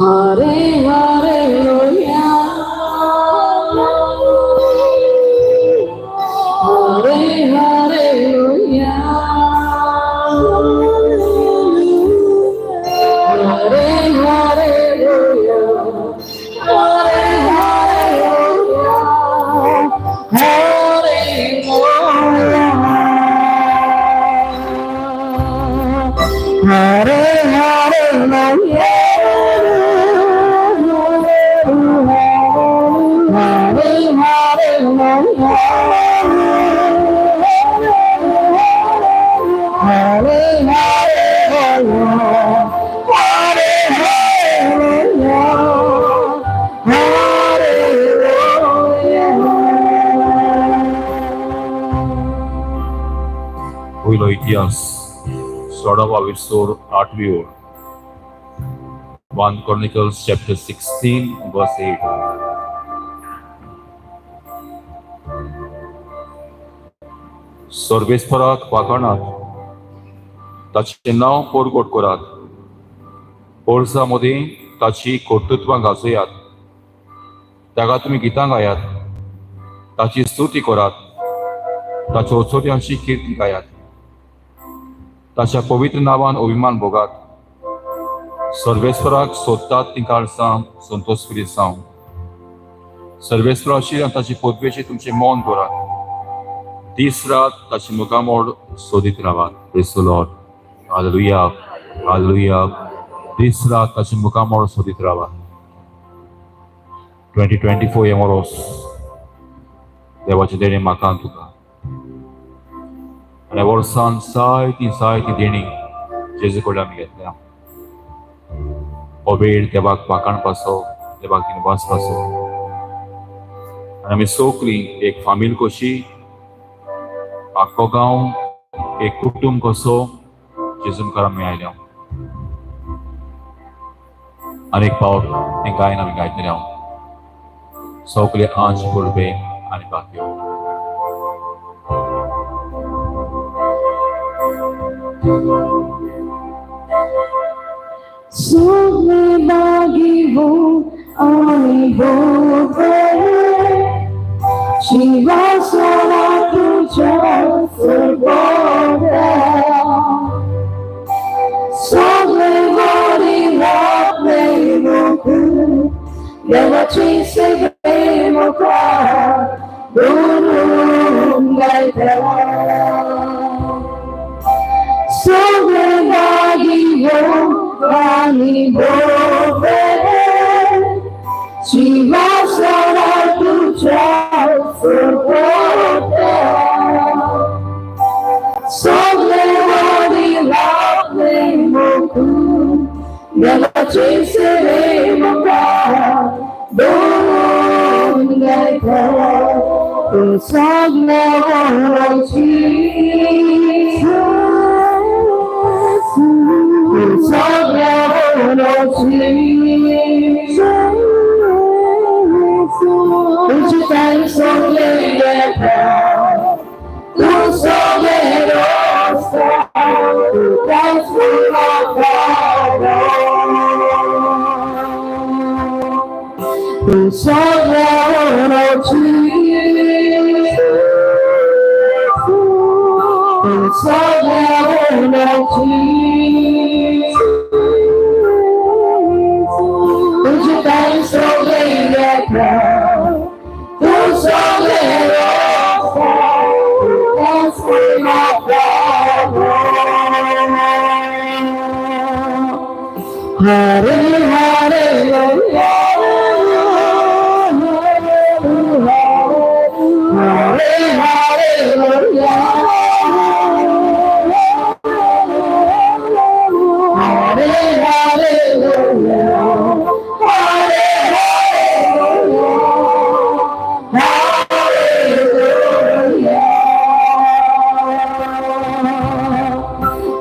Hare Hare Hare Hare Hare Hare Hare Hare पयलो इतिहास 16 बावीस 8वी ओळ. 1 Chronicles chapter 16 verse 8. सर्वेस्पराक वाखाणात, ताचें नांव परगट करात, पोरसा मदीं ताची कर्तृत्वां गाजयात. ताका तुमी गितां गायात, ताची स्तुती करात, ताच्या अचर्यांची किर्ती गायात, ताच्या पवित्र नांवान अभिमान भोगात. सर्वेस्वराक सोदतात तीं काळसां संतोष फिरिसांव. सर्वेस्वराची आनी ताची पदवेची तुमचें मन दवरात. दीस रात ताची मुखामोड सोदीत रावात. Praise the Lord. Hallelujah, hallelujah. दीस रात ताची मुखामोड सोदीत रावात. 2024 हें वरोस देवाचें देणें म्हाका आनी तुका. आनी ह्या वर्सान जायतीं जायतीं देणीं जेजू कडल्यान आमी घेतल्या. हो वेळ देवाक वाखाणपाचो, देवाक दिनवासपाचो. आनी आमी सगळीं एक फामील कशी, आख्खो गांव एक कुटूंब कसो जेजू मुखार आमी आयल्या. आनी एक पावट हें गायन आमी गायतले हांव. सगळे आंज परबे आनी बाकी. सगळे बागिवो आनी बोवे शिवासना तुझ्या सुरबोव्या. सगळे वारी वापले मोकू देवाची सेवे मुखार दुरून गायतला. सगळे बागिवो आनी बोवे शिवासना तुझ्या सुरबोव्या. सगळे वारी वापले मोकू देवाची सेवे मुखार दुरून गायतला. तूं सगळे ओळखी, तूं सगळे ओळखी, तुझे ताई सगळे येता, तूं सगळे रस्ता, तुकाच तूं सगळे ओळखी, तूं सगळे ओळखी, तुझे ताई सगळे येता, तूं सगळे रस्ता, तुकाच हरे हरे हरे हरे हरे हरे हरे हरे हरे हरे हरे हरे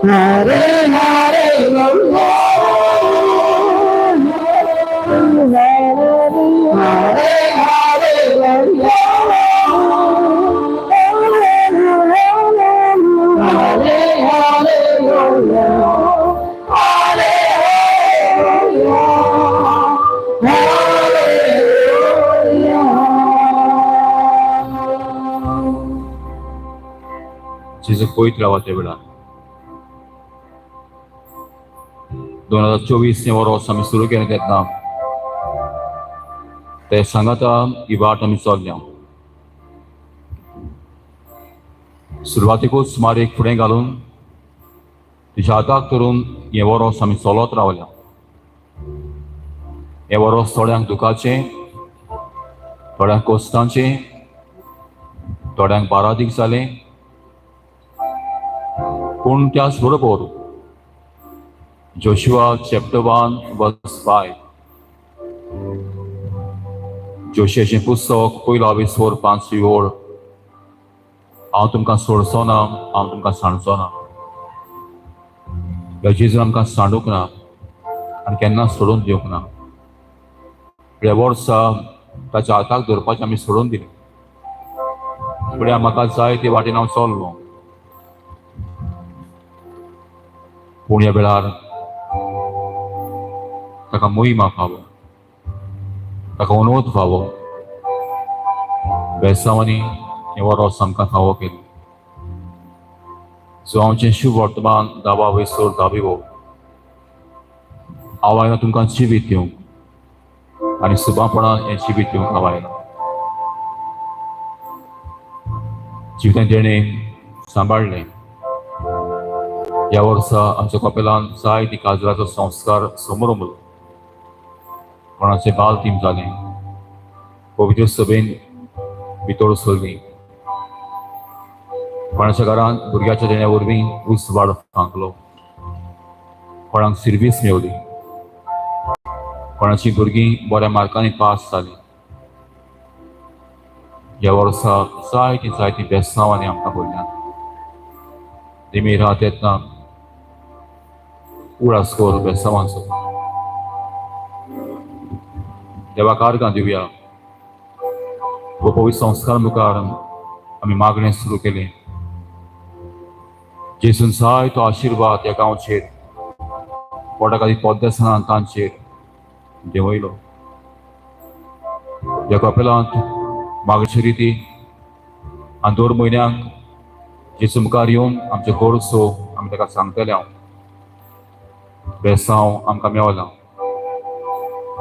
हरे हरे हरे. जेजू पयत रावा त्या वेळार. 2024 हें वरोस आमी सुरू केलें तेन्ना ते सांगाता ही वाट आमी चल्ल्या. सुरवातेकूच सुमार एक फुडें घालून तुज्या हाताक धरून हें वरोस आमी चलत रावल्या. हें वरोस थोड्यांक दुखाचें, थोड्यांक कोस्तांचें, थोड्यांक बारादीक जालें. पूण त्याच बरोबर Joshua chapter 1 verse 5, जोशियाचें पुस्तक पयलो आवेसोर पांचवी ओळ, हांव तुमकां सोडचो ना, हांव तुमकां सांडचो ना. ह्या जेजून आमकां सांडूंक ना आनी केन्ना सोडून दिवंक ना. फुडल्या वर्सा ताच्या हाताक धरपाचें आमी सोडून दिलें. फुडें म्हाका जाय ते वाटेन हांव चल्लो. पूण ह्या वेळार ताका मोहिमा फावो, ताका उनवत फावो. बेसांवांनी हें वरोस आमकां फावो केलें. जो आमचें शुभ वर्तमान दावा वयसर दावी. हांव आयला तुमकां जिवीत दिवंक आनी सुबापणान हें जिवीत दिवंक हांव आयला. जिवितान तेणें सांबाळ्ळें. ह्या वर्सा आमच्या कपेलान जायती काजराचो संस्कार समरंभलो. कोणाचें बालतीम जालें, पवित्र सभेन भितर सरली, कोणाच्या घरांत भुरग्याच्या देण्या वरवीं उजवाड फांकलो, कोणाक सिर्वीस मेवली, कोणाची भुरगीं बऱ्या मार्कांनी पास जालीं. ह्या वर्सा जायतीं जायतीं बेसांवांनी आमकां भरल्यांत. दिमी रात येतना उडास कर बेसांवांचो. देवाक आर्गां दिवया. हो पवित्र संस्कार मुखार आमी मागणें सुरू केलें. जेजून जायतो आशिर्वाद ह्या गांवचेर, पोटा खातीर पोद्देसनान तांचेर देंवयलो. ह्या कपेलांत मागचे रिती आनी दर म्हयन्याक जेजू मुखार येवन आमच्यो गरजो आमी ताका सांगतले. हांव बेसांव आमकां मेवलां,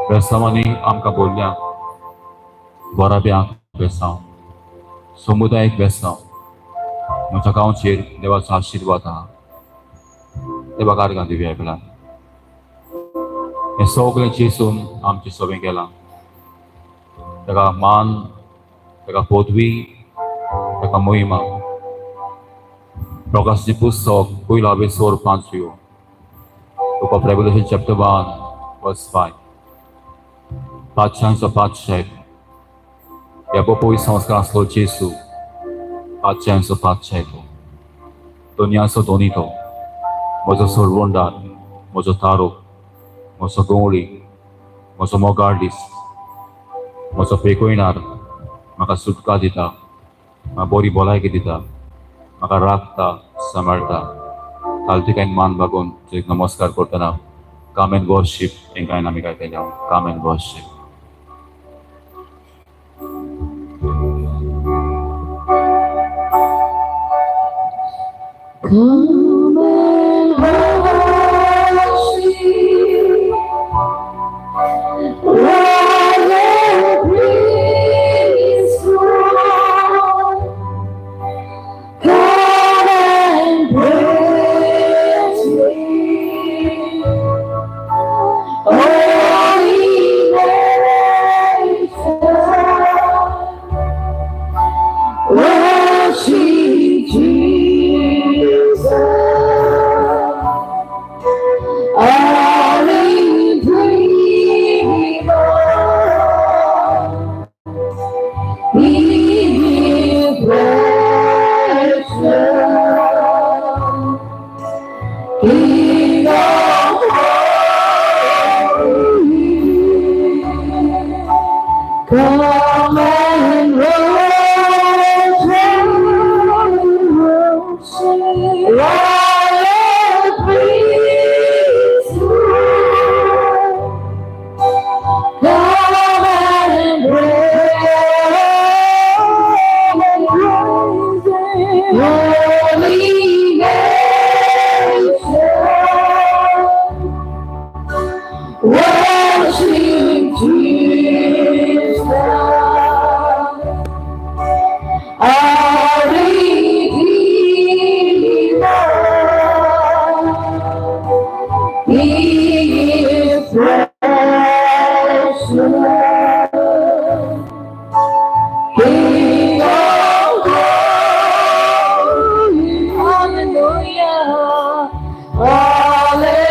बेसांवांनी आमकां भरल्या. गोराब्यांक बेसांव, समुदायीक बेसांव, म्हज्या गांवचेर देवाचो आशिर्वाद आहा. देवाक आर्गां दिवया वेळार. हें सगळें जेजून आमचें सगळें केलां. ताका मान, ताका पदवी, ताका महिमा. प्रकाशाचें पुस्तक पयलो अवेसोर पांचव्यो, Book of Revelation chapter 1 verse 5. पातशांचो पातशाय ह्या पवित्र संस्कार आसलो जेजू, पातशांचो पातशाय तो, दोनयांचो दोनी तो, म्हजो सोडवणदार, म्हजो तारो, म्हजो गवळी, म्हजो मोगाळ दीस, म्हजो पेकयणार, म्हाका सुटका दिता, म्हाका बरी भलायकी दिता, म्हाका राखता, सांबाळटा. तालतिकायन मान बागोवन तुका नमस्कार करतना "Come and Worship" हें गायन आमी गायतले हांव. Come and worship. Come and worship, Royal priesthood. Come and praise Him, Holy nation. Worship Jesus, our Redeemer. He is precious, King of glory. Come and worship, Royal priesthood. Come and praise Holy nation. Worship Jesus, our Redeemer. He is precious, King of glory. Hallelujah. Hallelujah.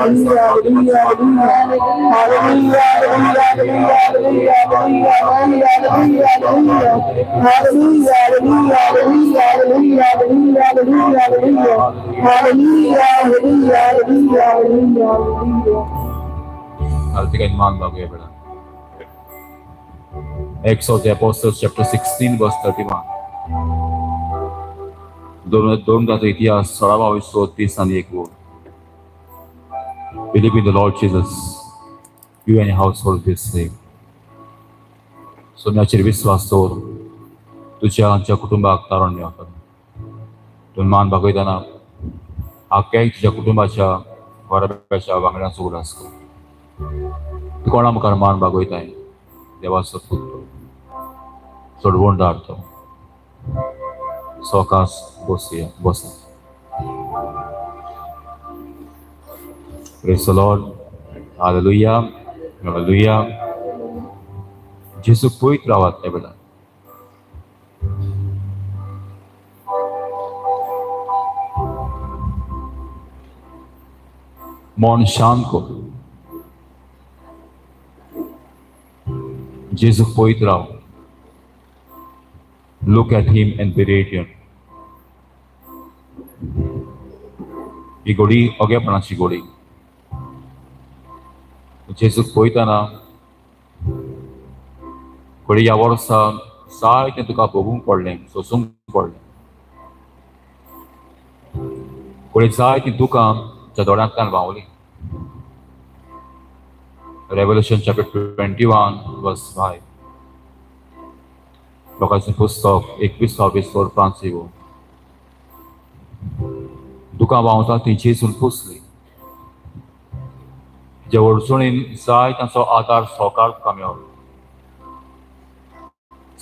Hallelujah, hallelujah, hallelujah, hallelujah, hallelujah, hallelujah, hallelujah. Kartik मान बागूया बेटा. Acts of the Apostles chapter 16 verse 31. दोन दोन इतिहास 16 30 आणि 1 ओळ. Believe in the Lord Jesus, you and your household be saved. सोम्याचेर विश्वास दवर, तुझ्या आमच्या कुटुंबाक तारण मेळटा. तूं मान बागयतना आख्याय तुझ्या कुटुंबाच्या घराब्याच्या वांगड्यांचो उगडास कर. तूं कोणा मुखार मान बागयताय? देवाचो पूत तो, सोडवणदार तो. सवकास बसया, बसा. Praise the Lord. Hallelujah. Hallelujah. जेजू पयत रावात त्या वेळार. मन शांत कर, जेजूक पळयत राव. Look at him and be radiant. ही घोडी अगेपणाची घोडी. जेजूक पळयतना घोडी ह्या वर्सा जायतें तुका भोगूंक पडलें, सोसूंक पडलें. घोडी जायतीं दुकां तुज्या दोळ्यांतल्यान व्हांवलीं. Revelation chapter 21 verse 5. लोकांचें पुस्तक 21 5 येवो. दुकां व्हांवता ती जेजून पुसली. जे अडचणीन जाय तांचो आदार सहकार तुका मेवलो.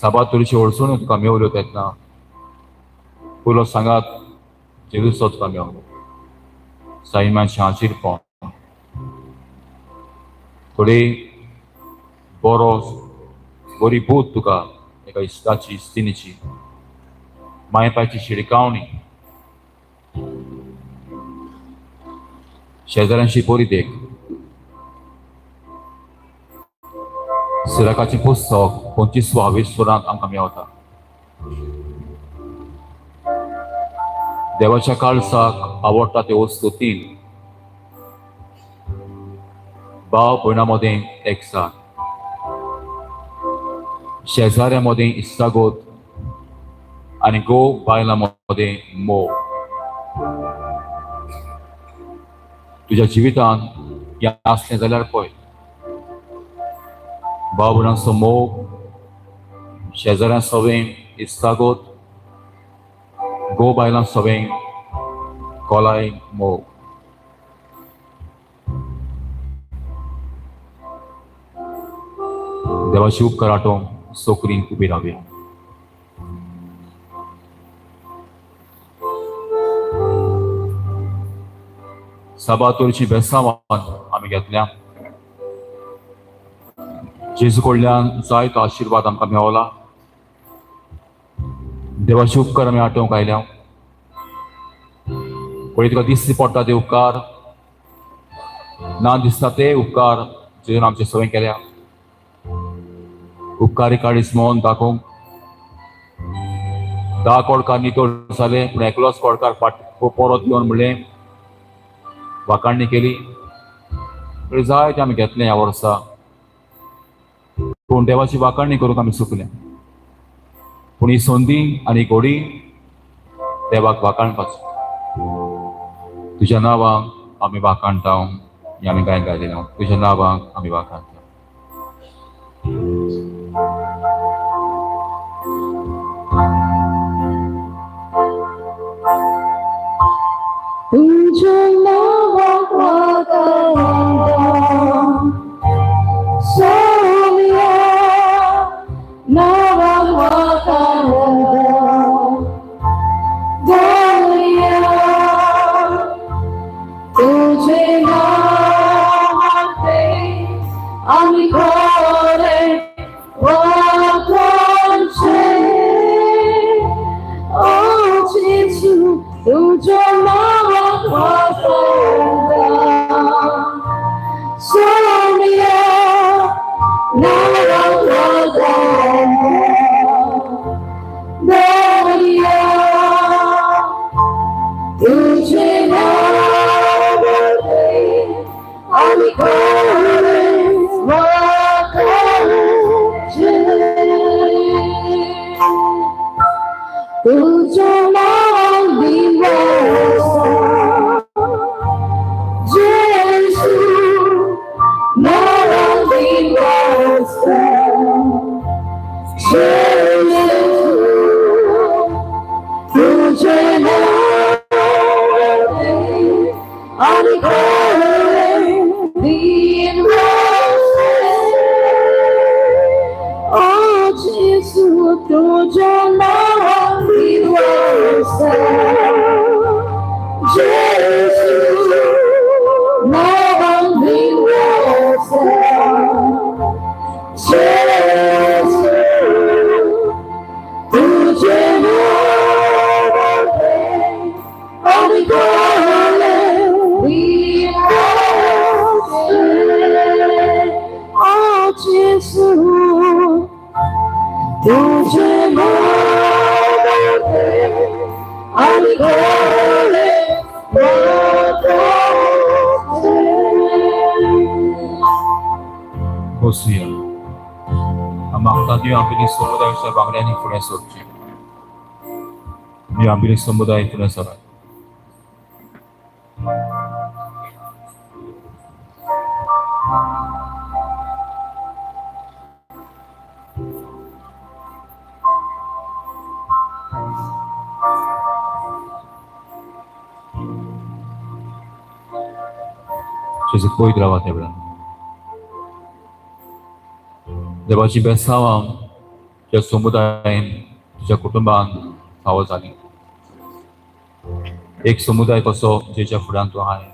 साबार तरेच्यो अडचण्यो तुका मेवल्यो तेन्ना पयलो सांगात जेजूचो तुका मेवलो. सैमाचें हाजीरपण, थोडी बरो बरी बूद तुका एका इश्टाची, इश्टिणीची, मायपाची शिडकावणी, शेजाऱ्यांशी बरी देख. सिराकाचें पुस्तक 25 सुरांत आमकां मेवता. देवाच्या काळजाक आवडटा त्यो वस्तू तीन: भाव भयणा मदें एकचार, शेजाऱ्या मदें इश्टागत आनी घोव बायलां मदें मोग. तुज्या जिवितांत हें आसलें जाल्यार पळय, भाव भयणांचो मोग, शेजाऱ्यां सवें इश्टागत, घोव बायलां सवें खोलाय मोग. देवाची उपकार आठोवंक सोकरीन उबी रावया. साबार तरेची बेसांवान आमी घेतल्या. जेजू कडल्यान जायतो आशिर्वाद आमकां मेवला. देवाचे उपकार आमी आठोवंक आयल्या. पळय, तुका दिसती पडटा ते उपकार, ना दिसता ते उपकार जेजून आमचे सवय केल्या. उपकारी काळीज म्हणून दाखोवंक 10 कोडकार नितळ जाले, पूण एकलोच कोडकार फाट परत येवन म्हणलें, वाखाणणी केली. जायते आमी घेतलें ह्या वर्सा, पूण देवाची वाखाणणी करूंक आमी चुकले. पूण ही संदी आनी घोडी देवाक वाखाणपाची. तुज्या नांवाक आमी वाखाणटा ही आमी गायन गायलें. तुज्या नांवाक आमी वाखाणटा. तुझ्या नावाक वाखाणता, सोम्या नावाक वाखाणता, धन्य तुझे नावाचे आमी खरे वाखाणचे. ओ जेजू, तुझ्या नावाक वाखाणता. तुझ्या नांवान दिवसा जेजू नांवान दिवसा जेजू तुझे नांव आनी खरें दिन वसे ओ जेजू तुझ्या नांवान दिवसा जेजू नांवान दिवसा जेजू तुझे नांव आनी खरें दिन वसे ओ जेजू तुझे नांव आनी खरें वसे. बसुया. मागता देव आमचे समुदाय बांगड्यांनी फुडें सरचें. देव आमचे समुदाय फुडें सरात. जेजू पयत रावात ह्या वेळार. देवाची बेसांवां तुज्या समुदायेन तुज्या कुटुंबान फावो जाली. एक समुदाय कसो जेच्या फुड्यान तूं आहाय.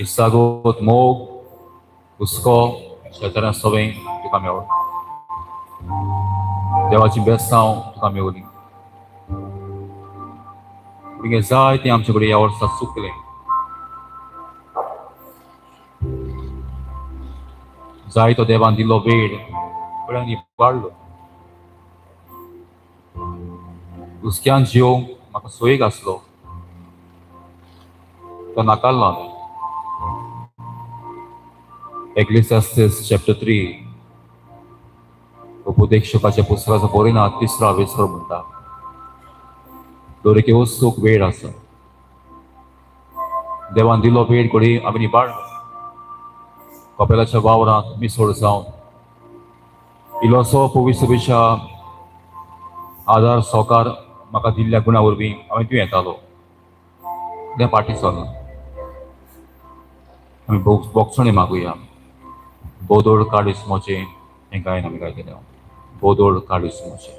इसागोत मोग हुस्को शेजाऱ्यां सवें तुका मेवलो. देवाची बेसांव तुका मेवली. भुरगें जायतें आमचे कडेन ह्या वर्सा चुकलें. जायतो देवान दिल्लो वेळ वेळान इबाडलो. हुस्क्यान जियोंक म्हाका सोयीक आसलो तो नाकारलो हांवें. एक्लिसियास्टिस चॅप्टर 3 उपदेशकाच्या पुस्तकाचो बरयना तिसरा विसरो म्हणटा दरेके वस्तूक वेळ आसा. देवान दिलो वेळ घडये आमी इबाडलो. कपेलाच्या वावरांत मिसळ जावन इल्लोसो पवित्र आदार सहकार म्हाका दिल्ल्या गुणा वरवीं हांवें तूं येतालो तें फाटीं सरना. आमी बोगसणी मागुया. बोदोळ काडीस मोचें हें गायन आमी गायतले. बोदोळ काडीस मोचें.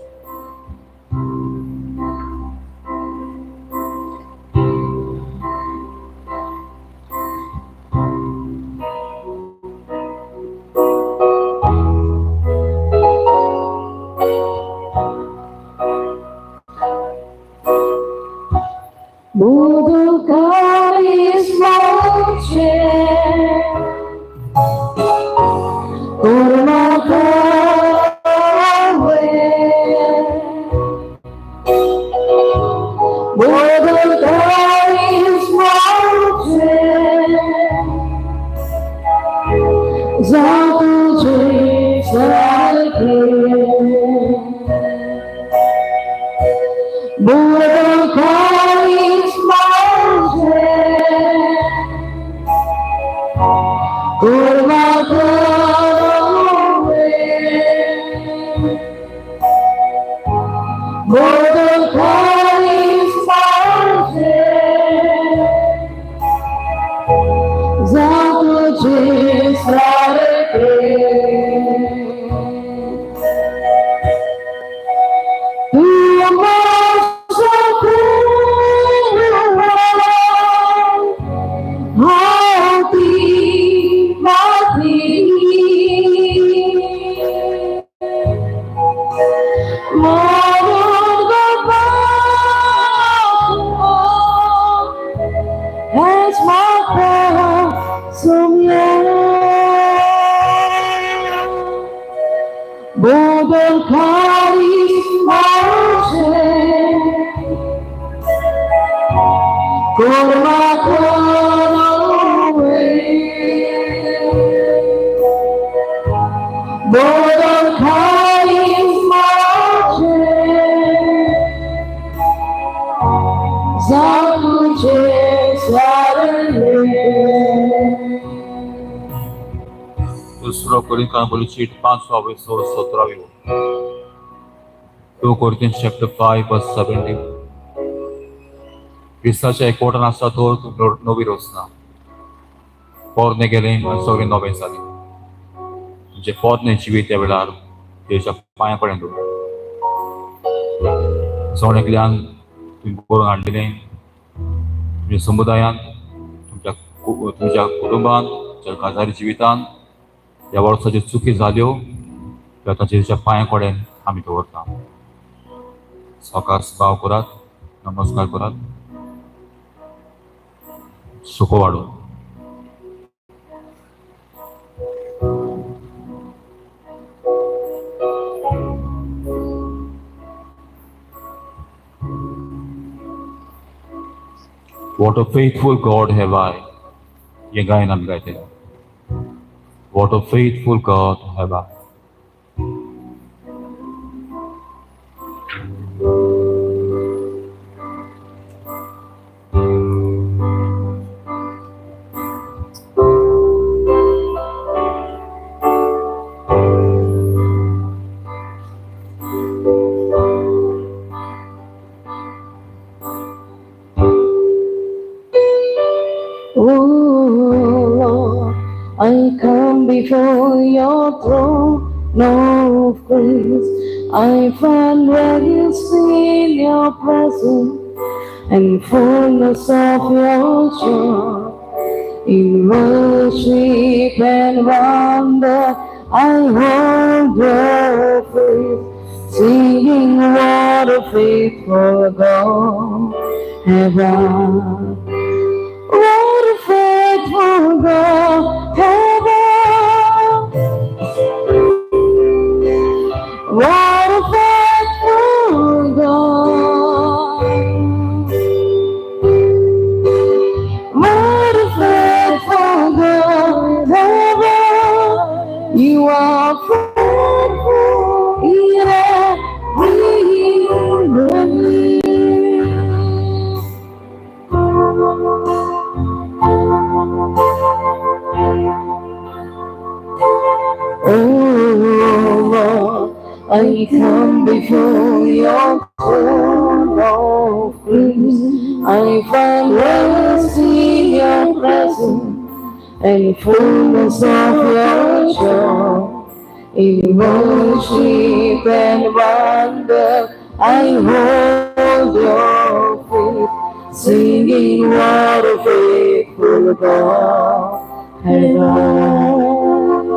Mudo carismoche, Kurmakawe. Mudo carismoche, Zatuche sarke. Mudo carismoche, Kurmakawe. Mudo carismoche, Zatuche sarke. Tu Bodol karismoche, Kurmakawe. Bodol karismoche, जावं तुजें सारलें. दुसरो कोरिंथान बोली चीट पांचवो सोळ सतरावी. 2 Corinthians chapter 5 verse 17. क्रिस्ताच्या एकवटान आसा तर तूं नवी रचना, पोरणे गेलें आनी सगळें नवें जालें. तुमचें पोरणें जिवीत त्या वेळार तेच्या पांया कडेन दवर. जण एकल्यान तुमी बरोवन हाडलेलें तुमच्या समुदायांत, तुमच्या तुमच्या कुटुंबांत, तुमच्या काजारी जिवितांत ह्या वर्साच्यो चुकी जाल्यो त्यो आतां जेजूच्या पांया कडेन आमी दवरता. सकास भाव करात, नमस्कार करात, सुको वाडो. What a faithful God have I. हें गायन आमी गायतले. What a faithful God have I. Oh Lord, I come before your throne of grace. I find rest in your presence and fullness of your joy. In worship and wonder, I hold your face, singing what a faithful God have I. What a faithful God have I. What a faithful God. What a faithful God have I. You are faithful in every way. Oh Lord, I come before your throne of grace. I find rest in your presence and fullness of your joy. In worship and wonder, I hold your feet, singing what a faithful God have I.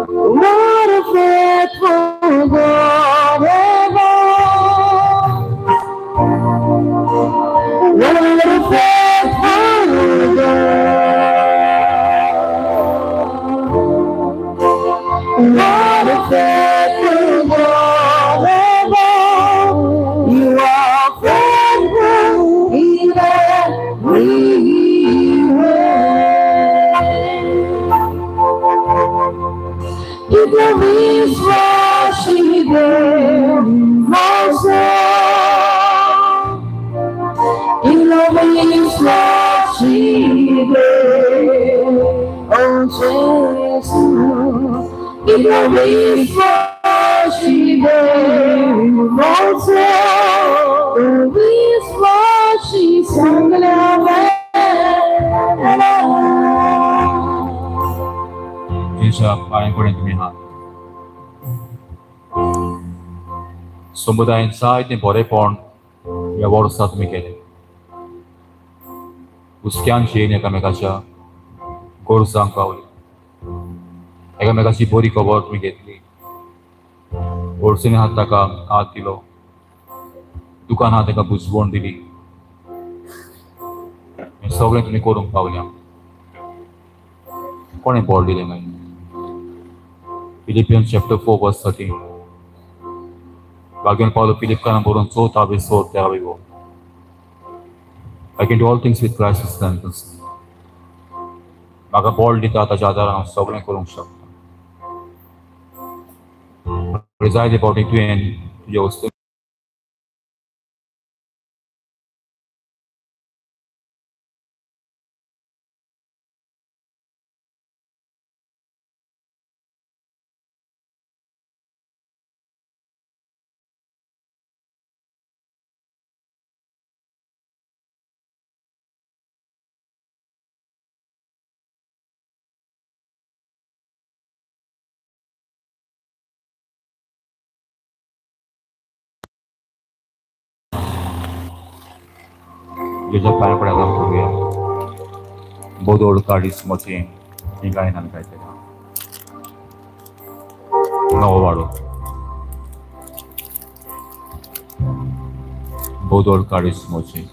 What a faithful God have I. What a faithful God. What a faithful God have I. You are faithful in every way. कितलो विश्वासी देव म्हजो, कितलो विश्वासी देव, ओ जेजू, कितलो विश्वासी देव म्हजो, विश्वासी सगळ्या वेळार. जेजूच्या पांया कडेन तुमी हात. समुदायान जायतें बरेपण ह्या वर्सा तुमी केलें. हुस्क्यान येवन एकामेकाच्या गरजांक पावली, एकामेकाची बरी खबर तुमी घेतली, अडचणी हात ताका हात दिलो, दुकान हात ताका बुजवण दिली. हें सगळें तुमी करूंक पावल्या. कोणें बळ दिलें मागीर? Philippians chapter 4 verse 13. भाग्यवान पावलो फिलिपकारां बरोवन चवथो सोळ तेरावी वळ. I can do all things with Christ who strengthens me. म्हाका बळ दिता ताच्या आदारान हांव सगळें करूंक शकता. जायते फावटी तुवें तुज्या वस्तू जेच्या पांया पडायला करूया. बोदोळ काडीस मोचे ही गायन आमी गायतले. नवो वाडो. बोदोळ काडीस मोचे.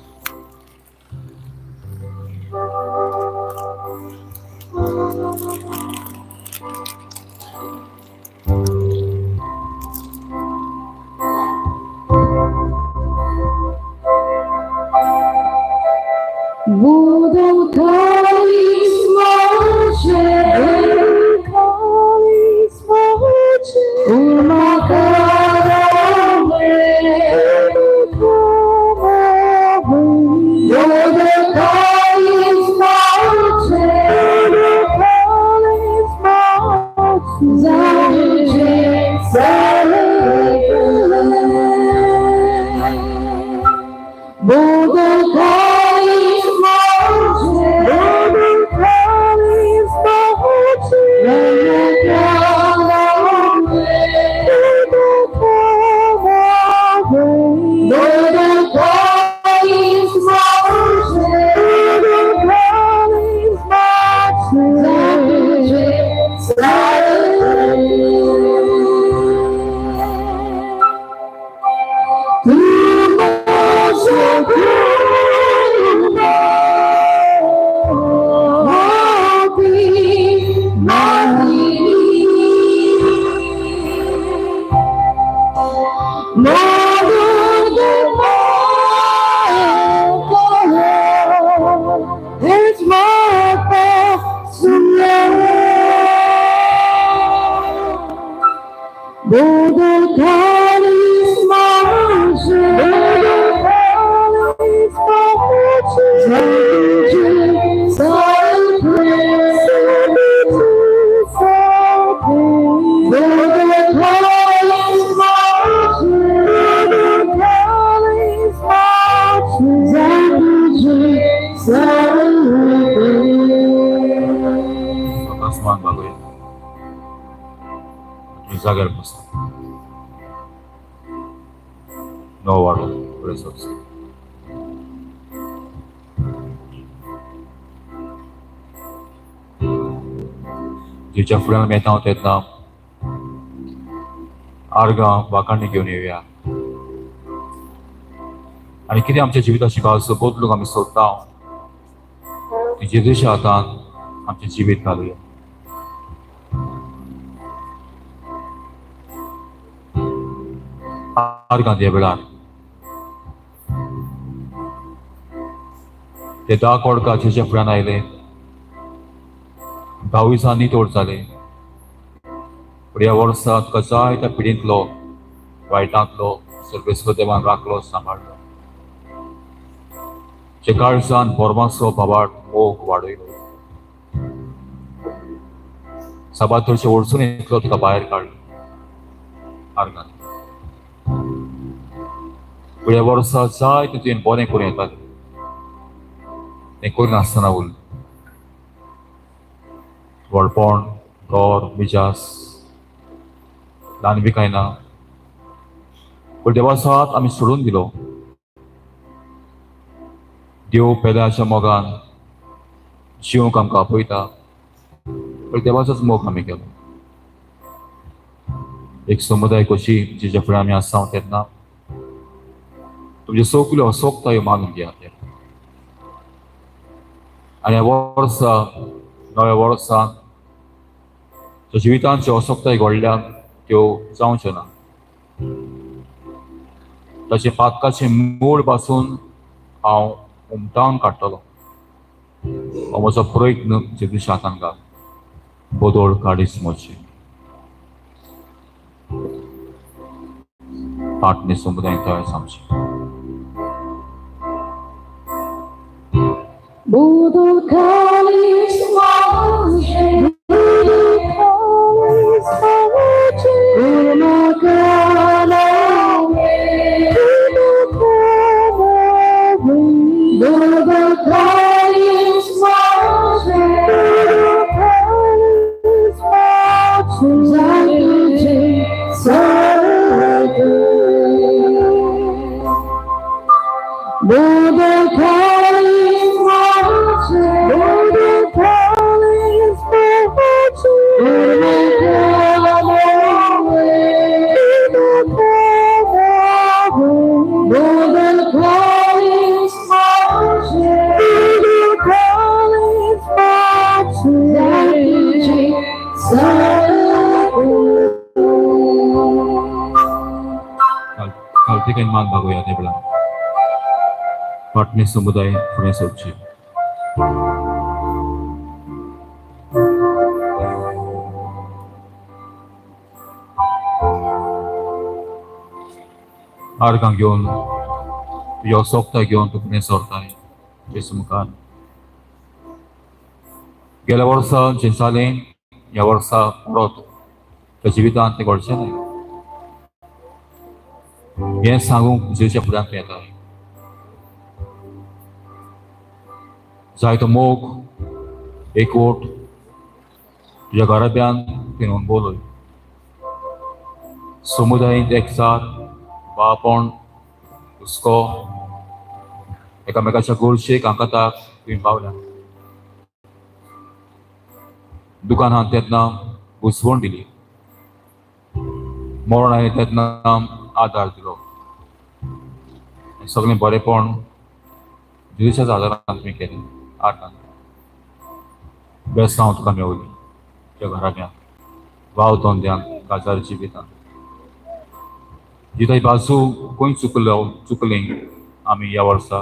मान बागोया. जाग्यार बसता. नवो वाडो फुडें सरचो. जेच्या फुड्यान आमी येता तेन्ना आर्गां वाखाणी घेवन येवया आनी कितें आमच्या जिविताची बाजू बदलूंक आमी सोदता ती जेजूच्या हातान आमचें जिवीत घालुया. आर्गां दिया वेळार ते 10 कोडका जेच्या फुड्यान आयले, 10 दिसां नितोड जाले. पूण ह्या वर्सा तुका जाय त्या पिडींतलो वायटांतलो सर्वेस्वर देवान राखलो, सांबाळ्ळो. जे काळजान बोरमाचो बाबाट मोग वाडयलो, साबार थोडशे वडसून येतलो तुका भायर काडलो. आर्गां फुडल्या वर्सा जाय तें तुवें बरें करूं येतालें, तें करिनासतना उरलें. व्हडपण, घर, मिजास, ल्हान बी कांय ना, पूण देवाचो हात आमी सोडून दिलो. देव पेल्याच्या मोगान जिवंक आमकां आपयता, पूण देवाचोच मोग आमी केलो. एक समुदाय कशी जेच्या फुडें आमी आसा तेन्ना तुमच्यो सगल्यो असोक्तायो मानून घेयात. आनी ह्या वर्सा, नव्या वर्सा ज्या जिवितांत ज्यो असोक्ताय घडल्या त्यो जावच्यो ना. ताचे पातकाचें मूळ पासून हांव उमटावन काडटलो. हो म्हजो प्रयत्न जेजूच्या हातान घाल. बोदोळ काडीस मोची पाटणे समुदाय तयार आमचे. Budo तिगांनी मान बागोवया त्या वेळार पाटणे समुदाय फुडें सरचे. आर्गां घेवन तुज्या सोगता घेवन तूं फुडें सरताय जेजू मुखार. गेल्या वर्सा जें जालें ह्या वर्सा परत त्या जिवितांत तें घडचें न्हय हें सांगूंक जेजूच्या फुड्यांत तूं येताय. जायतो मोग एकवट तुज्या घराब्यान तुवें अणभवलोय. समुदायेंत एकचार, भावपण, हुस्को, एकामेकाच्या गरजेक आंकाताक तुवें पावल्या. दुकान आहा तेन्ना घुसवण दिली, मरण आयलें तेन्ना आदार दिलो. हें सगळें बरेंपण जेजूच्याच आदारान तुवें केलें. आर्गां बेसांव तुका मेवली तुज्या घराब्यांत, वाव धंद्यांत, काजार जिवितांत. जिताची बाजू खंय चुकलो चुकली आमी ह्या वर्सा,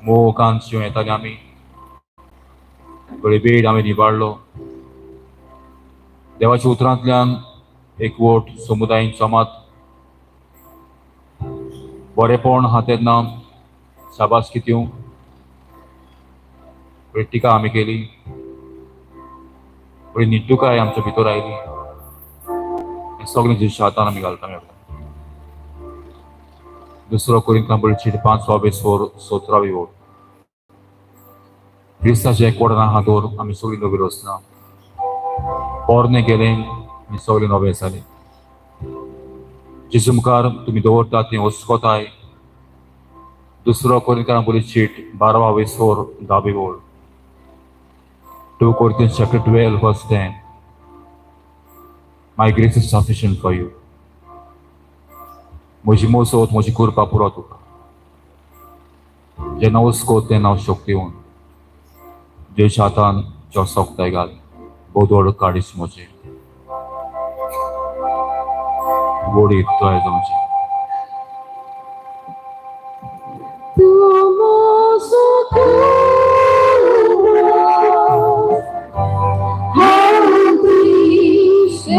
मोगान शिंव येताले आमी, वेळ आमी निबाडलो. देवाच्या उतरांतल्यान एकवट, समुदायीन जमात, बरेपण आहा तेन्ना शाबासकी दिवंक बरी टिका आमी केली, बरी निड्डुकाय आमच्या भितर आयली. हें सगळें जेजूच्या हातान आमी घालता. मेळटा दुसरो कोरिंथां बरी चीट 5 सोर 17वी ओळ. क्रिस्ताच्या एकवटान आहा तर आमी सगळीं नवी रचना, पोरणे गेलें आनी सगळें नवें जालें. जेजू मुखार तुमी दवरता तें वस्कोताय. दुसरो कोरिंथां बरी चीट 12वा सोर 10वी ओळ. 2 Corinthians chapter 12 verse 10. My grace is sufficient for you. म्हजी मोसोत, म्हजी कृपा पुरो तुका. जेन्ना हुस्को तेन्ना हांव शक्ती येवन जेच्या हातान जो सोगताय घाल बोदोड काडीस म्हजें वडीत तयार जावचें. Tu socorro, triste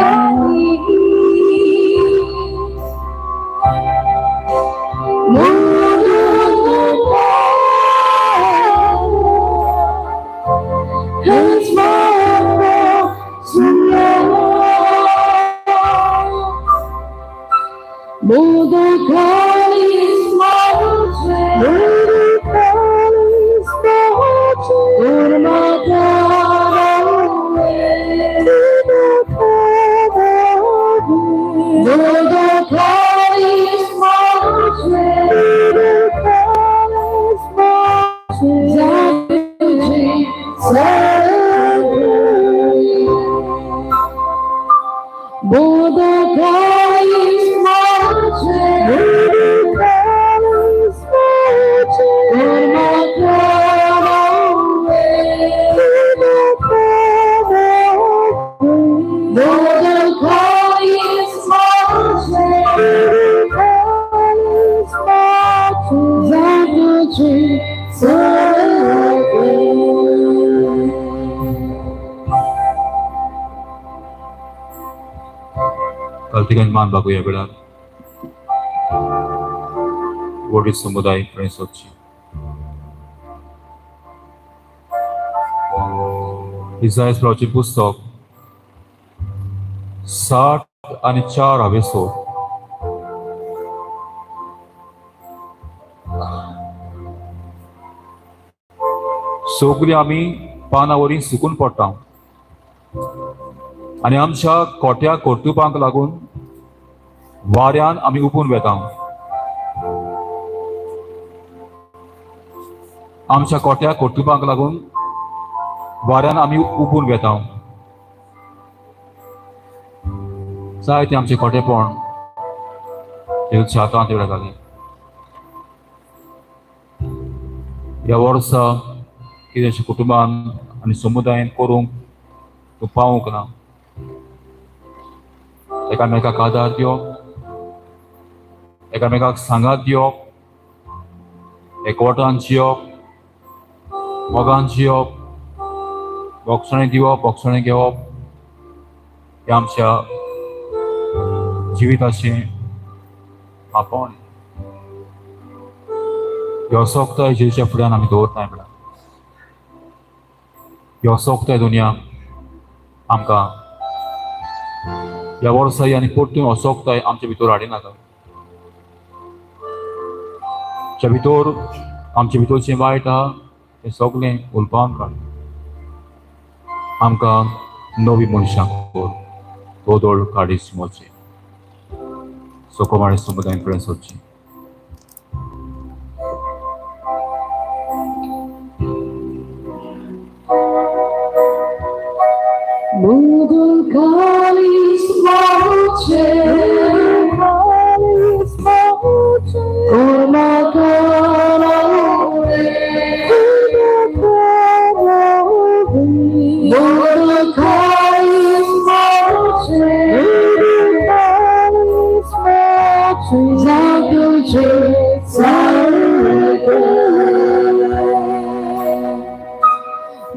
Mundo काल मान बागोवया वेळार वडील समुदाय फुडें सोदची. इसायस प्रभूचें पुस्तक 64 हावेसोर. सगळीं आमी पानां वरी सुकून पडटा आनी आमच्या कोट्या कर्तुपांक लागून वाऱ्यान आमी उपून वेता. आमच्या कोट्या कर्तुपांक लागून वाऱ्यान आमी उपून वेता. जायते आमचे कोटेपण तेच्या हातांत वेळ घालें. ह्या वर्सा कितें कुटुंबान आनी समुदायेन करूंक तूं पावूंक ना, एकामेकाक आदार दिवप, एकामेकाक सांगात दिवप, एकवटान जिवप, मोगान जिवप, बोगसणें दिवप, बोगसणें घेवप हें आमच्या जिविताचें आपोवणें. ही असोक्ताय जेच्या फुड्यान आमी दवरताय म्हळ्यार ही असोक्ताय दुनिया आमकां ह्या वर्सा आनी परतून असोक्ताय आमचे भितर हाडिनाका. आमच्या भितर, आमचे भितर जें वायट आहा तें सगळें उलपावन काड. आमकां नवी मनशां कर, दोदोळ काडीस मोचे सोकोमाळे समुदाय कडेन सोदची. Mudul kalis moche, kurma kanaure. Mudul kalis moche, zakuche sarke.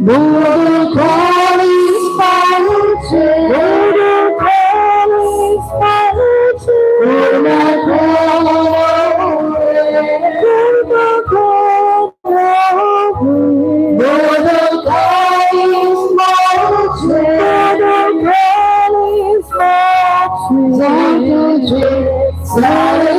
Mudul kalis moche, kurma kanaure. Mudul kalis moche, zakuche sarke.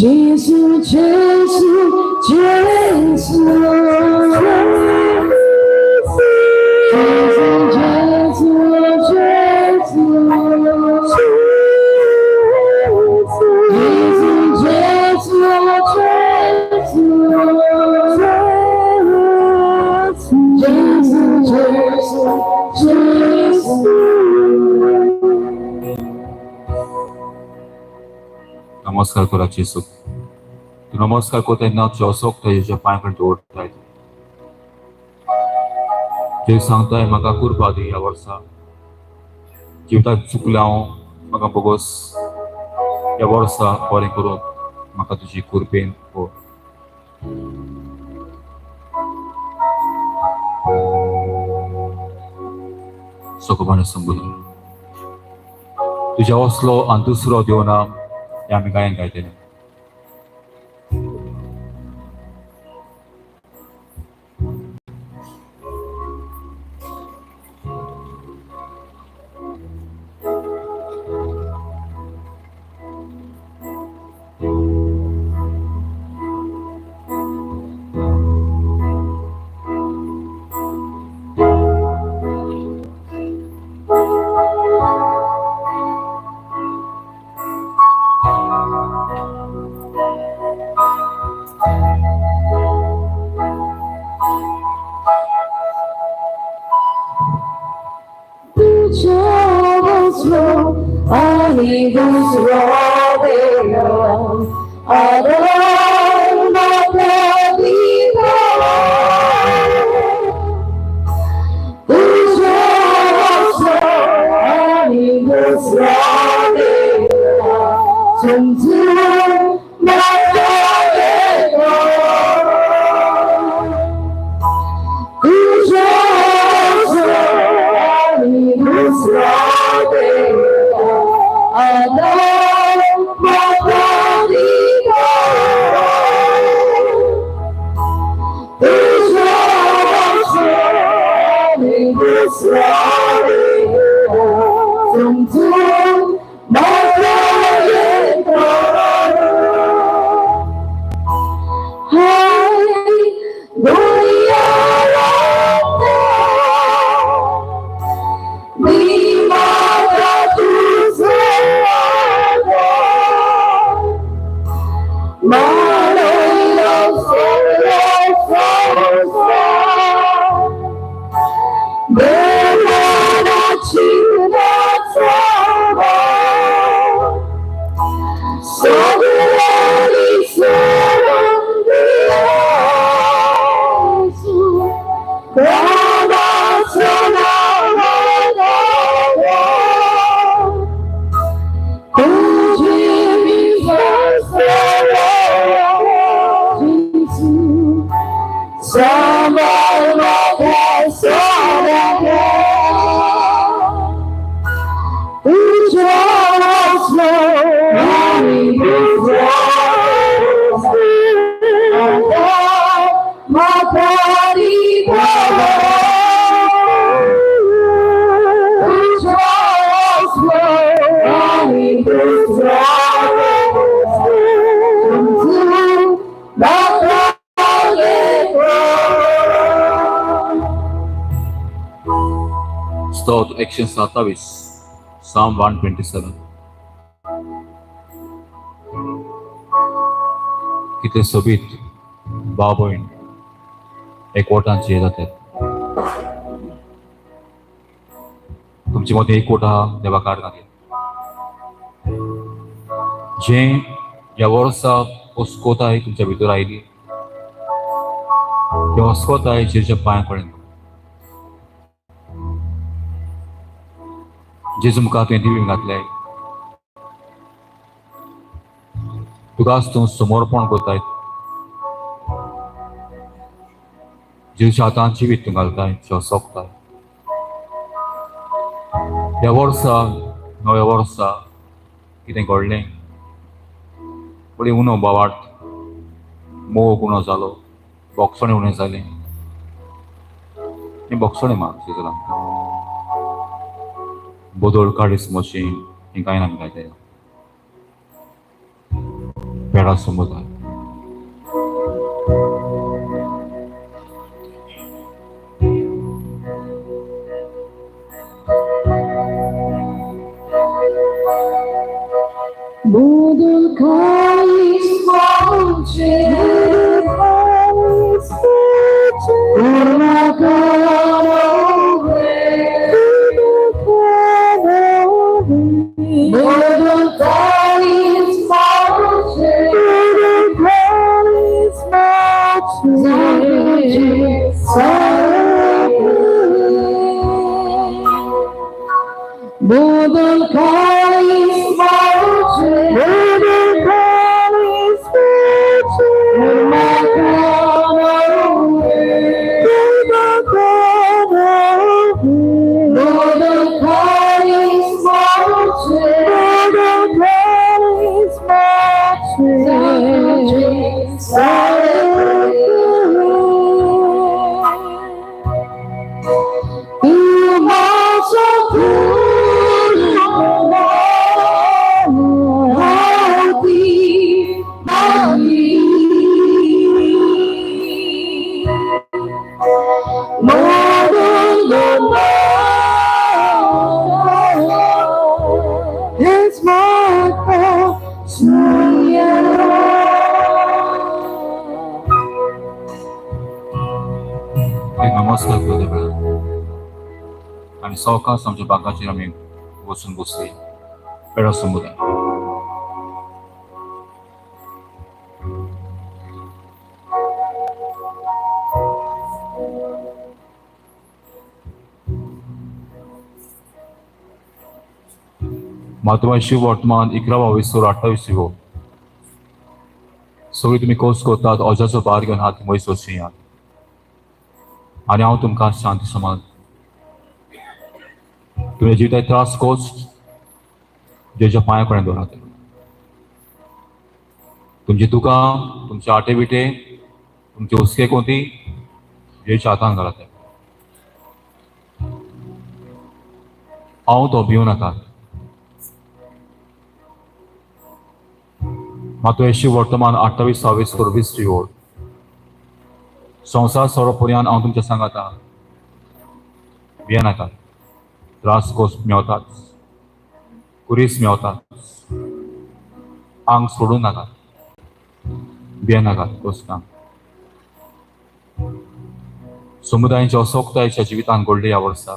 Gesù, Gesù, Gesù, Gesù, Gesù, Gesù, Gesù, Gesù, Gesù, Gesù, Gesù. नमस्कार करा जेसूक. तूं नमस्कार करता तेन्ना जोसोक तेज्या पांय कडेन दवरताय. जेजू सांगताय, म्हाका कुरपा दी, ह्या वर्सा जिवितात चुकलें हांव, म्हाका बोगोस, ह्या वर्सा बरें करून म्हाका तुजी कुरपेन कर. सोकोबाणे संबोधन तुज्या असलो आनी दुसरो देव ना हें आमी गायन गायतले. तुझ्या बसलो आणि दुसरा देव आधार म्हाका दिलो. तुझ्या बसलो आणि दुसरा देव समजून म्हाका येतो. तुझ्या बसलो आणि दुसरा देव आधार म्हाका दिलो. तुझ्या बसलो आणि दुसरा देव समजून म्हाका येतो. सगळी सोडून येशू देवाच्या नावाने तुझे विश्वास जेसू सांभाळ माझ्या साऱ्या तुझ्या आणि विश्वास म्हातारी तुझ्या आणि विश्वास म्हातारी. स्तोत्र 127, Psalm 127. कितले सोबीत भाव भयण एकवटांचे जातात. तुमचे मदें एकवट आहा देवा कारणाक जें ह्या वर्सा अस्कोताय तुमच्या भितर आयली, ती अस्कोताय जेच्या पांया कडेन. जेजू मुखार तुवें दिवी घातले, तुकाच तूं समर्पण करताय. जेजूच्या हातान जिवीत तूं घालताय, सोंपताय. ह्या वर्सा, नव्या वर्सा कितें घडलें? फुडें उणो बावाट, मोग उणो जालो, भोगसणें उणें जालें. हें भोगसणें माग जेजूला. बदल काडीस मशीन ही कांय ना गायताय पेडा समुदाय. बदल काळीज म्हजें, पूर्ण. बदल काळीज म्हजें, तुझे सारखें. बदल काळीज म्हजें, म्हाका बदल काळीज म्हजें, तुझे सारखें. तूं म्हजो पूर्ण हाती मागी. मोडून It's my शून्य. एक नमस्कार करता वेळार आनी सवकास आमच्या बांकाचेर आमी वचून बसली. पेडा समुदाय. मातृभाषी वर्तमान 11 22 28 हो. सगळी तुमी कोस करतात, अजाचो भार घेवन हात वयर सोसियात आनी हांव तुमकां शांती समाज. तुमी जिवितांत त्रास कोस जेच्या पांया कडेन दवरात. तुमची दुकां, तुमचे आटे बिटे, तुमचे हुस्के कोती जेच्या हातान घालात. हांव तो, भिवू नाकात. मातोयशी वर्तमान 28 26 20 ओळ. संवसार सोरोपर्यंत हांव तुमच्या सांगाता. भिये नाकात. त्रास कोस मेवताच, कुरीस मेवताच, आंग सोडूं नाकात. भिये नाकात कोसकां. समुदायांच्या असोकतायेच्या जिवितांत घडले ह्या वर्सा,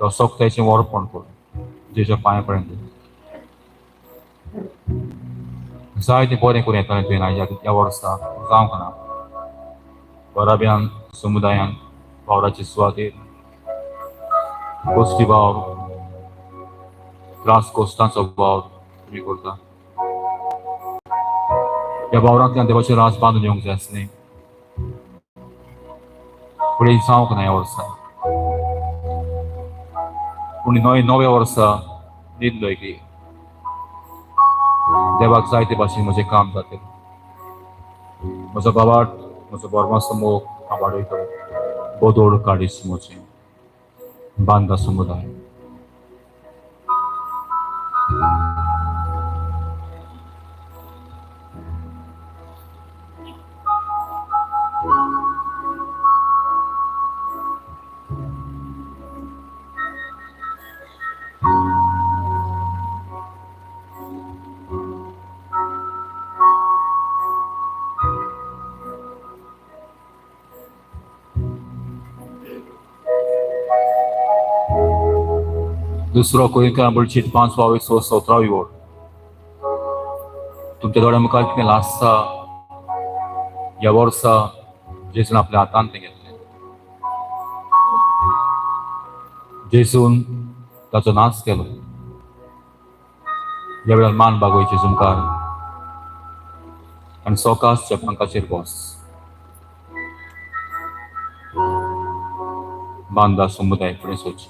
असोकतायेचें वरपण करून जेच्या पांया पर्यंत. जायतें बरें करूं येतालें तुवें ह्या वर्सा जावंक ना. घराब्यान, समुदायान, वावराचे सुवातेर गोश्टी वावर, त्रास कोश्टांचो वावर तुमी करता. ह्या वावरांतल्यान देवाचें राज बांदून येवंक जाय आसलें, फुडें जावंक ना ह्या वर्सा. पूण नव्या वर्सा न्हिदलो की देवाक जायते भाशेन म्हजें काम जातलें, म्हजो बाबाट, म्हजो बोरमाचो मोग हांव वाडयतलो. बोदोड काडीस म्हजें बांदा समुदाय. दुसरो कोरिंथां बळचीत 5:17 ओळ. तुमच्या दोळ्या मुखार कितें लासता ह्या वर्सा जेजून आपल्या हातान तें घेतलें. जेजून ताचो नाश केलो. ह्या वेळार मान बागोय जेजू मुखार आनी सवकास बांकाचेर बस. बांदा समुदाय फुडें सरची.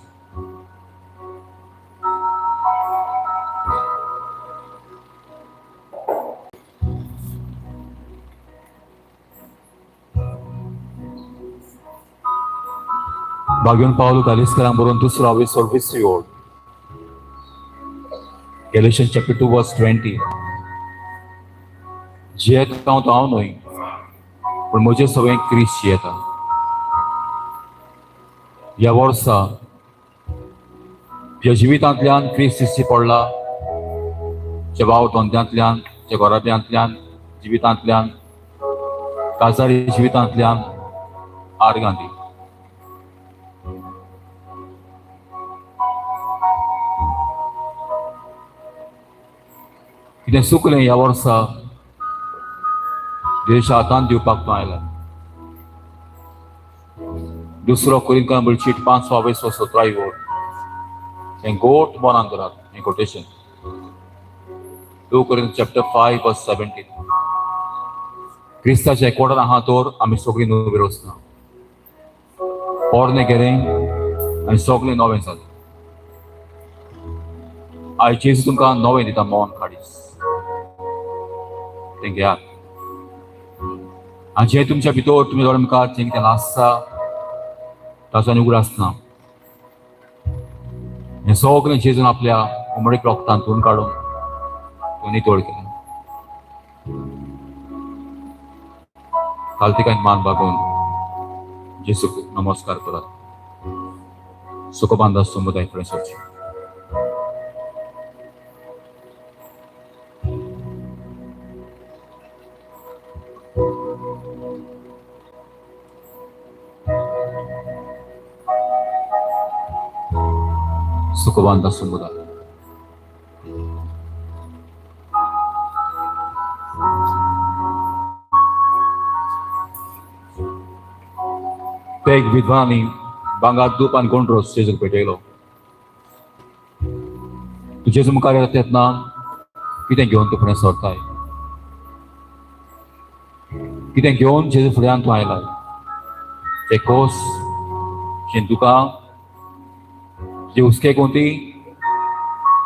भाग्योन पावलो गालिस्करां बरोवन दुसरो हांवें 26 ओळ. Galatians chapter 2 verse 20. जियेता हांव तो हांव न्हय, पूण म्हजे सगळें क्रिस्त जियेता. ह्या वर्सा ह्या जिवितांतल्यान क्रिस्त दिश्टी पडला, ज्या वावर धंद्यांतल्यान, ज्या घराब्यांतल्यान, जिवितांतल्यान, काजारी जिवितांतल्यान आर्गां दी. कितें चुकलें ह्या वर्सा देशा हातान दिवपाक तूं आयला. दुसरो कोरिंथां बळचीट 5:17 ओळ. हें गोट मनान करात हें कोटेशन. 2 कोरिंथ चॅप्टर 5 वर्स 17. क्रिस्ताच्या एकवटान आहा तर आमी सगळीं नवी रचना, पोरणें गेलें आनी सगळें नवें जालें. आयज जेजू तुमकां नवें दिता मन काडीस, तें घेयात. आनी जें तुमच्या भितर तुमी दोळे मुखार जें कितें आसता ताचो आनी उगडास ना. हें सगळें जेजून आपल्या उमळीक रोगतान धुवन काडून तो नितळ केलें. कालतिकांत मान बागोवन जेजूक नमस्कार करात. सुखबांदा समुदाय फुडें सरचें. सुखबांदा समुदाय. ते एक विद्वानी बांगार धूप आनी गोंड्रोस जेजूक भेटयलो. तूं जेजू मुखार येता तेन्ना कितें घेवन तूं फुडें सरताय, कितें घेवन जेजू फुड्यान तूं आयलाय? ते कोस, जे दुकां, जे हुस्के कोणती,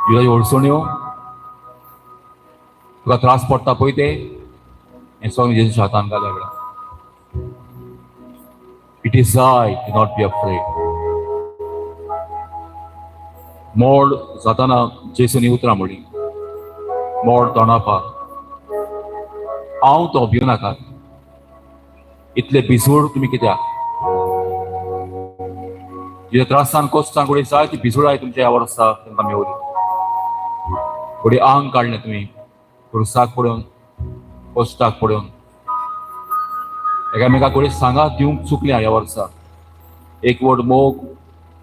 तुज्यो अडचण्यो, तुका त्रास पडटा पळय ते, हें सगळें जेजूच्या हातान घाल्या वेळार. It is I, do not be afraid. मोड जाताना जेजून उतरां म्हणली, मोड तोंडापार, हांव तो, भिवू नाकात. इतले भिजूड तुमी कित्याक? तुज्या त्रासान कोश्टान घडये जाय ती भिजूडाय तुमच्या ह्या वर्सा तुमकां मेवली. घडये आंग काडलें तुमी खुर्साक पळोवन, कोश्टाक पळोवन, एकामेकाक घडये सांगात दिवंक चुकलें ह्या वर्सा. एक व्हड मोग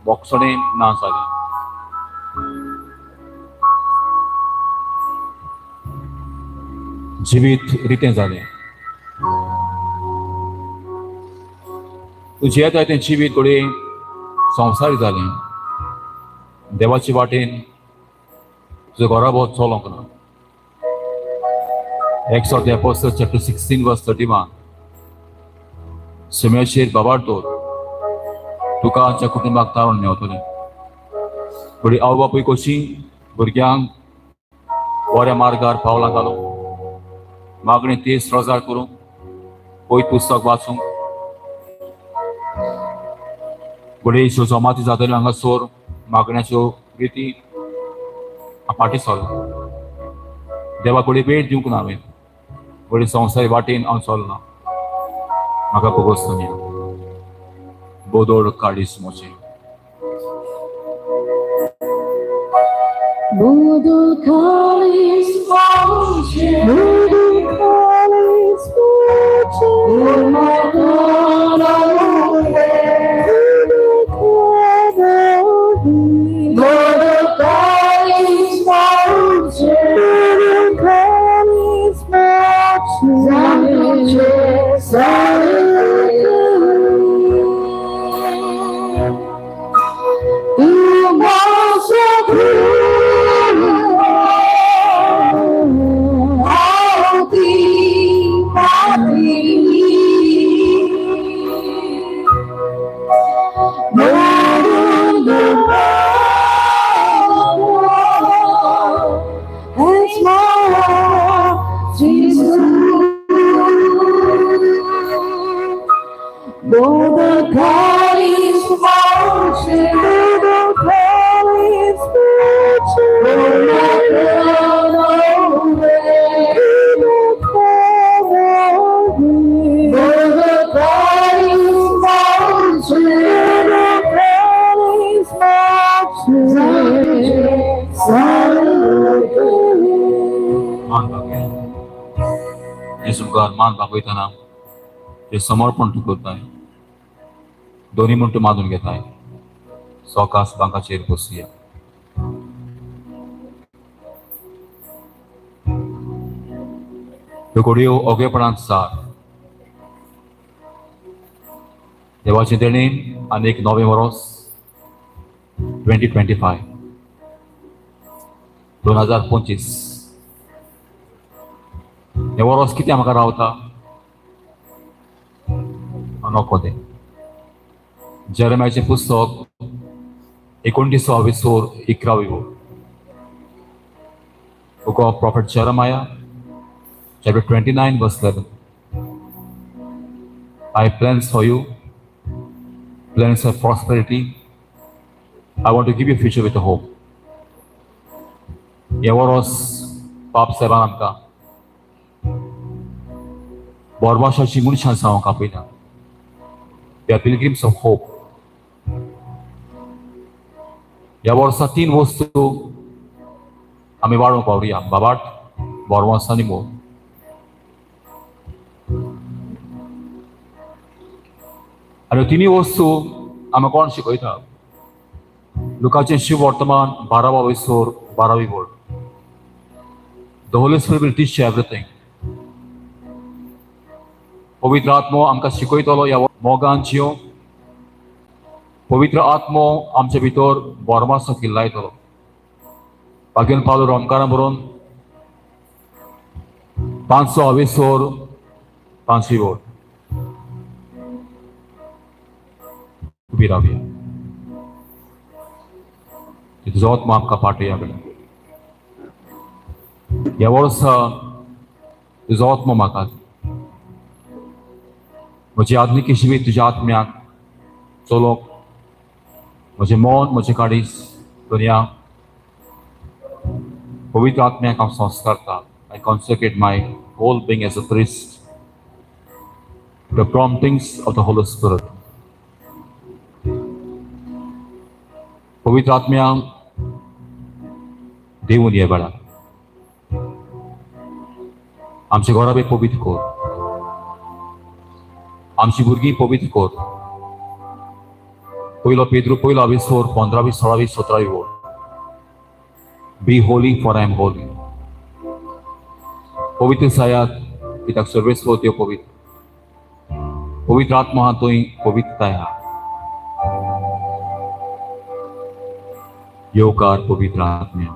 बोगसणें ना जालें. जिवीत रितें जालें. तूं जियेताय तें जिवीत घडये संवसार जालें. देवाचे वाटेन तुजो घराबो चलोंक ना. Acts of the Apostles chapter 16 verse 31. सुम्याचेर बाबार दवर, तुका आमच्या कुटुंबाक तारण मेवतलें. घडये आवय बापूय कशी भुरग्यांक बऱ्या मार्गार पावलां घालूंक, मागणी तेज रोजार करूंक, पयत पुस्तक वाचूंक, घडये ह्यो जमाती जातल्यो हांगासर मागण्याच्यो रिती फाटीं सरलो. देवा घडये वेळ दिवंक ना हांवें, घडये संवसारी वाटेन हांव चलना, म्हाका भोगोसतनी बोदोड काडीस मोचे. Budul kalis moce, budul kalis moce, budul kalis moce, budul kalis moce, zaključe salute. Tu mozo मान बागय जेजू मुखार मान बागयतना ते समर्पण तूं करताय, दोनी म्हण तूं मानून घेताय. सवकास बांकाचेर बसया. ह्यो घडयो ओगेपणान सार देवाचें देणें आनी एक नवें वरोस 2025, 2025. हें वरोस कितें म्हाका रावता नको तें. जेरेमायाचें पुस्तक एकोणिसावी सोर 11वी ओळ. Book of Prophet Jeremiah, chapter 29, verse 11. I have plans for you, plans of prosperity. I want to give you a future with a hope. हें वरोस पाप साहेबान आमकां बोरवाशाची मनशां जावंक आपयता. We are pilgrims of hope. ह्या वर्सा तीन वस्तू आमी वाडोवंक पावया: बाबाट, बोरवास आनी मोग. आनी तिनूय वस्तू आमी कोण शिकयता? लुकाचें शिव वर्तमान 12वा वयसोर 12वी word. The Holy Spirit will teach you everything. पवित्र आत्मो आमकां शिकयतलो ह्या मोगान जियो. पवित्र आत्मो आमचे भितर बोरमासो किल्लायतलो. बागेन पावलो रोमकारां बरोवन पांचसो अवेसोर 5वी वोट. उबी रावया. तुजो आत्मो आमकां पाटया बेला. ह्या वर्सा तुजो आत्मो म्हाका, म्हजी आधुनीक जिवीत तुज्या आत्म्याक चलोवंक, म्हजें मन, म्हजें काडीस दुनिया पवित्र आत्म्याक हांव संस्कारता. I consecrate my whole being as a priest, the promptings of the Holy Spirit. पवित्र आत्म्या देवून ये वेळार आमचे घराबे पवित्र कर, आमची भुरगीं पवित्र कर. पयलो पेद्रू पयलो अविसोर 15वी 16वी 17वी ओळ. Be holy for I am holy. पवित्र सायात कित्याक सर्वेस्व त्यो पवित्र पवित्र आत्मा आहा थंय पवित्रताय आहा. येवकार पवित्र आत्म्या.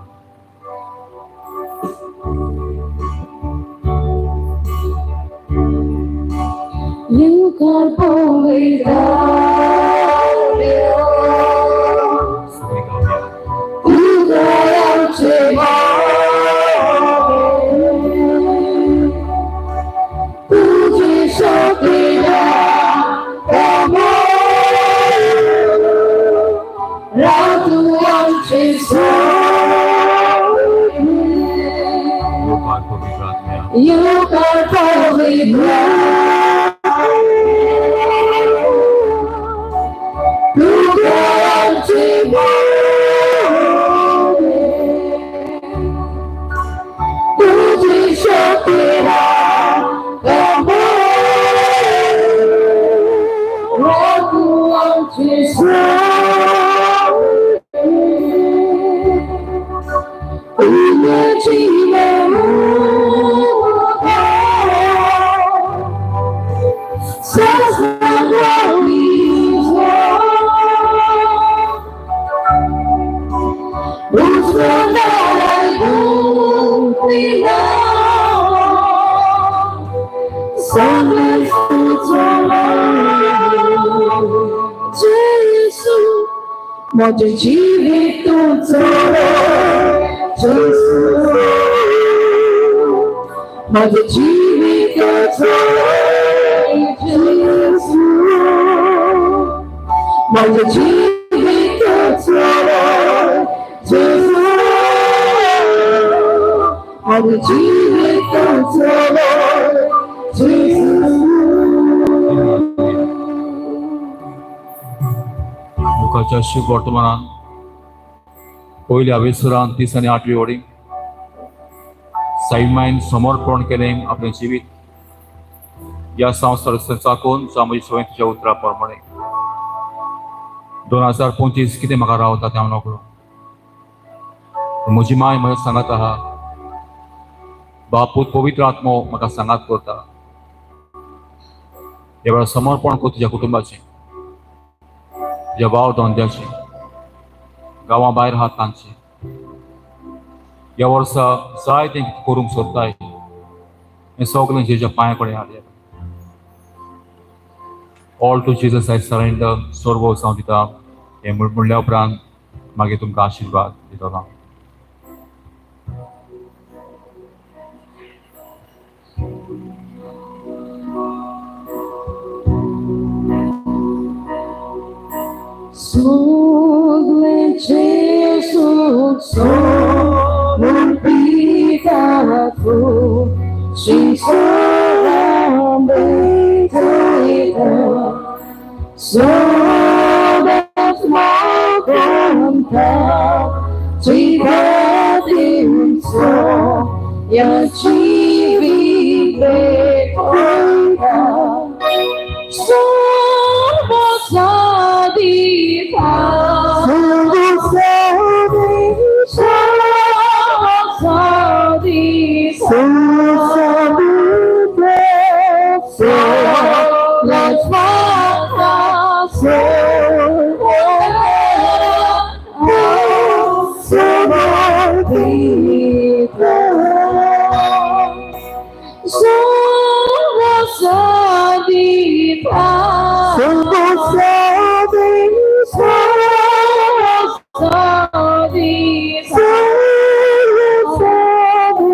येवकार पवित्र आत्म्या, सगळीं गावया. तुका आमचे मागे, तुजी शक्ती रातू आमचे येवकार पवित्र आत्म्या. येवकार पवित्र तुका आमचे मागे, तुजी शक्ती रातू आमचे तुझी म्हजें जिवीत तुजो जेसू, म्हजें जिवीत तुजो जेसू, म्हजें जिवीत तुजो जेसू, म्हजें जिवीत तुजो जेसू. लुकाच्या शुभ वर्तमानान पयल्या अवेसरान 30 आनी 8वी ओडी साईमायन समर्पण केलें आपलें जिवीत ह्या संवसार चाकून जावं म्हजी सवय तुज्या उतरा प्रमाणे. 2025 कितें म्हाका रावता तें हांव नकळो. म्हजी माय म्हज्या सांगात आहा, बापूत पवित्र आत्मो म्हाका सांगात करता. ह्या वेळार समर्पण कर तुज्या कुटुंबाचें, तुज्या वावर धंद्याचें, गांवां भायर आहात तांचें. ह्या वर्सा जाय तें करूंक सोदताय हें सगळें जेच्या पांया कडेन हाडया. All to Jesus I surrender, सर्व हांव दिता हें म्हणल्या उपरांत मागीर तुमकां आशिर्वाद दितलो हांव. सगळें जेसूक सोडून पिता तूं, शिसरां भेटयता. सदांच म्हाका जिवा दिवचो, ह्या जिवीत भेटयता. सर्व साधिता, सर्व साधिता, सगळेंच म्हाका समर्पिता. सर्व साधिता, सर्व साधिता,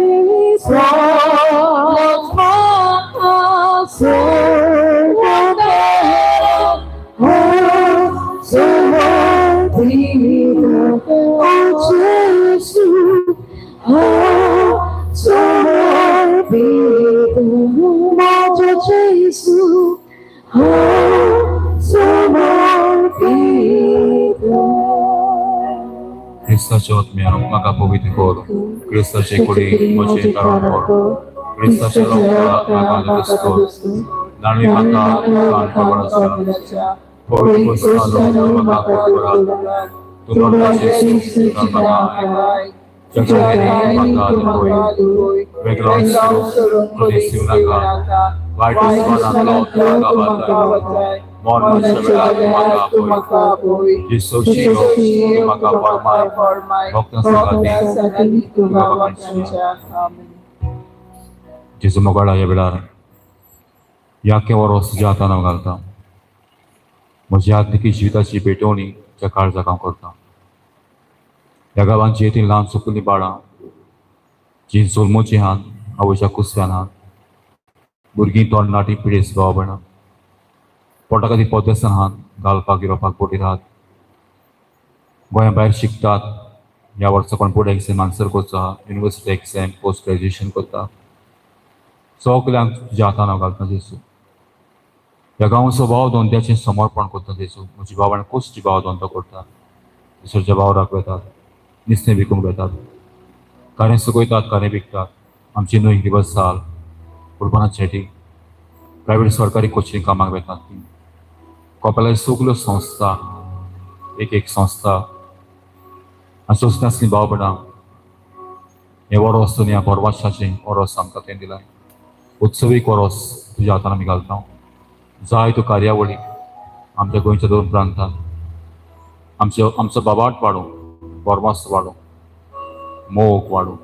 सगळेंच म्हाका समर्पिता. ओ जेसू, समर्पिता, म्हजो जेसू, समर्पिता. क्रिस्ताच्या आत्म्या म्हाका पवित्र कर, क्रिस्ताचे कुडी म्हजें तारण कर, क्रिस्ताच्या रक्ताक म्हाका दुरुस्त कर, जाणवी म्हाका कान खबर आसा, पवित्र क्रिस्तानो म्हाका करा, तूं म्हणटा जेजू, म्हाका आयक. तुज्या दयान तुका आपुय, वेगळावन सोडून प्रदेश दिवं नाका, वायट दुस्मानांतलो तूं म्हाका वाटाय, मरणाच्या वेळार तूं म्हाका आपोय, जेजू शियो तूं म्हाका फर्माय, भक्तां सांगाती तुका वाखाणच्या. आमेन. जेजू मोगाळा, ह्या वेळार ह्या केवरो तुज्या हातान हांव घालता. म्हज्या आत्मिकी जिविताची पेटोवणी तुज्या काळजाक हांव करता. ह्या गांवांची ती ल्हान सुपुल्लीं बाळां जीं जल्मोचीं आहात आवयच्या कुसव्यान आहात, भुरगीं तरणाटीं पिडेस्त भाव भयणां पोटा खातीर पोदेसान आहात, घालपाक गिरोवपाक बोटीर आहात, गोंया भायर शिकतात. ह्या वर्सा कोण बोर्ड एग्जाम आन्सर करचो आहा, युनिवर्सिटी एग्जाम, पोस्ट ग्रेज्युएशन करता, सगल्यांक तुज्या हातान हांव घालता जेजू. ह्या गांवचो भाव धंद्याचें समर्पण करता जेजू. म्हजी भाव कोसची भाव धंदो करता, दुसऱ्याच्या वावराक वेतात, निस्तें विकूंक वेतात, कारें सुकयतात, कारें विकतात. आमची न्हंय दिवस साल उर्बना चेटी प्रायवेट सरकारी कोचिंग कामाक वेतात ती. कोपेला सगल्यो संस्था, एक एक संस्था आनी संस्था आसली भाव भयणां, हें वरोस न्ही, बोरवाशाचें वरोस आमकां तें दिलां. उत्सवीक वरोस तुज्या हातान आमी घालता. जायत्यो कार्यावळी आमच्या गोंयच्या दोन प्रांतांत, आमचो आमचो बाबाट वाडूं, बोरवास वाडूं, मोग वाडूं.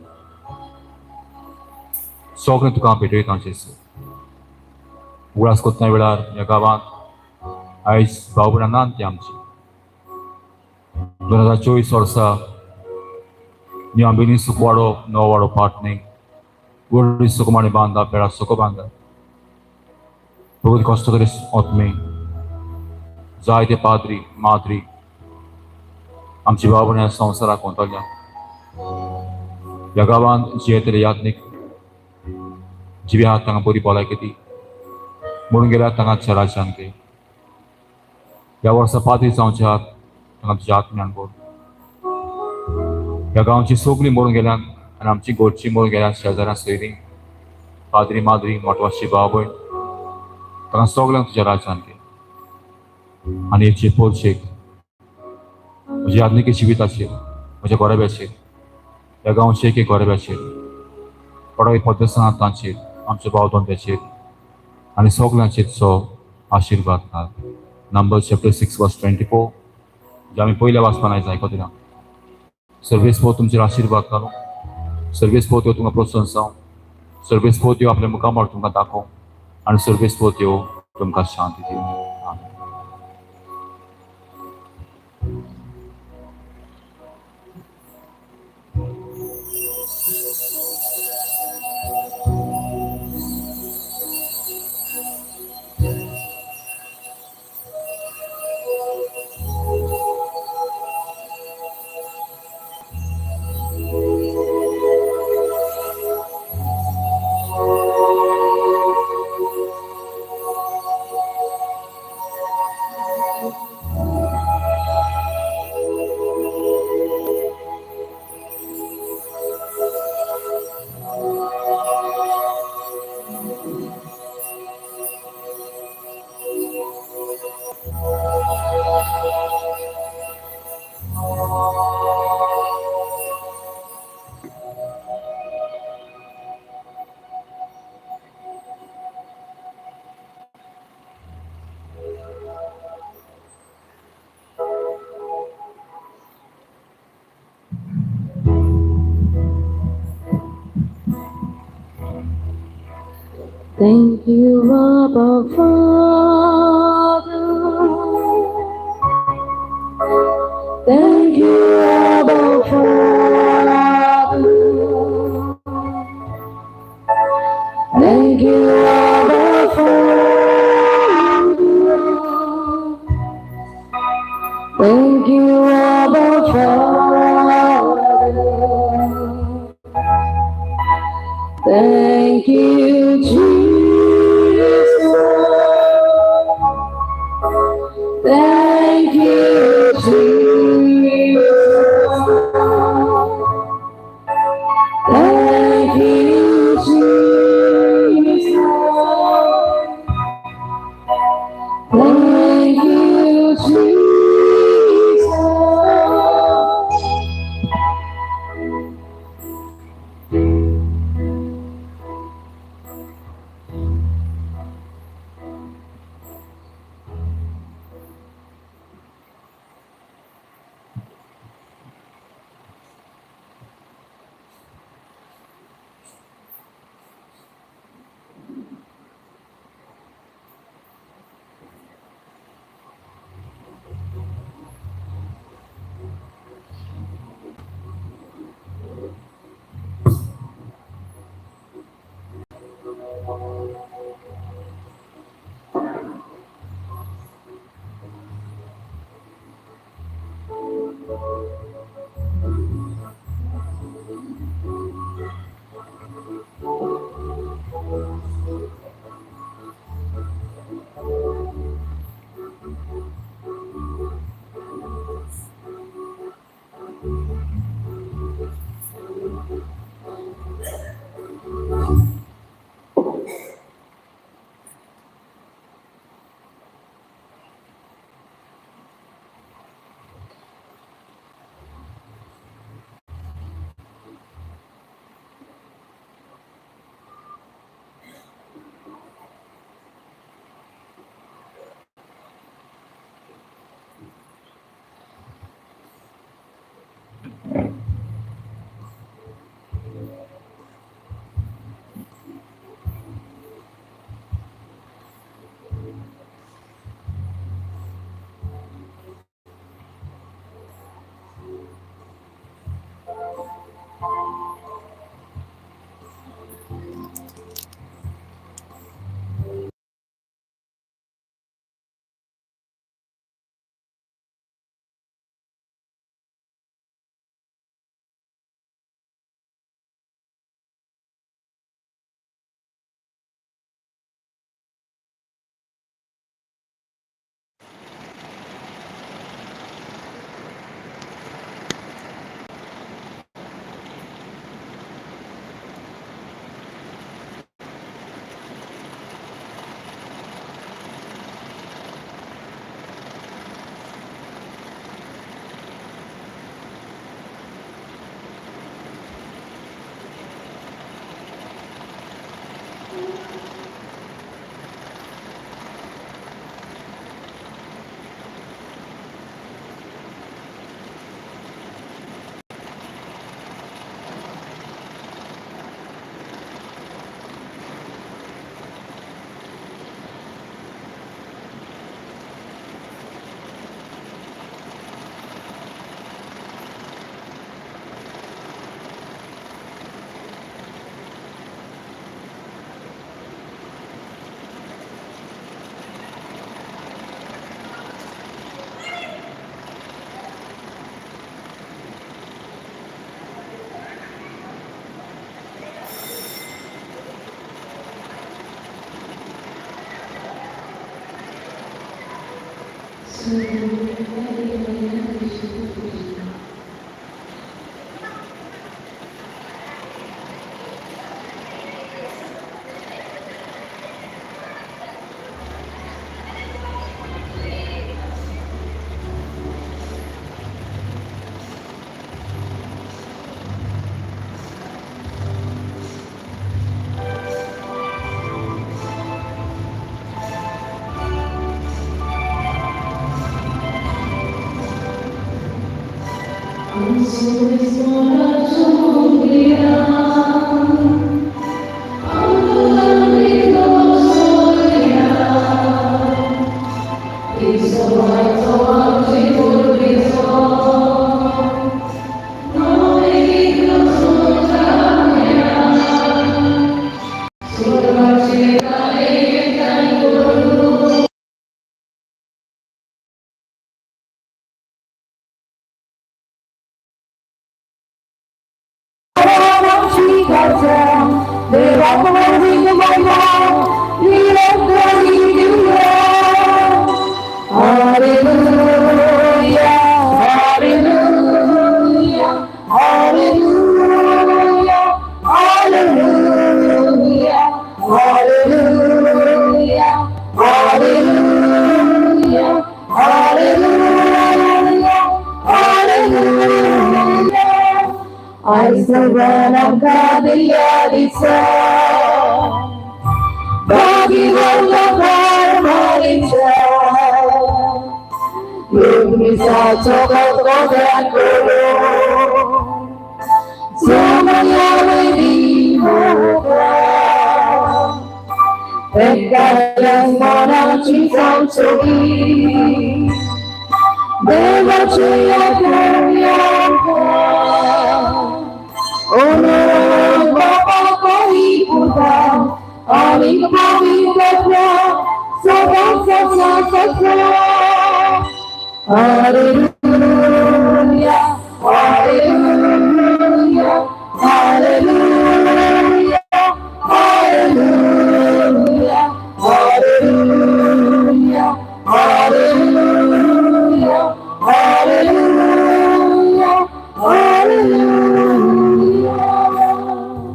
सगळें तुका हांव भेटयता जेजू. उगडास कोत्ना वेळार ह्या गांवांत आयज भाव भयणां नात ती आमची. 2024 वर्सा न्यू आंबिनी सुकवाडो नववाडो पाटणी गोडी सुकमाणी बांदा पेडा सुको बांदा बहुत कश्ट करी ओतमी जायते पाद्री माद्री आमची भाव भयणां संवसाराक वतल्या. ह्या गांवांत जियेतले याज्ञीक जिवे आहात तांकां बरी भलायकी दी, म्हणून गेल्यार तांकां चराच्यान दी. ह्या वर्सा पाद्री जावचे आहात तांकां तुज्या आत्म्यान भर. ह्या गांवची सगळीं मरून गेल्यान आनी आमची घरची मरून गेल्यान, शेजाऱ्यां सोयरीं, पाद्री माद्री, मोटवाशी भाव भयण, तांकां सगल्यांक तुज्या राज्यान दी. आनी हेचे पोरशेक म्हज्या आत्मिकी जिविताचेर, म्हज्या गोरेब्याचेर, ह्या गांवचे एक एक गोरेब्याचेर, पडोय पद्दसान तांचेर, आमच्या भाव धंद्याचेर आनी सगल्यांचेर चो आशिर्वाद घाल. Number chapter 6 verse 24, जे आमी पयल्या वाचपान आयज आयकतल्या. सर्वेस्पोर तुमचेर आशिर्वाद घालूं, सर्वेस्पोर त्यो तुमकां प्रोत्साहन जावं, सर्वेस्पोर त्यो आपल्या मुखामळ तुमकां दाखोवं आनी सर्वेस्पोर त्यो तुमकां शांती दिवं. आमेन. Thank you, Abba Father. Thank you, Abba Father. Thank you, Abba Father. Thank you, Abba Father. Thank you, Jesus. Thank you, Jesus. Thank you, Jesus. Thank you, Jesus.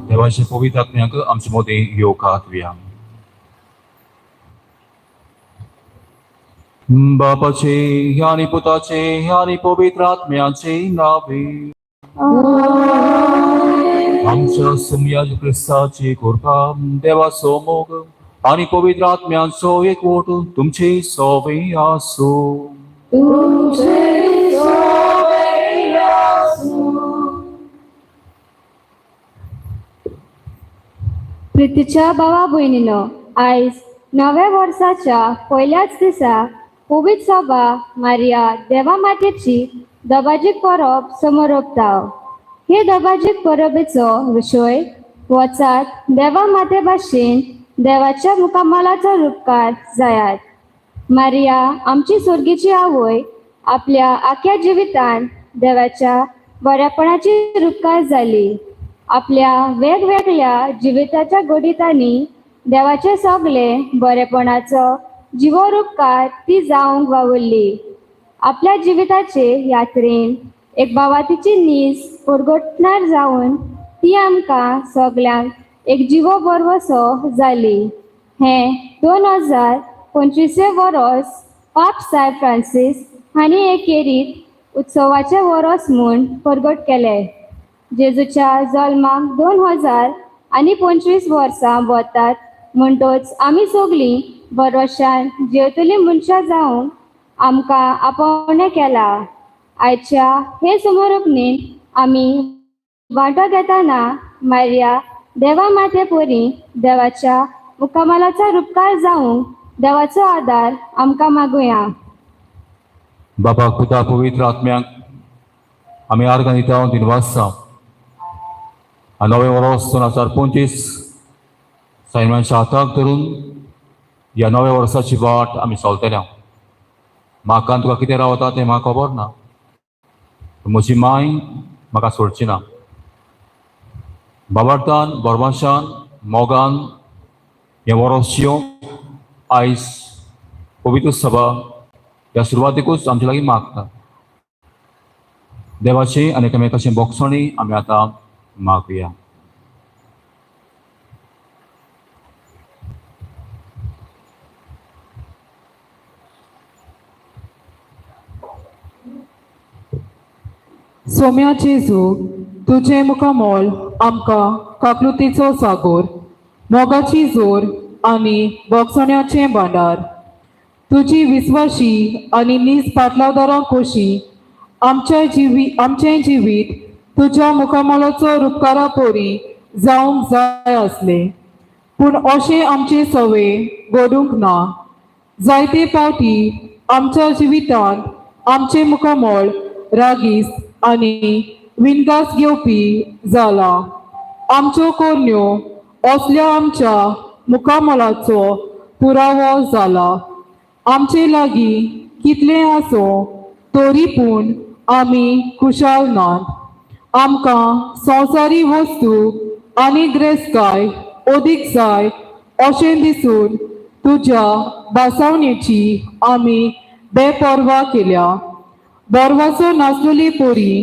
देवाचे पवित्र आत्म्याक आमचे मदीं येवकार दिया. बापाचे आनी पुताचे आनी पवित्र आत्म्याचे नावे आमच्या सुमया क्रिस्ताची कृपा, देवाचो मोग आनी पवित्र आत्म्याचो एकवट तुमचे सवे आसूं. प्रितीच्या भावा भयणीनो, आयज नव्या वर्साच्या पयल्याच दिसा पवित्र सभा मारिया देवा मातेची दबाजीक परब समरोपता. हे दबाजीक परबेचो विशय वचात देवा माते भाशेन देवाच्या मुखामलाचो रुपकार जायात. मारिया आमची स्वर्गीची आवय आपल्या आख्या जिवितान देवाच्या बऱ्यापणाची रुपकार जाली. आपल्या वेगवेगळ्या जिविताच्या घडितांनी देवाचे सगळे बरेपणाचो जिवो रुपकार ती जावंक वावुरली. आपल्या जिविताचे यात्रेन एक बावातीची नीस परगटणार जावन ती आमकां सगल्यांक एक जिवो बरवसो जाली. हें 2025 वरोस पाप सायब फ्रांसीस हांणी एकेरीत उत्सवाचें वरोस म्हूण परगट केलें. जेजूच्या जल्माक 2025 वर्सां वतात म्हणटच आमी सगळीं भरवशान जियेतलीं मनशां जावंक आमकां आपोवणें केलां. आयच्या हे समारोपणेन आमी वांटो घेतना मारिया देवा माते परी देवाच्या मुखामलाचो रुपकार जावंक देवाचो आदार आमकां मागुया. बाबा पुता पवित्र आत्म्याक आमी आर्गां दिता दिनवासा. नवें वर्स 2025 सैमाच्या हाताक धरून ह्या नव्या वर्साची वाट आमी चलतल्या. म्हाका तुका कितें रावता तें म्हाका खबर ना, म्हजी माय म्हाका सोडची ना. बाबार्थान बरमाशान मोगान हें वर्स येवंक आयज पवित्र सभा ह्या सुरवातेकूच आमचे लागीं मागता. देवाचें आनी एकामेकाचें बोगसणी आमी आतां मागुया. सोम्या जेजू, तुजें मुखामोल आमकां काकलुतीचो सागोर, मोगाची जोर आनी बोगसण्याचें भांडार. तुजी विस्वाशी आनी नीज पाटलादारां खोशी आमच्या जिवी आमचें जिवीत तुज्या मुखामोलाचो रुपकारा पोरी जावंक जाय आसलें, पूण अशें आमचें सवे घडूंक ना. जायते फावटी आमच्या जिवितांत आमचें मुखामळ रागीस आनी विनगास घेवपी जाला. आमच्यो कोरण्यो असल्या आमच्या मुखामळाचो पुरावो जाला. आमचे लागीं कितलें आसूं तरी पूण आमी खुशाल नात. आमकां संवसारी वस्तू आनी ग्रेस्काय अदीक जाय अशें दिसून तुज्या भासावणेची आमी बेपर्वा केल्या. बरवासो नासलेली पोरी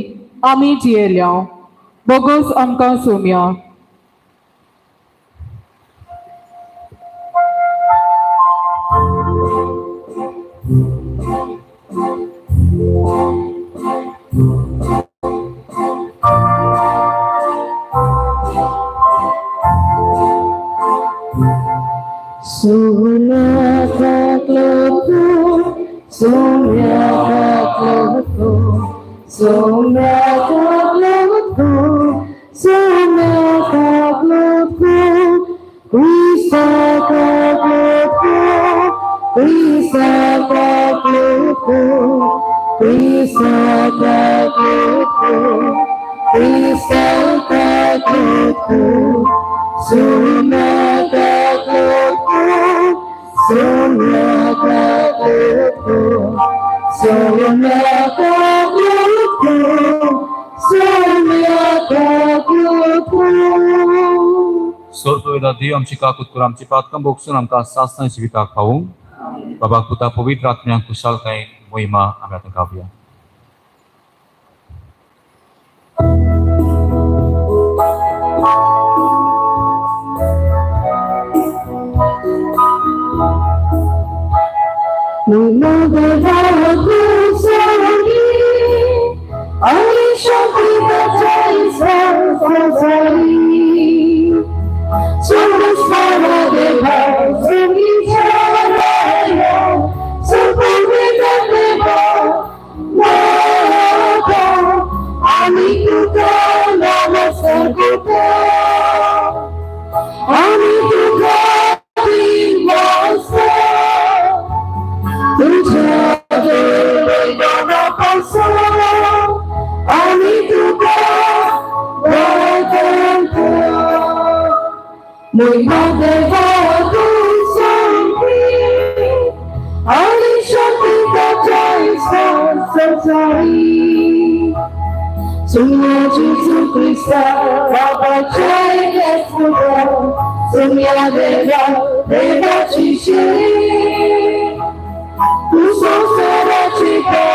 आमी जियेल्या. बोगोस आमकां Saumya. Sonia Sonia Sonia Krista Krista Krista Krista Sonia Sonia Sonia सोर्तवेला देव आमची काकूत करून आमची पातकां भोगसून आमकां सासणां जिविताक पावूं. बाबा, पुता, पवित्र आत्म्याक खुशालकाय मोहिमा आमी आतां गावया. Muy devoto Sonia Gesù Cristo, Baba Jai Sonia Deva, Deva Chishi, Tu Sosara Chika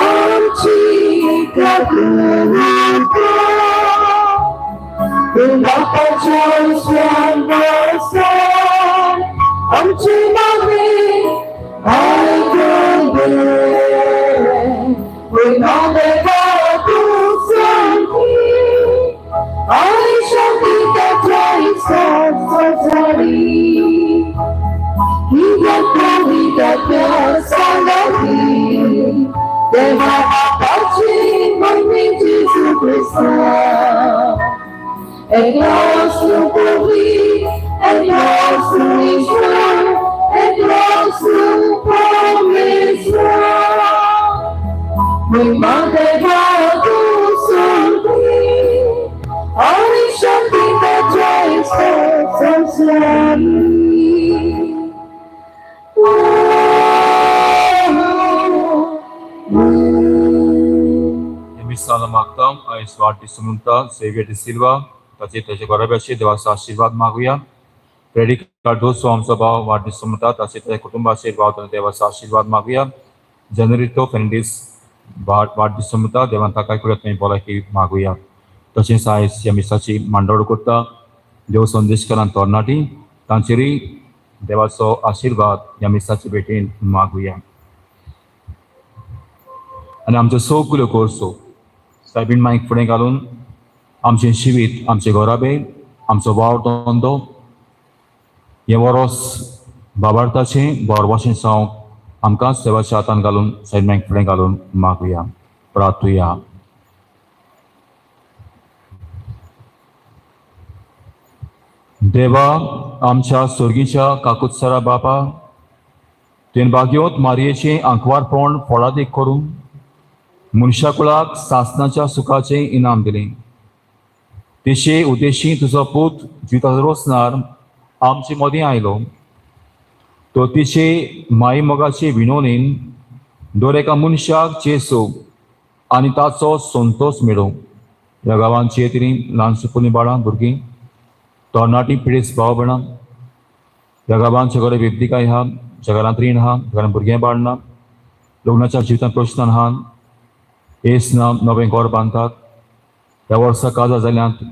Amchi Kakunaka, Baba Jai Swam Amchi Mami, I can bear. We know that God do something. I shall be the joy of sorry. He got me the pure sanity. Deva Apache, my Jesus Christ. É nosso povo, é nosso Israel, é nosso promessa. Mãe devoto sempre, Orixá Jai Sansari. हे मिसाला मागता आयज वाट दिसून म्हणटा Xavier D'Silva ताचे ताच्या घराब्याचे देवाचो आशिर्वाद मागुया. फ्रेडी कार्दोसो आमचो भाव वाडदीस म्हणटा ताचे ताच्या कुटुंबाचेर भाव देवाचो आशिर्वाद मागुया. जनरितो फेर्नांडीस वाडदीस म्हणटा, देवान ताका कुडत भलायकी मागुया. तशेंच आयज ह्या मिसाची मांडावळ करता देव संदेशकारान तरणाटी तांचेरूय देवाचो आशिर्वाद ह्या मिसाचे भेटेन मागुया. आनी आमच्यो सगल्यो गरजो सायबीण माईक फुडें घालून आमचें शिवीत, आमचे घराबे, आमचो वावर धंदो हें वरोस बाबार्थाचें बोरवाशें जावंक आमकां सेवाच्या हातान घालून सायबीण माईक फुडें घालून मागुया, प्रार्थुया. देवा आमच्या सोर्गीच्या काकुत्सरा बापा, तुवें भाग्योत मारयेचें आंकवारपण फळादीक करून मनशाकुळाक सासणाच्या सुखाचें इनाम दिलें. तेशे उद्देशी तुजो पूत जिविताचो रोसणार आमचे मदीं आयलो. तो तिचे माई मोगाचे विनोनीन दर एका मनशाक जेसू आनी ताचो संतोश मेळूं. ह्या गांवांची तरी ल्हान सुपुल्लीं बाळां भुरगीं तरणाटी पिडेस्त भाव भयणां, ह्या गांवांत घरा वेब्दिकाय आहा, ज्या घरांत रीण आहा, घरांत भुरगें बाळ ना, लग्नाच्या जिवितांत प्रश्न आहा, येस ना, नवें घर बांदतात. ह्या वर्सा काजार जाल्यांत,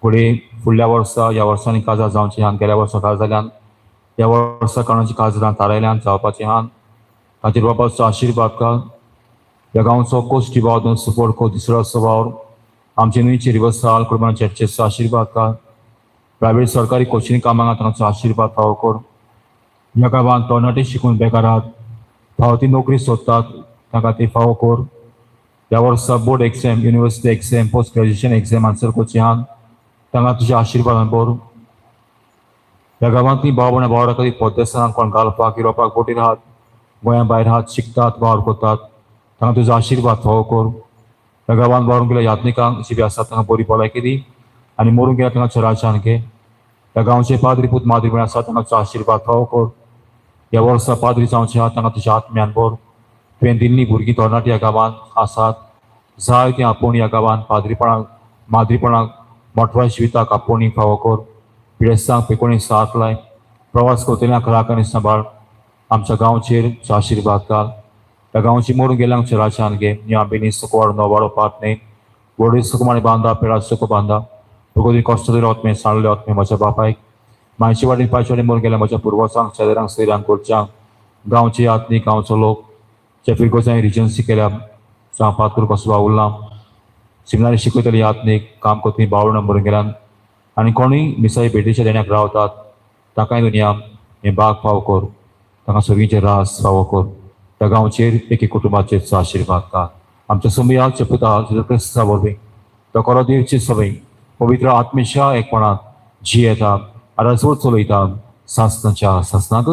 फुडें फुडल्या वर्सा ह्या वर्सांनी काजार जावचें आहा, गेल्या वर्सा काजार जाल्यान, ह्या वर्सा कोणाची काजरां थारायल्यान जावपाचें आहा, ताचेर बापाचो आशिर्वाद घाल. ह्या गांवचो कोश्टी भाव सपोर्ट को दुसरो वावर आमचे न्हंयचे रिवर्साल कुर्बान चर्चेचो आशिर्वाद घाल. प्रायवेट सरकारी कोचिंग कामांक तांचो आशिर्वाद फावो कर. ह्या गांवांत तरणाटे शिकून बेकार आहात, फावो ती नोकरी सोदतात, तांकां ती फावो कर. ह्या वर्सा board exam, university exam, post graduation exam answer करचे आहात, तांकां तुज्या आशिर्वादान भर. ह्या गांवांतलीं भाव भयणां भावंडां खातीर परदेसांत कोण घालपाक युरोपाक बोटीर आहात, गोंया भायर आहात, शिकतात, वावर करतात, तांकां तुजो आशिर्वाद फावो कर. ह्या गांवांत वावरून गेल्या यात्निकांक जी आसात तांकां बरी भलायकी दी आनी मरून गेल्या तांकां चराच्यान घे. ह्या गांवचे पाद्री पूत माद्री भयण आसात तांकां तुजो आशिर्वाद फावो कर. ह्या वर्सा पाद्री जावचे आहात तांकां तुज्या आत्म्यान भर. तुवें दिल्लीं भुरगीं तरणाटी ह्या गांवांत आसात, जाय ती आपोवणी ह्या गांवांत पाद्रीपणाक माद्रीपणाक मोटव्या जिविताक आपोवणी फावो कर. पिडेस्तांक पेकोणी साथ लाय, प्रवास करतल्यांक राख आनी सांबाळ. आमच्या गांवचेर तुजो आशिर्वाद घाल. ह्या गांवची मरून गेल्यांक चराच्यान घे. निया बेनी सुकवाड नवाडो पात न्ही वडील सुकुमारी बांदा पेडा सुख बांदा भगवती कश्ट ओतमे सांडले ओतमे म्हज्या बापायक मायचे वाडीन पायचे वाडीन मरून गेल्या म्हज्या पुर्वजांक शेजाऱ्यांक सोयऱ्यांक गोरच्यांक गांवचे यात्नी गांवचो लोक जे फिरगोजांनी रिजन्सी केल्या जावं पातूर कसो वावुरला सिमिनारी शिकयतले यात्नीक काम करपी बावड मरून गेल्यान आनी कोणूय मिसाई भेटीच्या देण्याक रावतात ताकाय दुनिया हें बाग फावो कर, तांकां सर्गीचे रास फावो कर. त्या गांवचेर एके कुटुंबाचेर आशिर्वाद घाल. आमच्या समयाच्या पुता जेजू क्रिस्ता वरवीं तो कोरो दिवची सवय पवित्र आत्मेच्या एकपणांत जियेता आराजोड चलयता सासनाच्या सासनाक.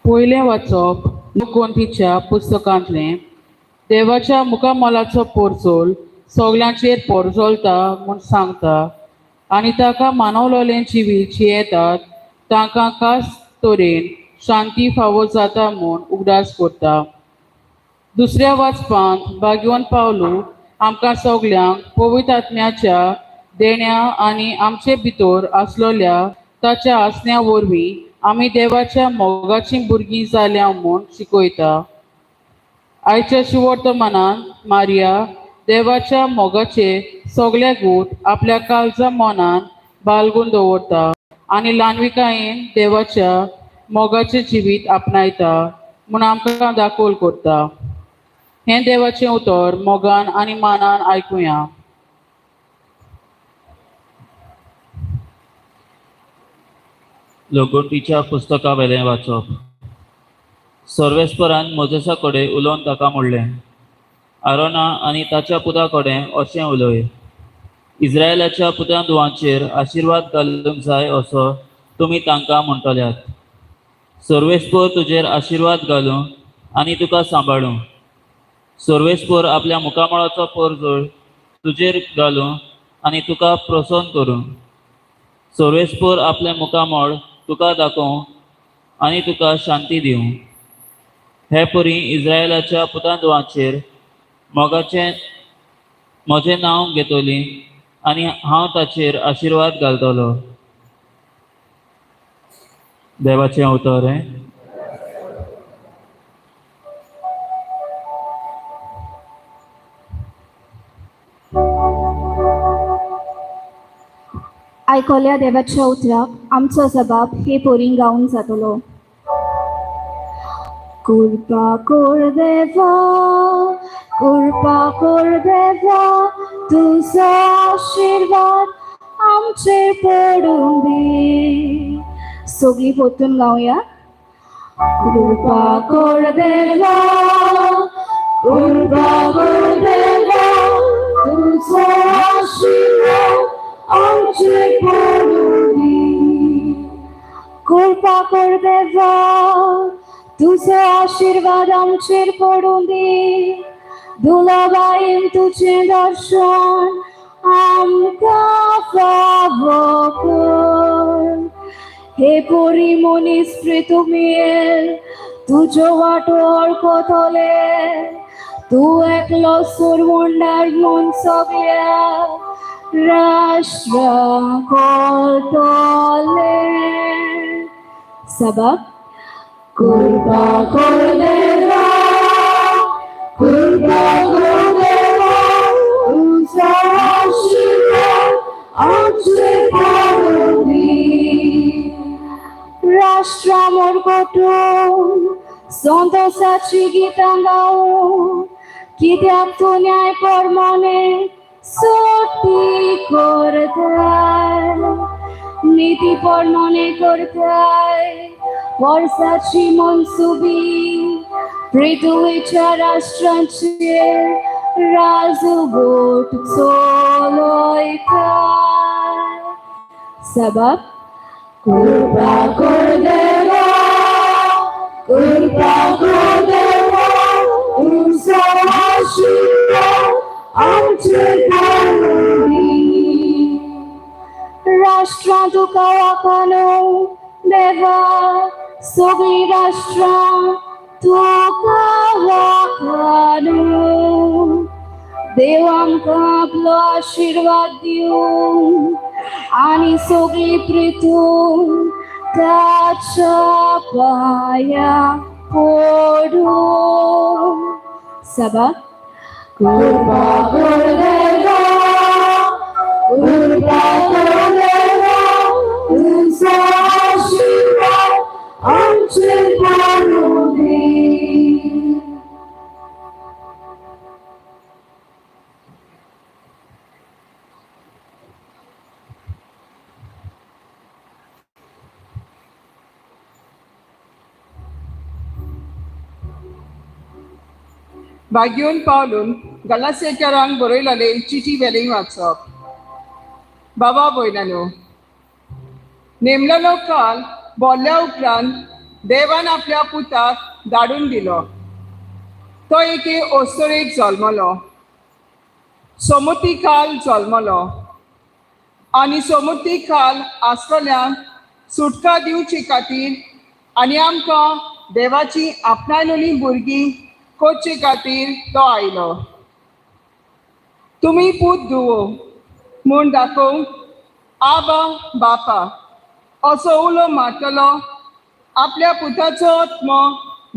पयलें वाचप लोकवंतीच्या पुस्तकांतलें. देवाच्या मुखामोलाचो पोरजोल सगल्यांचेर पोरजोलता म्हूण सांगता आनी ताका मानवलोलें जिवीत जियेतात तांकां खास तरेन शांती फावो जाता म्हूण उगडास करता. दुसऱ्या वाचपांत भाग्यवन पावलू आमकां सगल्यांक पवित्र आत्म्याच्या देण्या आनी आमचे भितर आसलोल्या ताच्या आसण्या वरवीं आमी देवाच्या मोगाचीं भुरगीं जाल्या म्हूण शिकयता. आयच्या शिवर्तमानान मारिया देवाच्या मोगाचे सगळे गूट आपल्या काळजा मनान बाळगून दवरता आनी ल्हानविकायेन देवाच्या मोगाचें जिवीत आपणायता म्हूण आमकां दाखोल करता. हें देवाचें उतर मोगान आनी मानान आयकुया. लोकोटीच्या पुस्तका वेलें वाचप. सर्वेस्परान मोजेसा कडेन उलोवन ताका म्हणलें, आरोना आनी ताच्या पुता कडेन अशें उलय, इस्रायलाच्या पुतां धुवांचेर आशिर्वाद घालूंक जाय असो तुमी तांकां म्हणटल्यात. सर्वेस्पर तुजेर आशिर्वाद घालूं आनी तुका सांबाळूं. सर्वेस्पर आपल्या मुखामळाचो परजळ तुजेर घालूं आनी तुका प्रसन्न करूं. सर्वेस्पर आपलें मुखामळ तुका दाखोवं आनी तुका शांती दिवं. हे परी इस्रायलाच्या पुतांधुवांचेर मोगाचें म्हजें नांव घेतली आनी हांव ताचेर आशिर्वाद घालतलो. देवाचें अवतार हें. आयकोल्या देवाच्या उतराक आमचो जबाब हे पोरीन गावन जातलो. कृपा कर देवा, कृपा कर देवा, तुजो आशिर्वाद आमचेर पडूं दी. सगळीं परतून गावया. कृपा कर देवा, कृपा कर देवा, तुजो आशिर्वाद आमचेर पडूं दी. कृपा कर देवा, तुजो आशिर्वाद आमचेर पडूं दी. दुलाबाईन तुजें दर्शन आमकां फावो कर. हे परी मनीस प्रितुमेल तुज्यो वाटो वळखतले. तूं एकलो सुरवंडार म्हूण सगळ्या राष्ट्रांक कळटलें. सबब कृपा कर देवा, कृपा कर देवा, तुजो आशिर्वाद आमचेर पडूं दी. राष्ट्रां मोरगोटून संतोषाची गितां गावूं, कित्याक तूं न्याय प्रमाणे सोटी करताय, नीती प्रमाणे करताय वर्साची मनसुबी. पृथ्वीच्या राष्ट्रांचेर राजवट चलयताय. सबब कृपा कर देवा, कृपा कर देवा, तुजो आशिर्वाद आमचेर पडूं दी. राष्ट्रां तुका वाखाणो देवा, सगळीं राष्ट्रां तुका वाखाणो. देव आमकां आपलो आशिर्वाद दिवं आनी सगळी प्रितून ताच्या पांया पडूं. सबा कृपा कर देवा, कृपा कर देवा, तुजो आशिर्वाद आमचेर पडूं दी. भाग्योन पावलून गलासेकरांक बरयलेले चिटी वेलें वाचप. बाबा भयणानो, नेमलेलो काल बोल्ल्या उपरांत देवान आपल्या पुताक धाडून दिलो. तो एके अस्तरेक जल्मलो, सोमुती खाल जल्मलो आनी सोमुती खाल आसतल्यांक सुटका दिवचे खातीर आनी आमकां देवाची आपणायलेली भुरगीं करचे खातीर तो आयलो. तुमी पूत धुवो म्हूण दाखोवंक आबा बापा असो उलो मारतलो आपल्या पुताचो आत्मो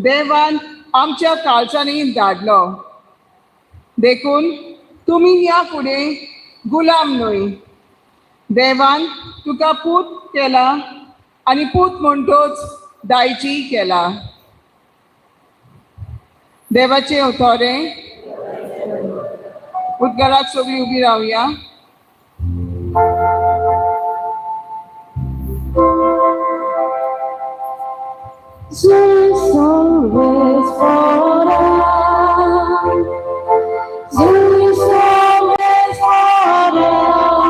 देवान आमच्या काळजांनी धाडलो. देखून तुमी ह्या फुडें गुलाम न्हय, देवान तुका पूत केला आनी पूत म्हणटोच दायजी केला. देवाचे उतोरें. उदगाराक सगळीं उबी रावया. Jesus always for us. Jesus always for us.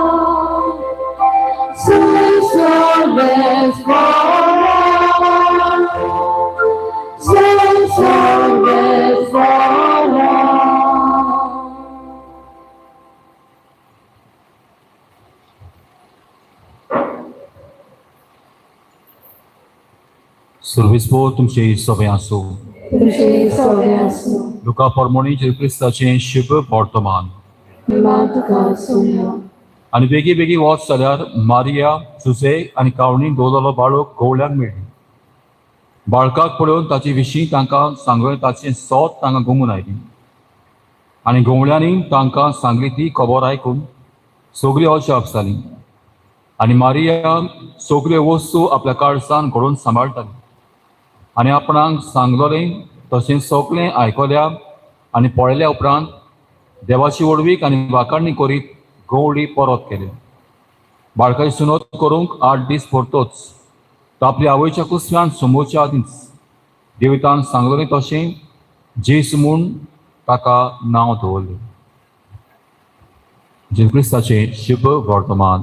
Jesus always for us. Jesus always for us. सर्वेस्पोर तुमचे सगळें आसूं. तुमचे सगळे आसूं. लुका परमोणी जेजू क्रिस्ताचें शुभ वर्तमान. देवा तुका सोम्या. आनी बेगी बेगी वच जाल्यार मारिया, जुजे आनी कावणी दवरलेलो बाळक गवळ्यांक मेळ्ळी. बाळकाक पळोवन ताचे विशीं तांकां सांगलें. ताचें सोद तांकां गुंगून आयली आनी गवळ्यांनी तांकां सांगली ती खबर आयकून सगळीं अजाप जालीं. आनी मारिया सगल्यो वस्तू आपल्या काळजान घडोवन सांबाळटाली आनी आपणाक सांगलोलें तशें सगळें आयकल्या आनी पळयल्या उपरांत देवाची व्हडवीक आनी वाखाणणी करीत गवळी परत केली. बाळकाची सुनत करूंक 8 दीस परतोच तो आपल्या आवयच्या कुसव्यान समोरच्या आदींच देवतान सांगलें तशें जेजू म्हूण ताका नांव दवरलें. जेजू क्रिस्ताचें शुभ वर्तमान.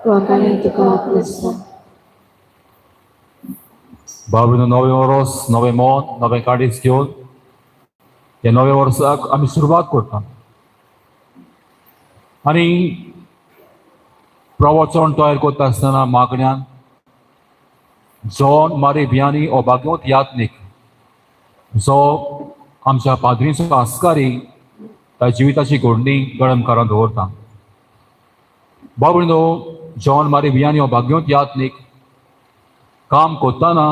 वाखाणे तुका क्रिस्ता. बाबीनो, नवें वर्स, नवें मन, नवें काडीस घेवन ह्या नव्या वर्साक आमी सुरवात करता आनी प्रवचन तयार करता आसतना मागण्यान जॉन मारी बियानी हो भाग्यवंत यात्नीक, जो आमच्या पाद्रींचो आस्कारी, त्या जिविताची घडणी गळमकारां दवरता. बाबणो, जॉन मारी बियानी हो भाग्यवंत यात्नीक काम करतना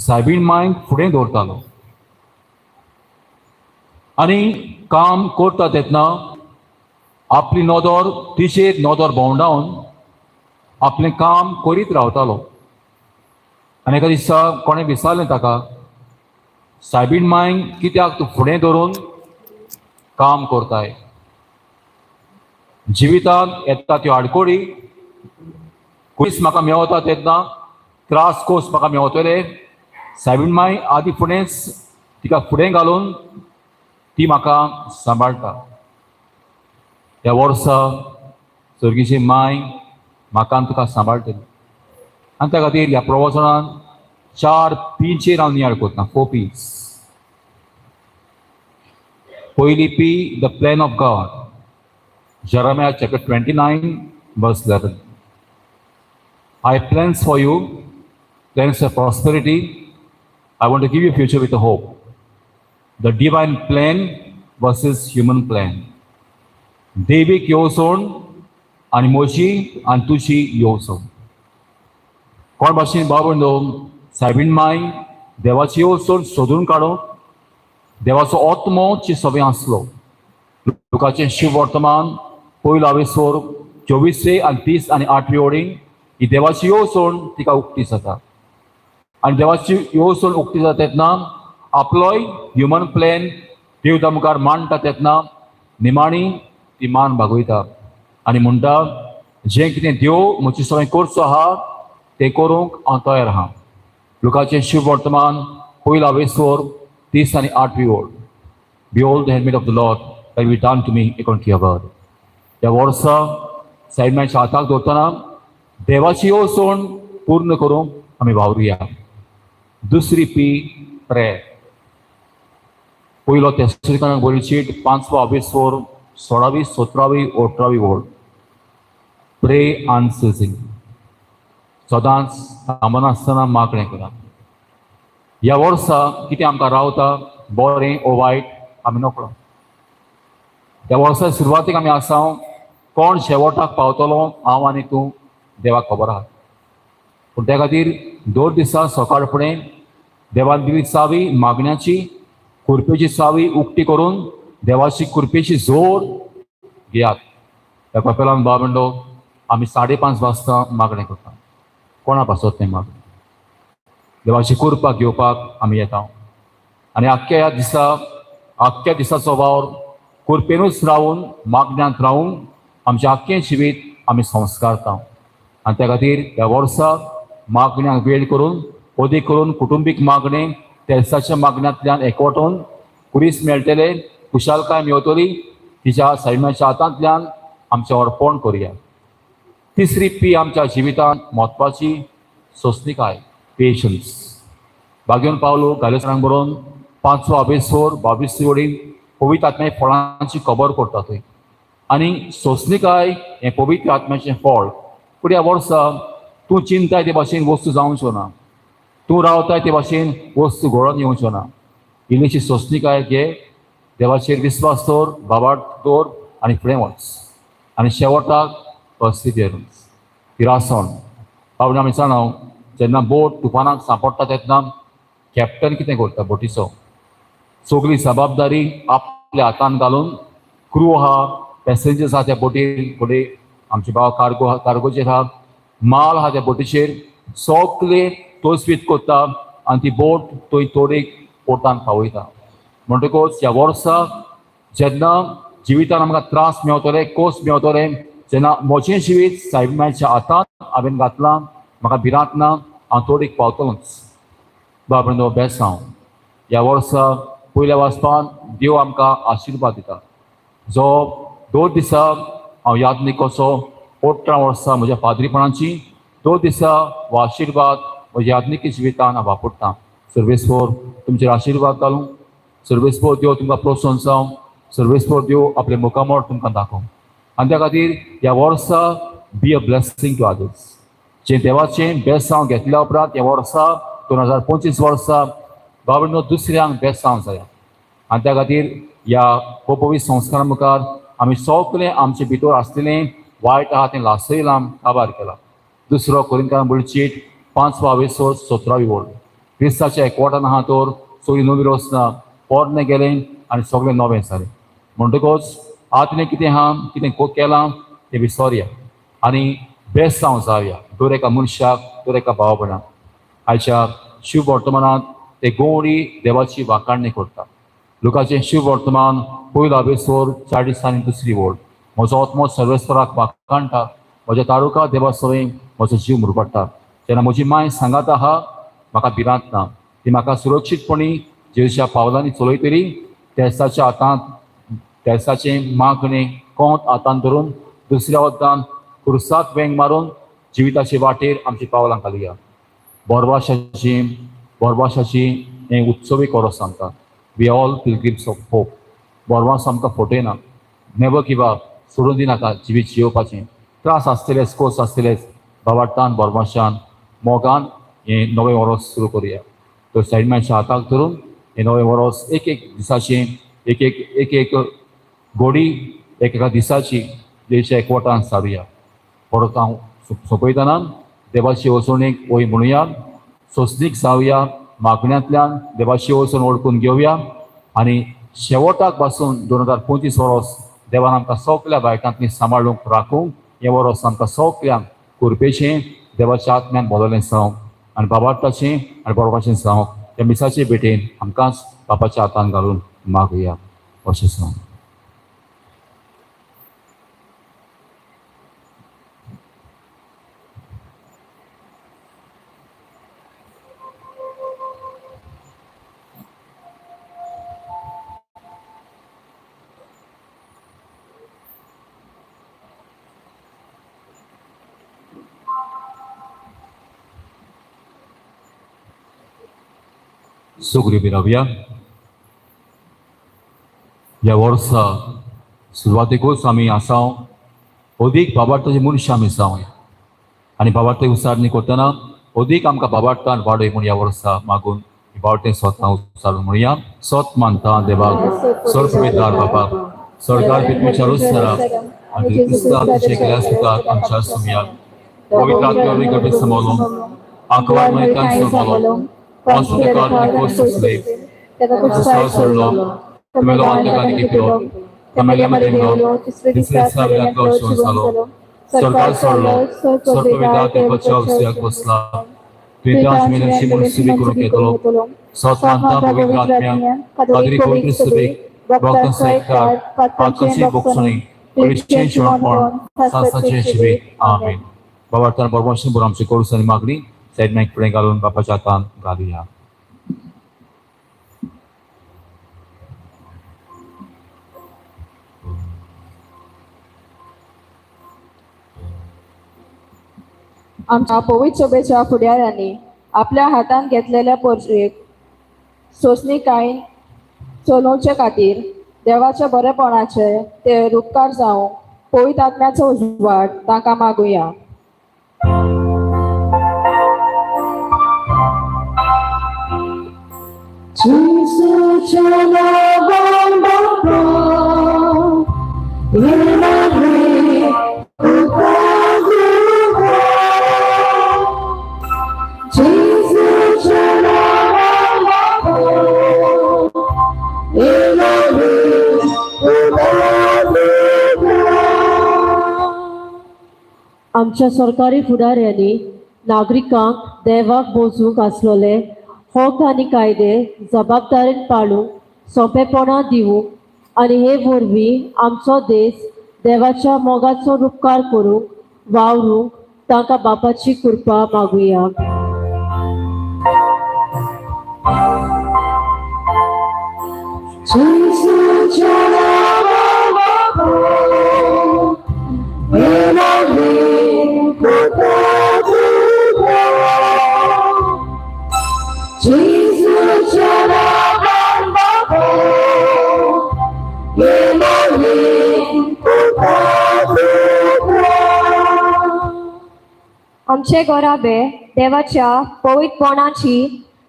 सायबीण मांयक फुडें दवरतालो आनी काम करता तेन्ना आपली नदर तिचेर नदर भोंवडावन आपलें काम करीत रावतालो. आनी एका दिसा कोणें विचारलें ताका, सायबीण मांयक कित्याक तूं फुडें धरून काम करताय? जिवितांत येता त्यो आडकोळी कुरीस म्हाका मेवता तेन्ना त्रास कोस म्हाका मेवतले, सायबीण माय आदी फुडेंच तिका फुडें घालून ती म्हाका सांबाळटा. ह्या वर्सा सर्गीची माय म्हाका आनी तुका सांबाळटली. आनी त्या खातीर ह्या प्रवचनान चार पीचेर हांव नियाळ करता, फोर पीस. पयली P, the plan of God. Jeremiah chapter 29 verse 11. I have plans for you, plans of prosperity. I want to give you a future with a hope. The divine plan versus human plan. दैवीक येवजण आनी म्हजी आनी तुजी येवजण. कोण भाशेन बाबंडो, सायबीण माय देवाची येवजण सोदून काडूंक देवाचो आत्मो ची सगळें आसलो. लुकाचें शिव वर्तमान पयलो आवेसोर 24वे आनी 30 आनी 8वी ओडीन ही देवाची येवजण तिका उक्ती जाता. आनी देवाची येवजण उक्ती जाता तेन्ना आपलोय ह्युमन प्लॅन देवता मुखार मांडटा तेन्ना निमाणी ती मान बागयता आनी म्हणटा, जें कितें देव म्हजे सगळें करचो आहा तें करूंक हांव तयार आहा. लुकाचें शिव वर्तमान पयलो आवेसोर 30 आनी 8वी ओळ. Behold, the handmaid of the Lord, thy be done to me according to your word. ह्या वर्सा सायबीण हाताक दवरतना देवाची येवजण पूर्ण करूंक आमी वावरुया. दुसरी पी, प्रेयर. पयलो तेसरिकांक बरी चीट पांचवो आवेसोर 16वी, 17वी, 18वी ओळ. प्रे अनसिजींग. सदांच थांबनासतना मागणें करात. ह्या वर्सा कितें आमकां रावता, बरें ओ वायट, आमी नकळो. ह्या वर्सा सुरवातीक आमी आसा. कोण शेवटाक पावतलो, हांव आनी तूं, देवाक खबर आहा. पूण त्या खातीर दर दिसा सकाळ फुडें देवान दिली चावी, मागण्याची कुरपेची चावी उक्ती करून देवाची कुरपेची जोर घेयात. ह्या कपेलान बाबंडो आमी 5:30 वाजता मागणें करता. कोणा पासत तें मागणें, देवाची कुरपा घेवपाक आमी येता आनी आख्ख्या ह्या दिसा, आख्ख्या दिसाचो वावर कुरपेनूच रावून, मागण्यांत रावून आमचें आख्खें जिवीत आमी संस्कारता. आनी त्या खातीर ह्या वर्सा मागण्यांक वेळ करून, अदीक करून कुटुंबीक मागणें, तेर्साच्या मागण्यांतल्यान एकवटून कुरीस मेळटले, खुशालकाय मेवतली. तिच्या सैम्याच्या हातांतल्यान आमचें अर्पण करुया. तिसरी पी आमच्या जिवितांत म्हत्वाची, सोंसणिकाय, पेशन्स. भाग्यवन पावलो गालेसरांक बरोवन पांचवो आबेसोर 22 वडीन पवित्र आत्म्या फळांची खबर करता थंय आनी सोंसणिकाय हें पवित्र आत्म्याचें फळ. पूण ह्या वर्सा तूं चिंताय ते भाशेन वस्तू जावच्यो ना. तूं रावताय ते भाशेन वस्तू घडोवन येवच्यो ना. इल्लीशी सोंसणीकाय घे, देवाचेर विस्वास दवर, बाबाट दवर आनी फुडें वच आनी शेवटाक पर्सिवियरन्स, तिरासण. बाबा आमी जाणा, जेन्ना बोट तुफानाक सांपडटा तेन्ना कॅप्टन कितें करता? बोटीचो सगळी जबाबदारी आपल्या हातान घालून क्रू आहा, पॅसेंजर्स आहा त्या बोटीर, फुडें आमचे भाव कार्गो कार्गोचेर आहा, माल आहा त्या बोटीचेर, सगळे तोसवीत करता आनी ती बोट थंय तोडीक पोर्टान पावयता. म्हणटकूच ह्या वर्सा जेन्ना जिवितान आमकां त्रास मेवतले, कोस मेवतले, जेन्ना म्हजें जिवीत सायबाच्या हातांत हांवें घातलां, म्हाका भिरांत ना, हांव तोडीक पावतलोच. बाबा बेसांव ह्या वर्सा पयल्या वाचपान देव आमकां आशिर्वाद दिता. जो 2 दिसा हांव यादनीक कसो 18 वर्सां म्हज्या पाद्रीपणाची 2 दिसा हो आशिर्वाद म्हज्या यादनिकी जिवितान हांव वापरतां. सर्वेस्पोर तुमचेर आशिर्वाद घालूं, सर्वेस्पोर देव तुमकां प्रोत्साहन जावं, सर्वेस्पोर देव आपले मुखामळ तुमकां दाखोवं. आनी त्या खातीर ह्या वर्सा be a blessing to others. जें देवाचें बेसांव घेतल्या उपरांत ह्या वर्सा 2025 वर्सा बाबा दुसऱ्यांक बेसांव जाया. आनी त्या खातीर ह्या पवित्र संस्कारा मुखार आमी सगळें आमचे भितर आसलेलें वायट आहा तें लासयलां, काबार केलां. दुसरो कोरिंथान बरी चीट 5 वेसो 17वी वळ, क्रिस्ताच्या एकवटान आहा तर सगळी नवी रचना, पोरणें गेलें आनी सगळें नवें जालें. म्हणटकूच आतां कितें आहा, कितें केलां तें विसरया आनी बेसांव जावया दर एका मनशाक, दर एका भाव भयणाक. आयच्या शिव वर्तमानांत ते गोवणी देवाची वाखाणणी करता. लोकांचें शिव वर्तमान पयलो अबेसोर 4 आनी 2 वळ, म्हजो आत्मो सर्वेस्वराक वाखाणटा, म्हज्या तारुका देवा सवय म्हजो जीव मुरपडटा. जेन्ना म्हजी माय सांगात आहा म्हाका भिरांत ना, ती म्हाका सुरक्षीतपणी जेजूच्या पावलांनी चलयतली. तेसाच्या हातांत तेसाचें मागणें कोंत हातांत धरून दुसऱ्या वतान खुर्साक वेंग मारून जिविताचे वाटेर आमची पावलां घालुया. बोरवाशाची बोरवाशाची हें उत्सवी कोरस आमकां. We all pilgrims of hope. बोरवास आमकां फटयना. नेवर गिव अप, सोडून दिनाका जिवीत जियोवपाचें. त्रास आसतलेच, कोस आसतलेच, बाबाटान बोरवाशान मोगान हें नवें वरोस सुरू करुया. तर सायडमाच्या हाताक धरून हें नवें वरोस एक एक दिसाचें, एक एक एक एक गोडी एक एका दिसाची देशा एकवटान सारुया. परत हांव सोंपयतना देवाची वसणीक वय म्हणुया, सोंसणीक जावया, मागण्यांतल्यान देवाची वचून वळखून घेवया आनी शेवटाक पासून 2025 वरोस देवान आमकां सगल्या बायकांतली सांबाळूंक राखूंक. हें वरोस आमकां सगल्यांक कुरपेचें देवाच्या आत्म्यान बोललें जावं आनी बाबार्थाचें आनी बरोवपाचें जावं. त्या मिसाचे भेटेन आमकांच बापाच्या हातान घालून मागुया अशें जावं. सगळी बिरावया. ह्या वर्सा सुरवातेकूच आमी आसा अदीक बाबार्थाची मनशां आमी जावया आनी बाबार्थ उसारणी करतना अदीक आमकां बाबार्थान वाडय म्हूण ह्या वर्सा मागून बावटें स्वता उसारून म्हणया. सत मानता देवाक सर्वदार बाबा, सरकार पृथ्वीच्या रुसरा आनी क्रिस्ताक तुजें केल्या सुखाक आमच्या सुमया पवित्र आत्म्या गटे समोलो आंकवार मयतान समोलो सोडलो तुमेलो अंतकानी कितलो तमेल्या मदेंगलो तिसरे सावल्यातलो शिवन जालो सरकार सोडलो सर्पविदा तेपाच्या उसयाक बसला तुवें मेल्याशी म्हूण सुबी करूंक येतलो. सत मानता पवित्र आत्म्या कादरी पवित्र सुबेक भक्तांचो एकठार पातकांची बोगसणी पयशे जिवनपण सासाचे शिवे. आमेन. बाबा बरोबर बरोबर आमची कोर्स आनी मागणी सायड मायक फुडें घालून बापाच्या हातान घालुया. आमच्या पवित्र सभेच्या फुडाऱ्यांनी आपल्या हातांत घेतलेल्या पोरजेक सोंसणीकायेन चलोवचे खातीर देवाच्या बरेपणाचे ते रुपकार जावंक पवित्र आत्म्याचो उजवाड तांकां मागुया. जेजूच्या नांवान बापा, हे मागणें तुका दिता. जेजूच्या नांवान बापा, हे मागणें तुका दिता. आमच्या सरकारी फुडाऱ्यांनी नागरिकांक देवाक बोजूंक आसलेले हक आनी कायदे जबाबदारेन पाळूंक सोंपेपणां दिवंक आनी हे वरवीं आमचो देश देवाच्या मोगाचो रुपकार करूंक वावरूंक तांकां बापाची कृपा मागुया. जेजूच्या नांवान बापा, हे मागणें तुका दिता. जेजूच्या नांवान बापा, हे मागणें तुका दिता. आमचे गोराबे देवाच्या पवित्रपणाची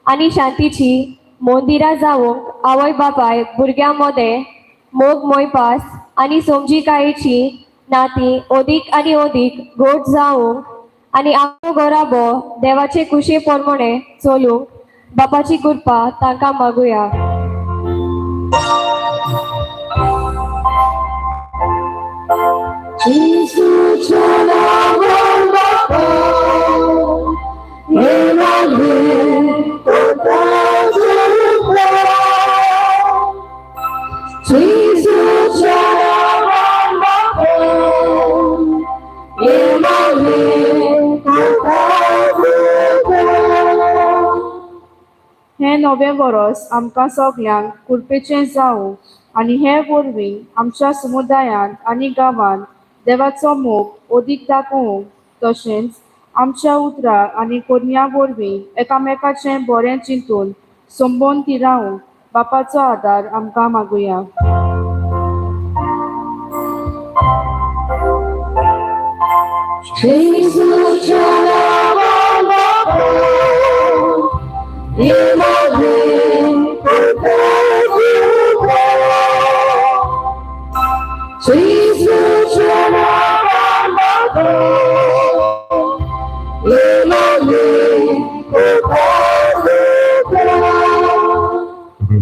आनी शांतीची मंदिरां जावंक आवय बापाय भुरग्यां मदें मोग मोयपास आनी समजिकायेची नातीं अदीक आनी अदीक घट जावंक आनी आमचो गोराबो देवाचे कुशे प्रमाणे चलूंक बापाची कृपा तांकां मागुया. जेजूच्या नांवान बापा, हे मागणें तुका दिता. जेजूच्या नांवान बापा, हे मागणें तुका दिता. हें नवें वरस आमकां सगल्यांक कृपेचें जावं आनी हे वरवीं आमच्या समुदायांत आनी गांवांत देवाचो मोग अदीक दाखोवंक तशेंच आमच्या उतरां आनी करण्या वरवीं एकामेकाचें बरें चिंतून संबंद तिरावंक बापाचो आदार आमकां मागुया. जेजूच्या नांवान बापा, हे मागणें तुका दिता. जेजूच्या नांवान बापा, हे मागणें तुका दिता.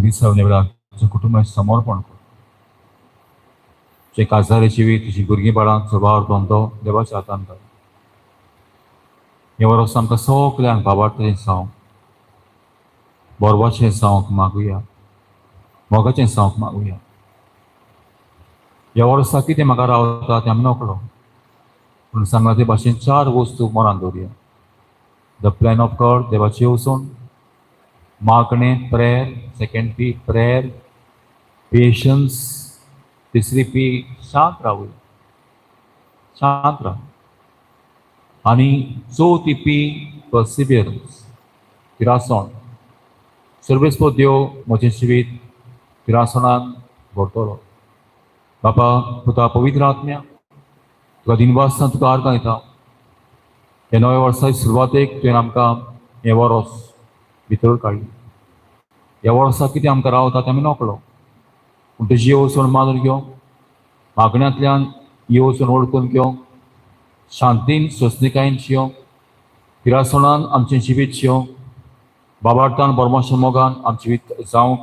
दिसा वेळार तुझ्या कुटुंबाचें समर्पण कर. तुजे काजारी जिवीत, तुजी भुरगीं बाळां, स्वभाव धंदो देवाच्या हातान घाल. हें वर्स आमकां सगल्यांक बाबार्थाचें जावं, बरवाचें जावंक मागुया, मोगाचें जावंक मागुया. ह्या वर्सा कितें म्हाका रावता तें आमी नकळो, पूण सांगला ते भाशेन चार वस्तू मनांत दवरुया. The plan of God, देवाची येवजण, मागणें prayer, second P prayer, patience, तिसरी पी शांत रावूया, शांत राव, आनी चवथी पी पर्सिवियरन्स, तिरासण. सर्वेस्पो देव म्हजें जिवीत तिरासणान भरतलो. बापा, पुता, पवित्र आत्म्या, तुका दिनवासना, तुका आर्गां दिता. ह्या नव्या वर्सा सुरवातेक तुवें आमकां हें वरोस भितर काडलें. ह्या वर्सा कितें आमकां रावता तें आमी नकळो, पूण तुजी येवजण मानून घेवंक, मागण्यांतल्यान येवजण वळखून घेवंक, शांतीन सोंसणिकायेन जियोंक, तिरासणान आमचें जिवीत जियोंक, बाबार्थान बरमाच्या मोगान आमचें जिवीत जावंक,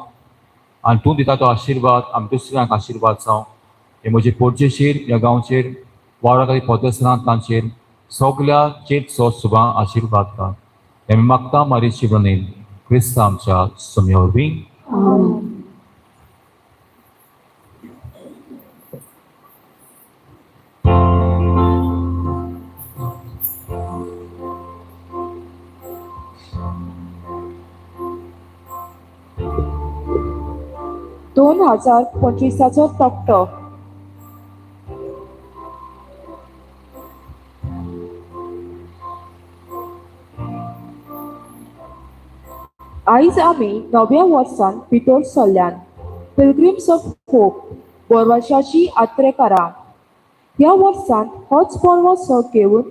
आनी तूं दिता तो आशिर्वाद आमी दुसऱ्यांक आशिर्वाद जावं. हे म्हजे पोरचेचेर, ह्या गांवचेर, वावरा खातीर पदसरां तांचेर सगल्याचेर सो सुबा आशिर्वाद घाल. हें आमी मागता मारीची वनील क्रिस्ता आमच्या सोम्या वरवीं. आमेन. 2025चो तकटो. आयज आमी नव्या वर्सान भितर सरल्यान पिलग्रिम्स ऑफ होप बोरवाशाची यात्रेकारां. ह्या वर्सांत होच बोरवासो घेवन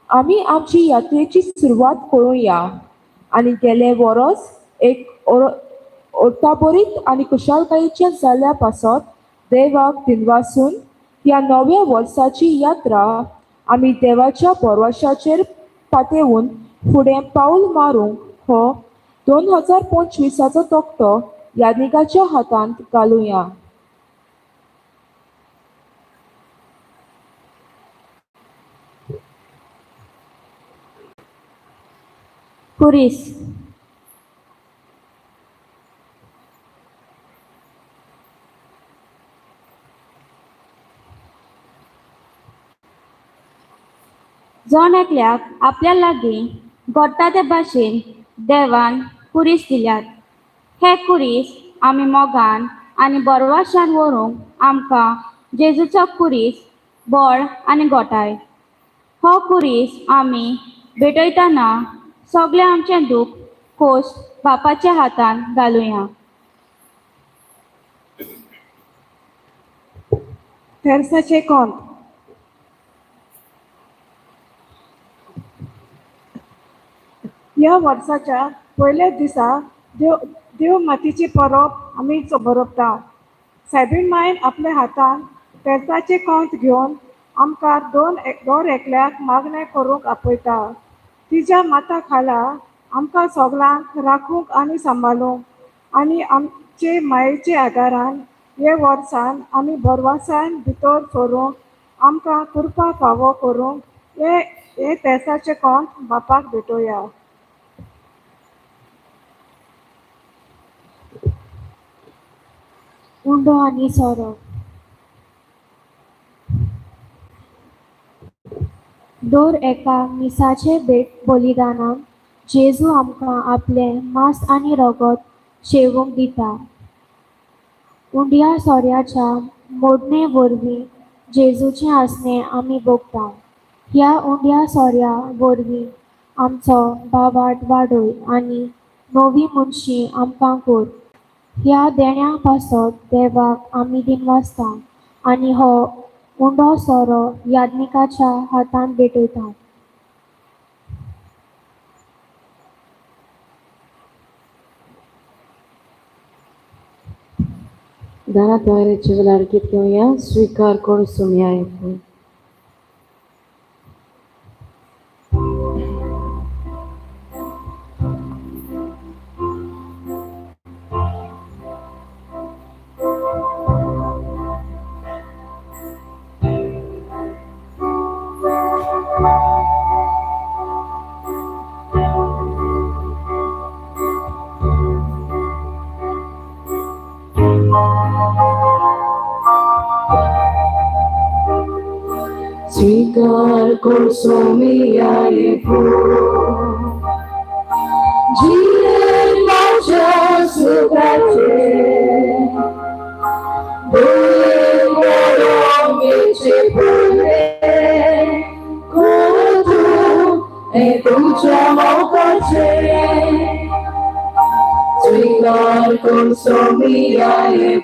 आमी आमची यात्रेची सुरवात करुया आनी गेले वरस एक अर्ताबरीत आनी खुशालकायेच्या जाल्या पासत देवाक दिनवासून ह्या नव्या वर्साची यात्रा आमी देवाच्या भरवशाचेर पातेवन फुडें पावल मारूंक हो 2025 तकटो याज्ञिकाच्या हातांत घालुया. खुरीस. जण एकल्याक आपल्या लागीं घडटा ते भाशेन देवान खुरीस दिल्यात. हे खुरीस आमी मोगान आनी बरवाशान व्हरूंक आमकां जेजूचो खुरीस बळ आनी गोठाय. हो खुरीस आमी भेटयतना सगळें आमचें दूख खोस बापाच्या हातान घालुया. तेर्साचें कोंत. ह्या वर्साच्या पयल्या दिसा देव देव मातीची परब आमी बरोवता. सायबीण मायन आपल्या हातान तेर्साचें कोंत घेवन आमकां दोन दर एकल्याक मागणें करूंक आपयता. तिच्या माता खाला आमकां सगळ्यांक राखूंक आनी सांबाळूंक आनी आमचे मायेचे आदारान हे वर्सान आमी भरवंसान भितर सरूंक आमकां कृपा फावो करूंक हे हे तेर्साचें कोंत बापाक भेटोया. उंडो आनी सोरो. दर एका मिसाचे भेट बलिदानान जेजू आमकां आपलें मांस आनी रगत शेवूंक दिता. उंड्या सोऱ्याच्या मोडणे वरवीं जेजूचें आसणें आमी भोगता. ह्या उंड्या सोऱ्या वरवीं आमचो भावार्थ वाडय आनी नवी मनशी आमकां कर. ह्या देण्या पासत देवाक आमी दिनवासता आनी हो उंडो सोरो याज्ञिकाच्या हातान भेटयता. दारात ricevere घेवया स्वीकार करून सुमया. स्वीकार consumia e Jiren sukache Bule Kutu e kucha mokache Sweekar consumia e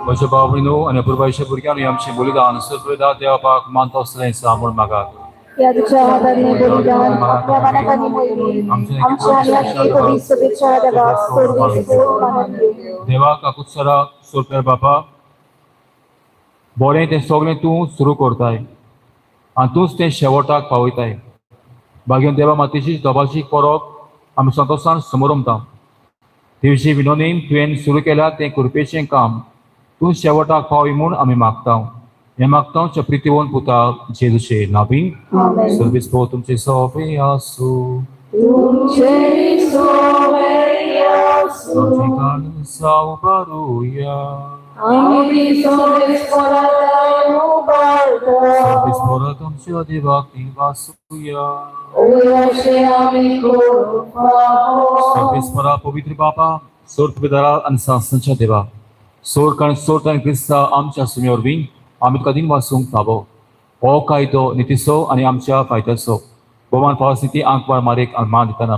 म्हज्या बाबणीनो आनी अपुरबायेच्या भुरग्यांनी आमचें बलिदान सुप्रदा देवाक मानता आसतलें म्हूण मागात. ह्या तुझ्या हाताने बलिदान आपल्या मनात आनी मोहिनी आमच्या आनी आमची कवी शुभेच्छा देवाक सर्वीस मानून घेवं. देवाक आकुत्सरा सोरपर बापा, बरें तें सगळें तूं सुरू करताय आनी तूंच तें शेवटाक पावयताय. भाग्यान देवा मातेची दबाजी परब आमी संतोशान समोरमता. दिवशी विनोदीन तुवें सुरू केलां तें कृपेचें काम तूं शेवटाक पावय म्हूण आमी मागता. हें मागता आमच्या प्रितीवन पुता जेजूचे नावी. आमेन. सर्वीस भोव तुमचे सोबे आसूं. तुमचे सोवे आसूं. आमचे काळजां उबारुया. आमी सोमेस्पराताय उबारता. सर्वीस भोव तुमच्या देवाक निवासूया. अशें आमी करूंक फावो. सर्वेस्परा पवित्र बापा, सोर्त पितरा आनी सांसांच्या देवा, सोर्क आनी सोर्त आनी क्रिस्ता आमच्या सुमे वरवीं आमी तुका दिन वासूंक फावो हो कायदो नितीचो आनी आमच्या फायद्याचो भोवमान पावस निती आंकवार मारेक आनी मान दितना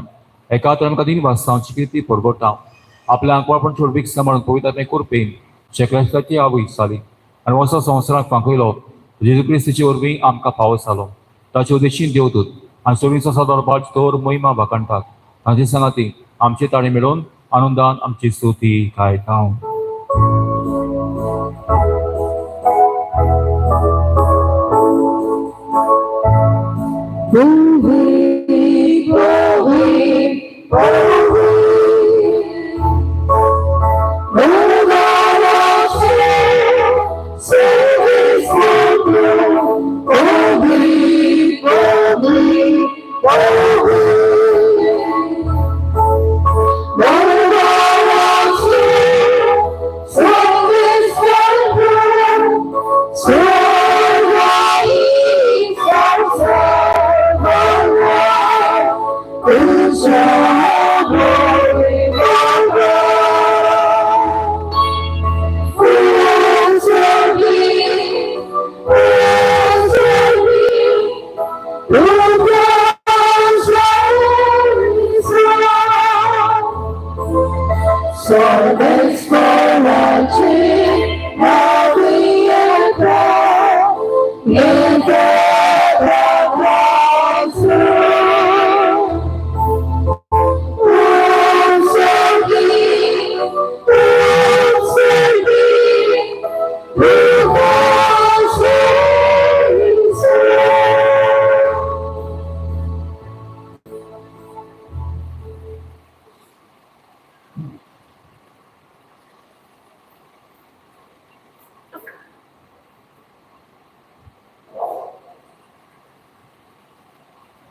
एका तर आमकां दिन वासांची किर्ती परगोटा आपल्या आंकवारपण चोडवीक सांबाळून पवित्र आत्मे कृपेन शेकड्याची आवय जाली आनी वर्सा संवसाराक फांकयलो जेजू क्रिस्तीचे वरवीं आमकां फावो जालो. ताचे उद्देशीन देवदूत आनी सोबीचो सदर तोर महिमा वाखाणटात. तांचे सांगाती आमचे ताळे मेळोवन आनंदान आमची स्तुती गायता. Glory, glory, glory.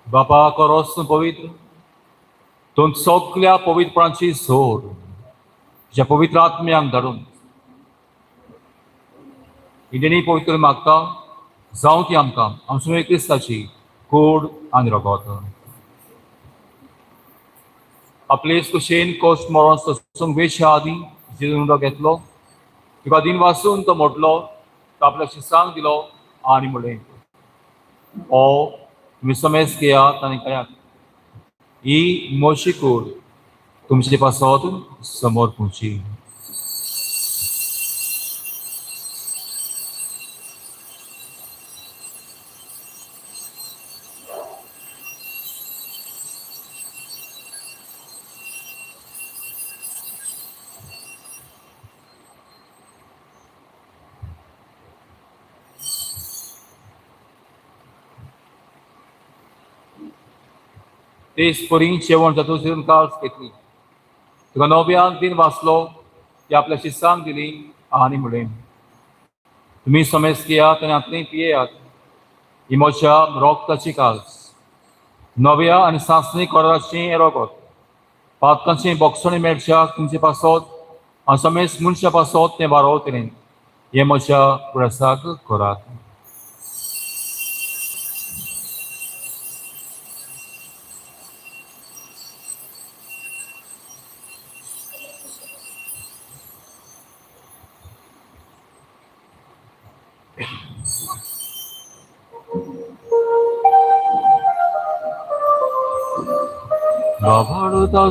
बापा करोस पवित्र तूं सगल्या पवित्रपणाची सोड तुज्या पवित्र आत्म्यांक धाडून इंडियनी पवित्र मागता जावं ती आमकां आमच्या क्रिस्ताची कोड आनी रगत. आपले कुशेन कोस्ट मरोन ससूंक वेच्या आदीं जेजून घेतलो, तुका दिन वासून तो मोडलो, तो आपल्या शिसांक दिलो आनी म्हणलें, ओ तुमी समेज घेयात आनी खायात, ही मोशी कूड तुमचे पासत समोर पुची. तेच परी जेवण जातूच काल्स घेतली, तुका नव्यान दिन वाचलो, ती आपल्या शिसांक दिली आनी म्हणलें, तुमी समेज घेयात आनी आतली पियेयात, ही म्हज्या रोगताची काल्स, नव्या आनी सांसणी कराराचें हें रोगत, पातकांचें बोगसणी मेळच्याक तुमचे पासत आनी समेज मनशा पासत तें वारोवतलें, हें म्हज्या प्रसाक करात.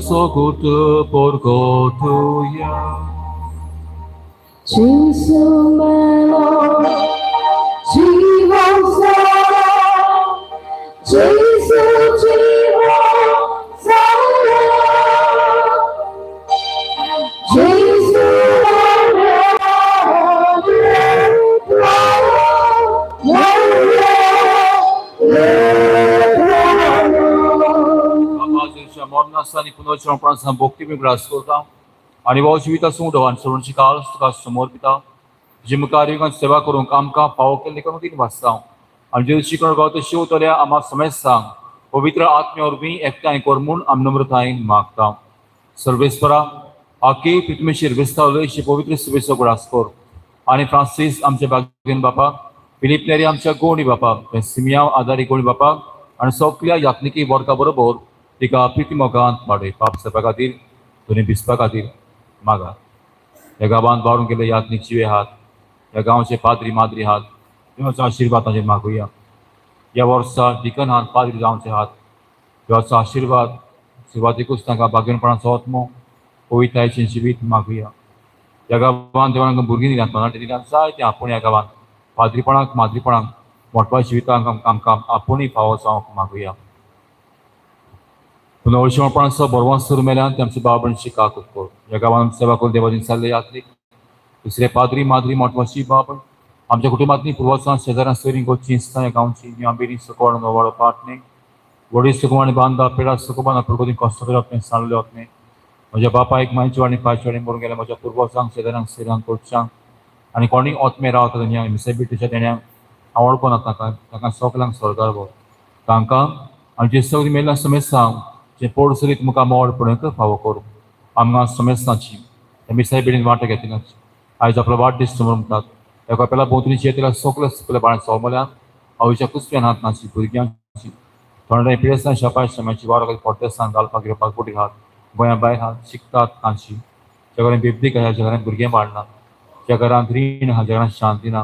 Sogut porgotuya. Gesù melo, Gesù, Gesù, Gesù, मरणासतानी पुनर्जन्मपणान भक्ती मी ग्रास करता आनी हो जिवीत आसूं डोवान सवणची काल तुका समोर पिता. तुजे मुखार येवन सेवा करूंक आमकां फावो केल्ले करूंक तीन वाचता आनी जेजू शिकवण गावता शिवतल्या आम्हा समेस्तांक पवित्र आत्म्या वरवीं एकठांय कर म्हूण आमी नम्रतायेन मागता. सर्वेस्परा आकी पृथ्वीचेर विस्तावले पवित्र सुबेचो उगडास कर आनी फ्रांसीस आमच्या बागेन बापा, फिलीप नेरी आमच्या गोणी बापा, सिमियांव आदारी गोणी बापा आनी सगल्या यात्निकी वर्गा बरोबर तिका प्रिती मोगांत वाडय. पाप सरपा खातीर दोनी भिजपा खातीर मागा. ह्या गांवांत वावरून गेल्ले यात्नीक जिवे हात, ह्या गांवचे पाद्री माद्री हात, देवाचो आशिर्वाद तांचेर मागुया. ह्या वर्सा डिकन हात, पाद्री जावचे हात, देवाचो आशिर्वाद सुरवातीकूच तांकां भाग्यपणाचो आत्मो पवित्रतायेचें जिवीत मागुया. ह्या गांवांत देवान आमकां भुरगीं दिल्यात, तरणाटे दिल्यात, जायते आपूण ह्या गांवांत पाद्रीपणाक माद्रीपणाक मोटवा जिवितांक आमकां आपुणूय फावो जावंक मागुया. पुनर्वशपणाचो बरवांसूर मेल्यान ते आमचे बाब आनी काकूत कर. ह्या गांवांत सेवा करून देवाची जाल्ले यात्रीक दुसरे पाद्री माद्री मोटवाची बाब आमच्या कुटुंबांतली पुर्वजां शेजाऱ्यां सोयरीं गोची इस्तां ह्या गांवची आंबेरी सुकवण नवाडो पाटणे वडील सुकुमानी बांदा पेडा सुकुमान प्रगती कष्ट अपने सांडले अपने म्हज्या बापायक मायची आनी पायची वाणी मरून गेल्या म्हज्या पुर्वजांक शेजाऱ्यांक सोयऱ्यांक कोटच्यांक आनी कोणूय ओतमे रावता तेन्ना मिसेबिटीच्या देण्यांक हांव वळखना तांकां तांकां सगल्यांक स्वर्गार व्हर तांकां आनी जे सगळीं मेल्ल्या समेस्तांक जे पोड सरीत मुखार मोड पळोवंक फावो करूं. आमकां समेस्तांची मिसाय बिडीन वांटो घेतनाची आयज आपलो वाडदीस समोर म्हणटात ह्या कपेला भोंवतणी येतल्या सगळे सगळे बाळ सोमल्यान आवयच्या कुसव्यान हात नाची भुरग्यांची थोंडे पिडेस्तां शापाय शमाची वावर पोर्तेस्तान घालपाक घेवपाक बोटी हात गोंया भायर हात शिकतात तांची ज्या घरान बेबदीक आसा, ज्या घरान भुरगें वाडना, ज्या घरांत रीण आहा, ज्या घरांत शांती ना,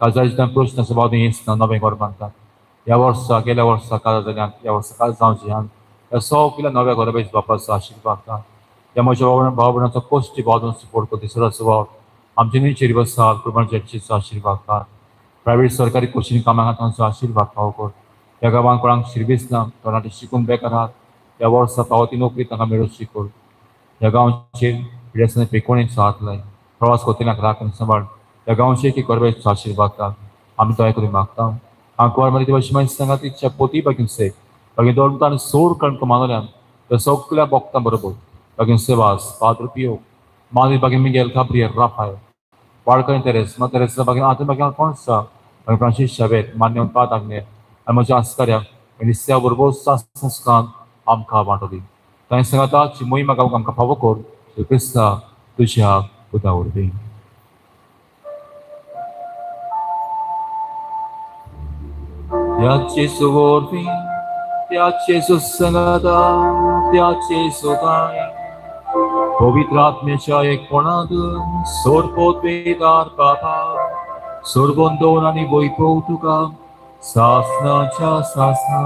काजारी प्रश्न स्वभाव हेच ना नवें घर बांदतात. ह्या वर्सा गेल्या वर्सा काजार जाल्यान ह्या वर्सा काज जावचें ह्या ह्या सगल्या नव्या घराब्याच्या बापाचो आशिर्वाद घाल. ह्या म्हज्या भाव भयणाचो कश्ट भाव सपोर्ट करता तिसरो स्वभाव आमचे न्हय चेरी कुर्बान चर्चीचो आशिर्वाद घाल. प्रायवेट सरकारी कोचिंग कामाक तांचो आशिर्वाद फावो कर. ह्या गांवांत कोणाक शिर्वीस ना, तरणाटे शिकूंक बेकार आहात, ह्या वर्सा फावो ती नोकरी तांकां मेळोवची कर. ह्या गांवचेर पिडेस्तांनी पेकोणेचो हात लाय, प्रवास करतल्यांक राख आनी सांबाळ. ह्या गांवचे एक गरबेचो आशिर्वाद घाल. आमी दया करून मागता. आंकवार मारी देवाची मागीर सांगा तिच्या पोती बागीन से बागीन दोन आनी सोड कणक मानल्यान त्या सगल्या बोगतां बरोबर बागीन सेवास पाद्र पियो मागीर बागीन मिगेल गाब्रियल राफायल वाडकरी तेरेस मा तेरेसा बागीन आतां बागीन अल्फोन्सा बागीन फ्रांसीस शावेर मान्य पाद आग्नेर आनी म्हज्या आस्कार्याक मिनिस्त्या बरोबर संस्कारान आमकां वांटोली तांणी सांगता ची मोहिमा गावंक आमकां फावो कर श्री क्रिस्ता तुज्या पुता वरवीं. त्या जेजू वरवीं, त्या जेजू सांगाता, त्या जेजू ताई पवित्र आत्म्याच्या एकपणांत सोरपोत बाबा सोरबंदोन आनी वैभव तुका सासनाच्या सासना.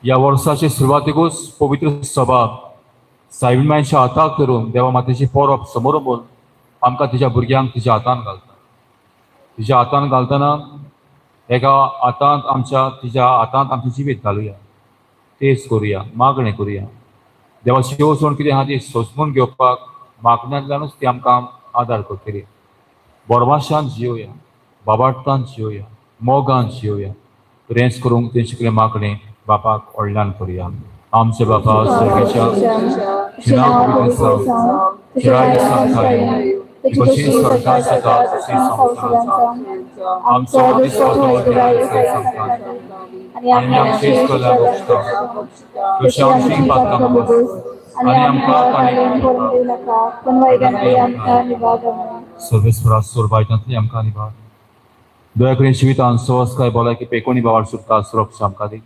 ह्या वर्साचे सुरवातेकूच पवित्र सभा सायबीण हाताक धरून देवा मातेची परब समोर आमकां तिच्या भुरग्यांक तिच्या हातान घालता. तिच्या हातान घालतना एका हातांत आमच्या तिच्या हातांत आमचें जिवीत घालुया, तेज करुया, मागणें करुया. देवाची येवजण कितें आहा ती सोंसून घेवपाक मागण्यांतल्यानूच ती आमकां आदार करतली. बोरवाशान जियोया, बाबार्तान जियोया, मोगान जियोया. रेंज करूंक तेंचे कडेन मागणें बापाक व्हडल्यान करुया. आमचे बापा स्वर्गाच्या, तुजें नांव पवित्र जावं, तुजें राज्य संवसारांत येवं, तुजी स्वर्गात जाता तशी संवसारांत जावं. आमचो दिसपट्टो वावर आनी आमचे भोगता, तशी आमची पातकां आनी आमकां ताणें करून दिवं नाका, पूण वायटांतली आमकां निवार. सर्वेस्परा सोर बायटांतली आमकां निवार. दया करून जिवितान सहजकाय भलायकी पेकोणी बाबार सुटका सुरक्षा आमकां दी.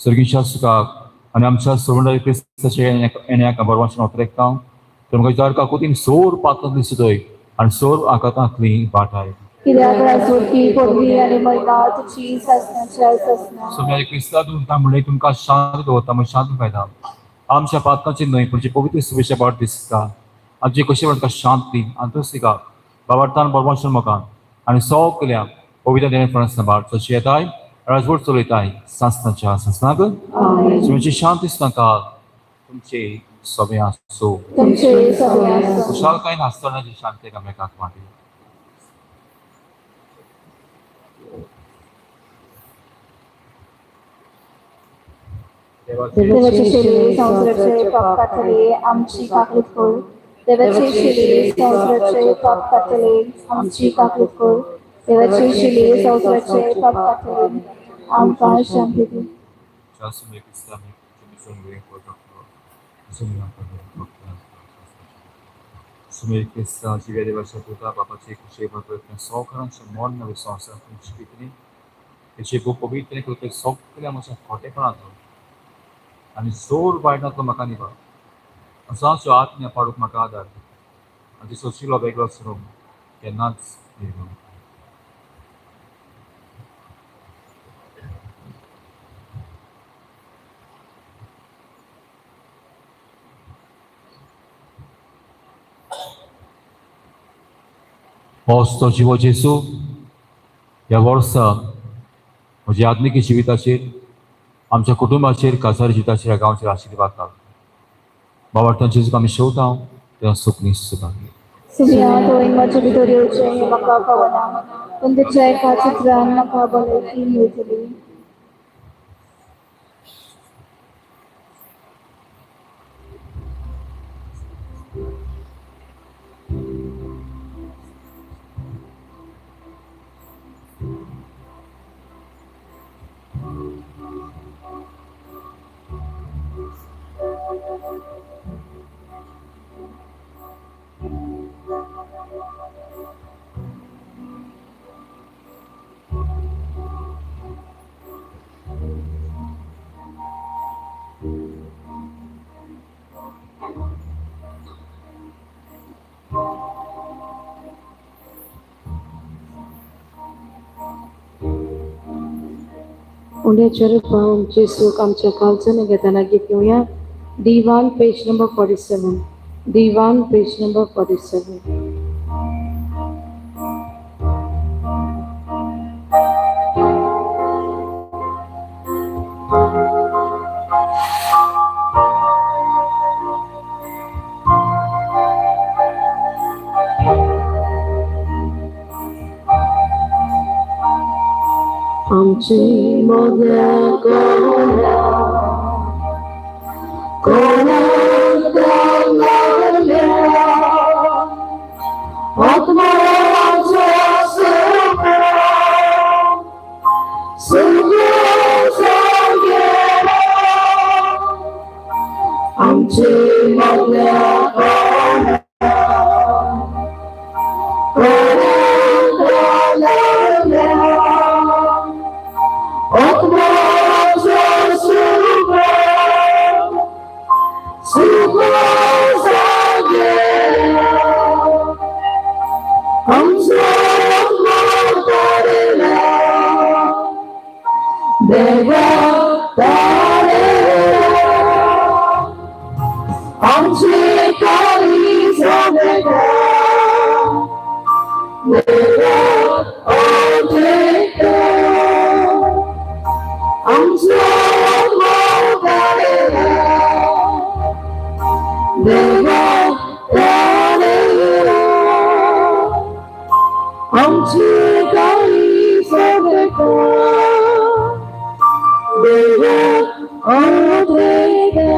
सर्गीच्या सुखाक आनी आमच्या सोडणारी क्रिस्ताचे येण्याक बरवाचें उतरेकता तुमकां विचार काकुतीन सोर पात्रांतली सुदय आनी सोर आकातांतली वाटाय. कित्याक राजवटी पदवी आनी महिमा तुजी सासणाच्या सासणा. सोम्या क्रिस्ता तुमकां म्हणलें तुमकां शांत दवरता म्हण शांत फायदा आमच्या पातकांची न्हय पूण जे पवित्र सुबेच्या बाट दिसता आमची कशी म्हणटा शांती आनी तुसिका बाबार्थान बरवाचें मुखान आनी सगल्या पवित्र देणे फणस बाट जशी येताय राजवट चलयताय सासणाच्या सासणाक. तुमची शांती नाका तुमचे सगळे आसो. तुमचे सगळे आसो. खुशालकायेन हांसतनाची शांती एकामेकाक वांटया. देवाचे शिले संवसाराचे पाप काडटले आमची काकूत कर. देवाचे शिले संवसाराचे पाप काडटले आमची काकूत कर. देवाचे शिले संवसाराचे पाप काडटले आमकां शांती दी. सुमेर क्रिस्तांव जिव्या देवाच्या पुता बापाचे कुशे प्रयत्न सवकारांच्या मरण नवे संवसार तुमची पितली तेचे खूब पवित्र कृपे सगळ्या म्हज्या खोटेपणांतलो आनी जोर वायटांतलो म्हाका निभाव. असांचो आत्म्या पाडूंक म्हाका आदार आनी ती सोशिलो वेगळो सरूंक केन्नाच निर्गम. होच जिवो जेसू ह्या वर्सा म्हज्या आत्मिक जिविताचेर, आमच्या कुटुंबाचेर, कासार जिविताचेर, ह्या गांवचेर आशिर्वाद घाल. बाबा जेजूक आमी शेवटाव तेन्ना सुखनी सुखांगी. सुमिया तुवें म्हजे भितर येवचें हें म्हाका कळना, पूण तुज्या एका चित्रान म्हाका भलायकी मेळटली. उंड्याच्या रुपान जेसूक आमच्या काळजान घेतना घेवया. दिवान पेज नंबर 47. दिवान पेज नंबर 47. आमची मोग्या कोणा कोणाक लागल्या आत्म्याचो सुख सुख गेला. आमची मोग्या कोणा कोणाक लागल्या आत्म्याचो सुख सुख गेला. आमचो आत्मो तारेला देवा तारेला आमची काळी सोडता देवा ओढता. आमचो आत्मो तारेला देवा तारेला आमची काळी सोडता देवा ओढता.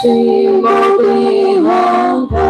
आमची मोगली हांगा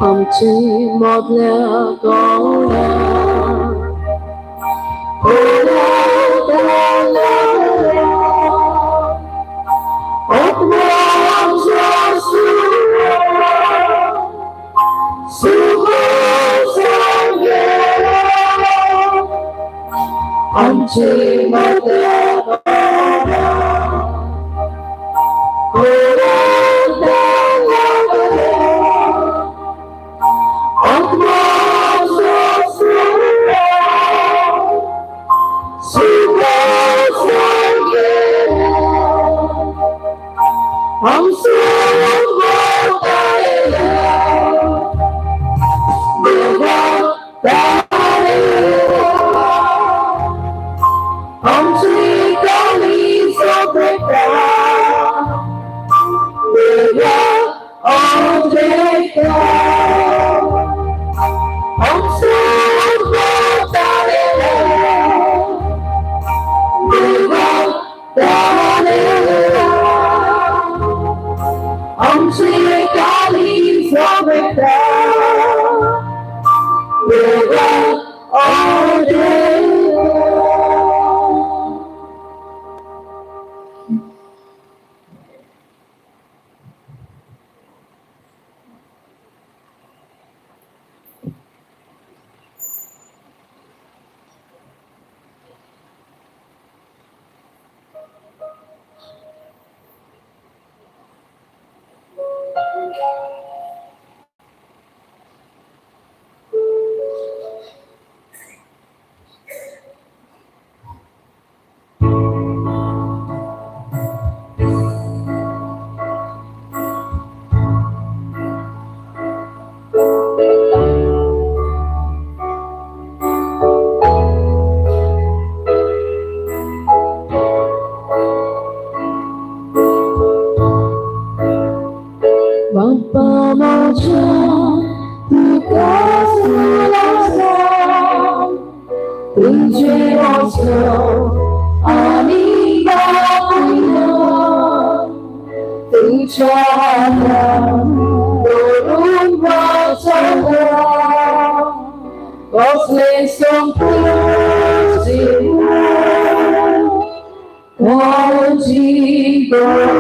आमची मदल्या गवळ्या आमची मदल्या गवळ्या. तुझे वाचलो आनी बापूय तुझ्या हातान धरून वाचलो कसले संपूर्ण काळजी बापा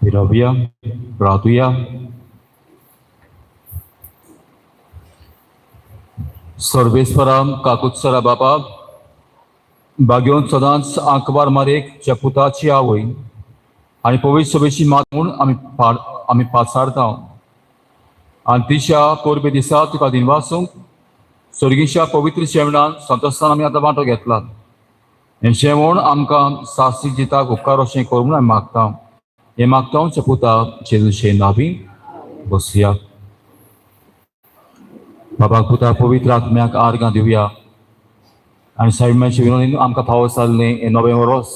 फिरवया राहतुया. सर्वेस्वराम काकुत्सरा बापा बागेवन सदांच आंकवार मारेक ज्या पुताची आवय आनी पवित्र सभेची मात म्हूण आमी पाचारता आनी तिच्या परबे दिसा तुका दिनवासूंक सर्गीच्या पवित्र जेवणान संतोषान आमी आतां वांटो घेतला. हें जेवण आमकां साहसी जिताक उपकार अशें करूं म्हूण आमी मागता. हें मागता आमच्या पुता जेजूचे नावी. बसया. बाबाक पुता पवित्र आत्म्याक आर्गां दिवया आनी सायब्याचे विनोदीन आमकां फावो जाल्लें हें नवें वरोस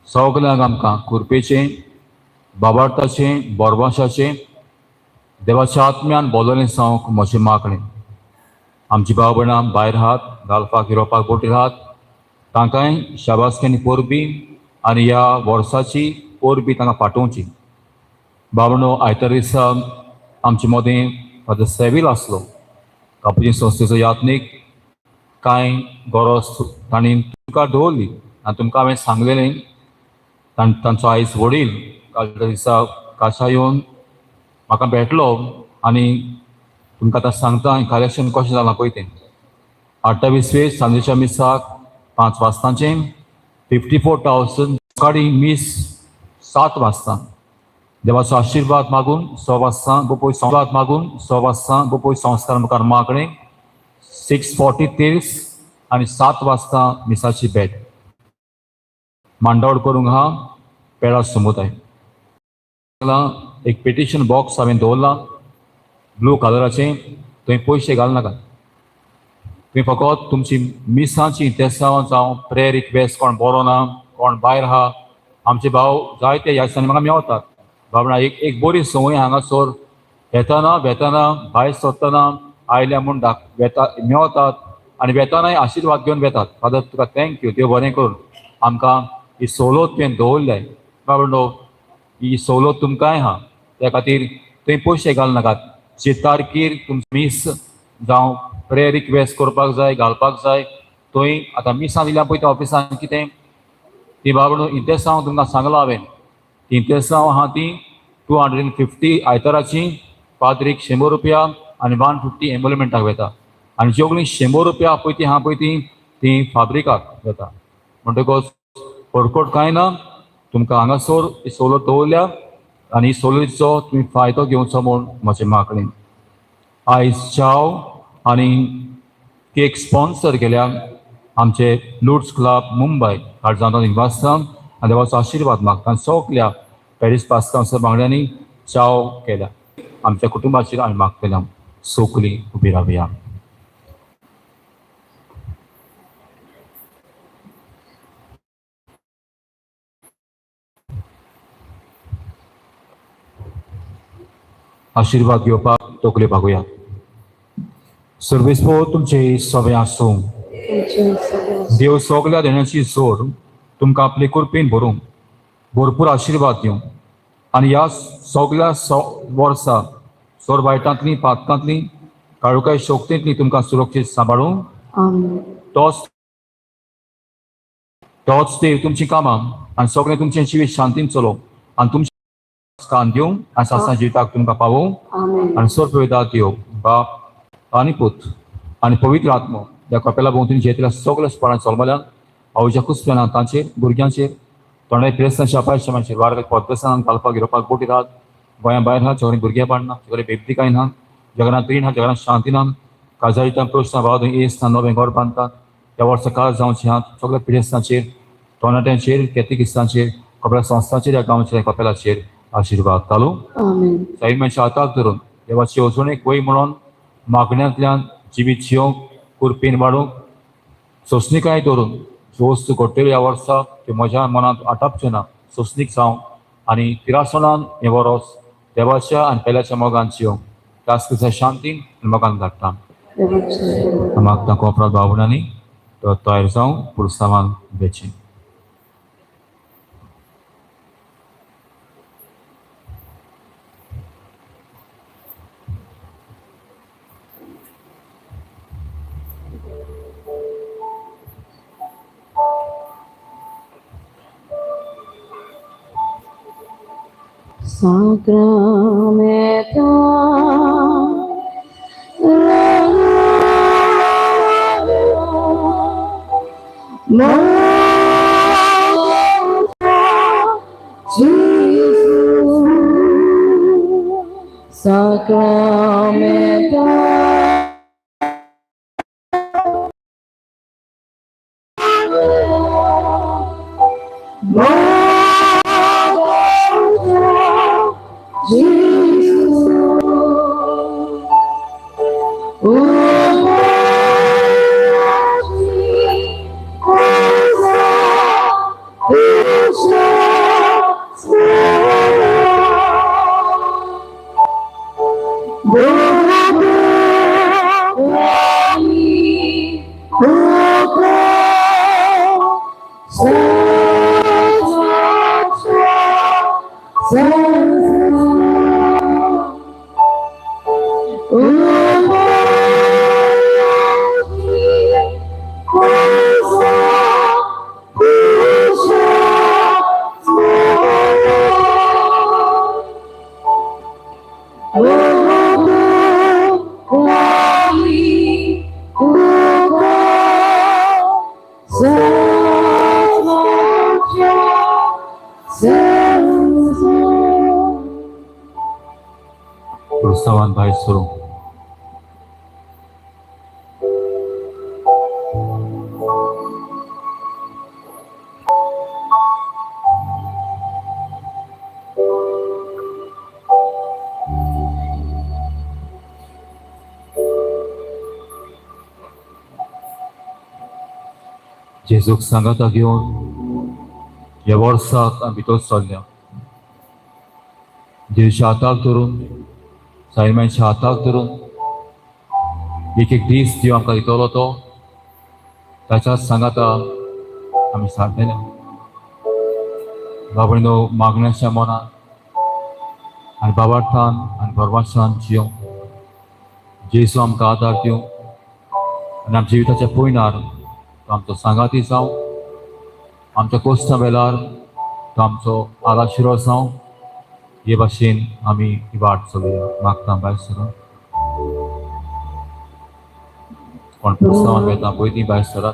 सगल्यांक आमकां कुरपेचें बाबार्थाचें बोरवाशाचें देवाच्या आत्म्यान बोललें सावंक म्हजें मागणें. आमची भाव भयणां भायर हात घालपाक युरोपाक बोटीर हात तांकांय शाबासकेनी परबी आनी ह्या वर्साची परबी तांकां पाठोवची. बाबणो आयतार दिसा आमचे मदें फादर सेवील आसलो कापुचीन संस्थेचो यात्नीक. कांय गरज तांणी तुमकां दवरली आनी तुमकां हांवें सांगलेलें तांचो आयज वडील कालच्या दिसा काशा येवन म्हाका भेटलो आनी तुमकां आतां सांगता कलेक्शन कशें जालां पळय तें. 28वे सांजेच्या मिसाक 5 वाजतांचें 54,000 सकाळीं मीस 7 वाजता देवाचो आशिर्वाद मागून 6 वाजता गोपोय संवाद मागून 6 वाजता गोपोय संस्कार मुखार मागणें 6:40 आनी 7 वाजता मिसाची भेट मांडावळ करूंक हा पेडा समुदाय. एक पिटिशन बॉक्स हांवें दवरलां ब्लू कलराचें, थंय पयशे घालनाका. तुवें फकत तुमची मिसांची तेसांव जावं प्रेयर रिक्वेस्ट कोण बरो ना कोण भायर आहा आमचे भाव जायते ह्या दिसांनी म्हाका मेवतात. बाबा एक एक बरी संवय हांगासर येताना वेताना भायर सरतना आयल्या म्हूण वेता मेवतात आनी वेतानाय आशिर्वाद घेवन वेतात. फादर तुका thank you, देव बरें करून आमकां ही सवलत तुवें दवरल्याय. बाबा ही सवलत तुमकांय आहा, त्या खातीर थंय पयशे घालनाकात. जे तारखेर तुमचें मीस जावं प्रेयर रिक्वेस्ट करपाक जाय घालपाक जाय थंय आतां मिसां दिल्या पळय त्या ऑफिसान कितें ती बाबा इंतेसांव तुमकां सांगलां हांवें. इंतेसांव आहा ती 250 आयताराची, पाद्रीक 100 रुपया आनी 150 एम्बुलमेंटाक वता आनी सगळीं 100 रुपया पळय ती आहा पळय ती ती फाब्रिकाक वता. म्हणटकच फडकोट कांय ना, तुमकां हांगासर ही सवलत दवरल्या आनी ही सवलतीचो तुमी फायदो घेवचो म्हूण म्हजें मागणें. आयज च्याव आनी केक स्पॉन्सर केल्या आमचे लुट्स क्लब मुंबय काळजांत निवासस्थान आनी देवाचो आशिर्वाद मागता. सगल्या पॅरीस पास्कांसर बांगड्यांनी च्याव केल्या आमच्या कुटुंबाचेर आमी मागतल्या. सोकली उबी रावया. आशिर्वाद घेवपाक तकल्यो बागोया. सर्वेस्पोर तुमचे सगळे आसूं. देव सगल्या देण्याची जोड तुमकां आपले कृपेन भरूं भरपूर आशिर्वाद दिवं आनी ह्या सगल्या वर्सा सोर वायटांतली पातकांतली काळोखाय शक्तींतली तुमकां सुरक्षीत सांबाळूं. आमेन. तोच तोच देव तुमचीं कामां आनी सगळें तुमचें जिवीत शांतीन चलोवं आनी तुमचें कान दिवं आनी सासणा जिविताक तुमकां पावोवं. आमेन. आनी सर्व देव बाप आनी पूत आनी पवित्र आत्मो ह्या कपेला भोंवतणी जेतल्या सगळ्या स्परां चलमल्यान आवयच्या कुसप्यान तांचेर भुरग्यांचेर तोंडाय पिरेस्तांच्या अपायशमाचेर वारक पद्दसांक घालपाक गिरोवपाक बोटी राहत गोंया भायर आहा सगळीं भुरग्यां पाडना सगळें बेबदीकाय ना जगन्नाथ रीण आहा जगन्नाथ शांती ना काजारितां प्रश्न भाव एस ना नवें घर बांदतात ह्या वर्सा काळ जावचें आहात सगळ्या पिडेस्तांचेर तरणाट्यांचेर केतिकिस्तांचेर कपड्या संस्थांचेर ह्या गांवचेर कपेलाचेर आशिर्वाद घालूं. आमेन. साईमाच्या हाताक धरून देवाची येवजणेक वय म्हणून मागण्यांतल्यान जिवीत जियोंक कुरपीन वाडूंक सोंसणीकाय धरून ज्यो वस्तू घडटल्यो ह्या वर्सा त्यो म्हज्या मनांत आटापच्यो ना सोंसणीक जावं आनी तिरासणान हें वरोस देवाच्या आनी पेल्याच्या मोगान जियोंक क्लासच्या शांतीन आनी मोगान धाडटा. देवाचे मागता कोपरात भावनांनी तो तयार जावं पुरसावान वेचें. Sacramento. Sacramento. पुरसावान भायर सरूं. जेजूक सांगाता घेवन ह्या वर्साक आमी भितर सरल्या. जेजूच्या हाताक धरून साईमांच्या हाताक धरून एक एक दीस देव आमकां दितलो तो ताच्याच सांगाता आमी सारतले. बाबणो मागण्याच्या मनान आनी बाबार्थान आनी भरवासान जियोंक जेजू आमकां आदार दिवं आनी आमच्या जिविताच्या पयणार तो आमचो सांगाती जावं, आमच्या कोस्ता वेळार तो आमचो आलाशिरो जावं. हे भाशेन आमी ही वाट चलया. मागता भायर सरून कोण पुस्तकान वेता पयलीं भायर सरात,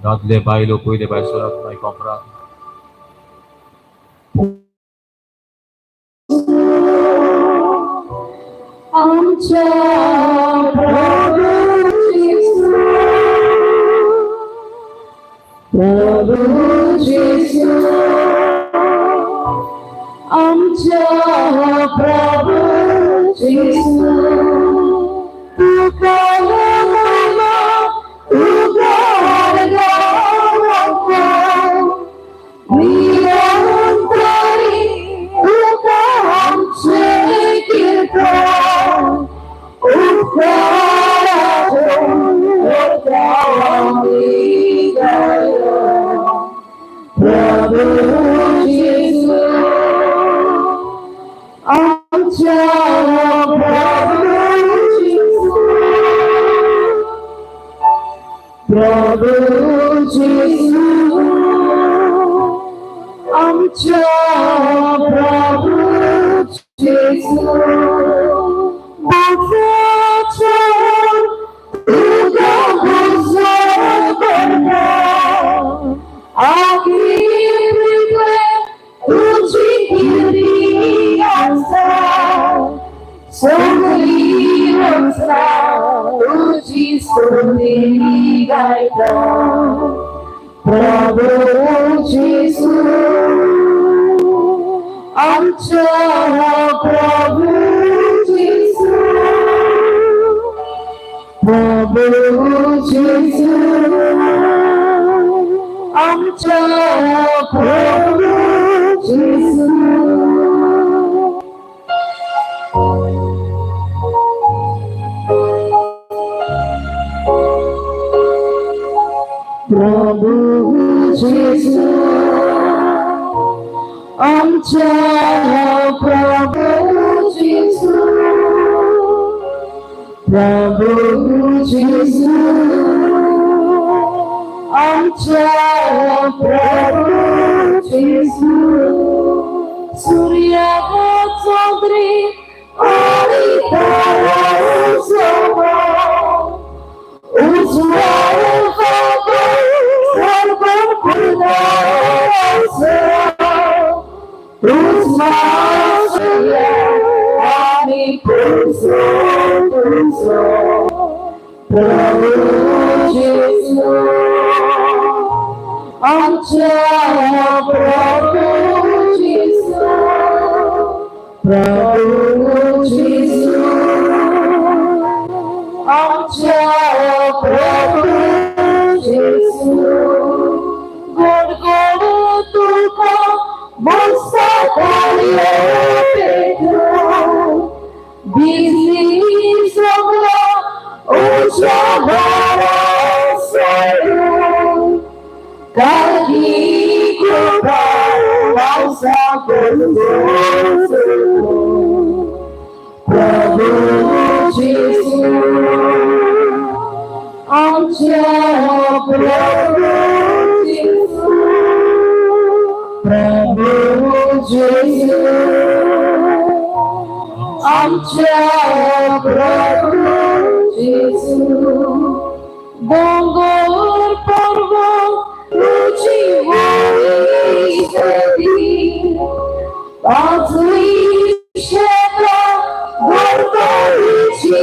दादले बायलो पयले भायर सरात, मागीर कोपरात. आमच्या प्रभू जेजू, प्रभू जेजू, आमच्या प्रभू जेजू, तुका महिमा, तुका गौरव, निरंतरी तुका आमचें कीर्तन, उपकाराचो आमी गायो. प्रभू जेजू, आमच्या प्रभू फुली रोसा तुजी स्तुती गायता प्रभु जेसू आमच्या प्रभु जेसू प्रभु जेसू आमच्या प्रभु जेसू. प्रभु जेसू आमच्या प्रभु जेसू प्रभु जेसू आमच्या प्रभु जेसू. सूर्याचो चौधरी आणि तारांचो उजवाड सर्व फुलांचो आणि पुरसो तुझो प्रभु जेसू आमच्या प्रभु जेसू प्रभु जेसू आमच्या प्रभु जेसू. गोड गोड तुका बिजली सगळो उज्या सोडून काही कृपा पावसा प्रभु जेसू आमच्या प्रभु जेसू प्रभु जेसू आमच्या प्रभु जेसू. डोंगर पर्वत तुझी होई सदी पाचवी शेता गोरगरीची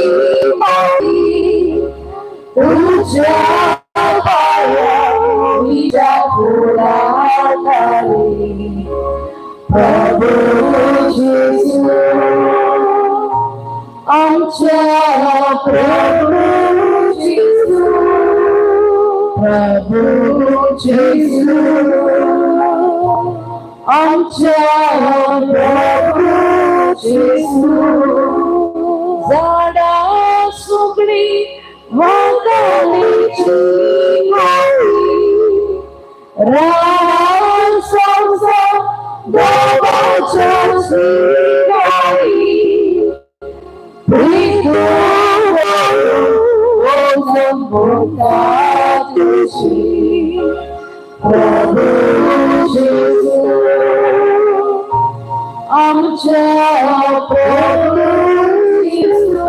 माती तुझ्या पाया तुझ्या फुलाखाली प्रभु जेसू आमच्या प्रभु जेसू प्रभु जेसू आमच्या प्रभु जेसू. झाडा सुगणी वागालीची माळी रान संसा देवाच्या गाई तुझी प्रभु जेसू आमच्या प्रभु जेसू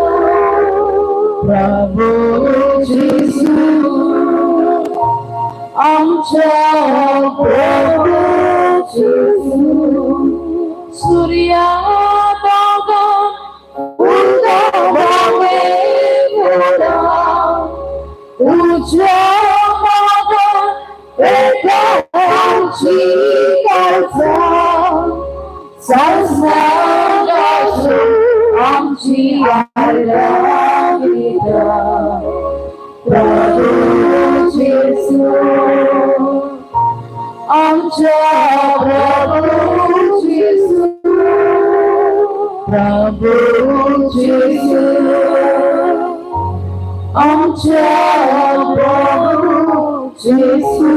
प्रभु जेसू आमच्या प्रभु जेसू. सूर्या दोगा तुझ्या मागा एकाची गरजा संसाराची आमची आराधिता प्रभु जेसू आमच्या प्रभु जेसू प्रभु जेसू आमच्या प्रभु जेसू.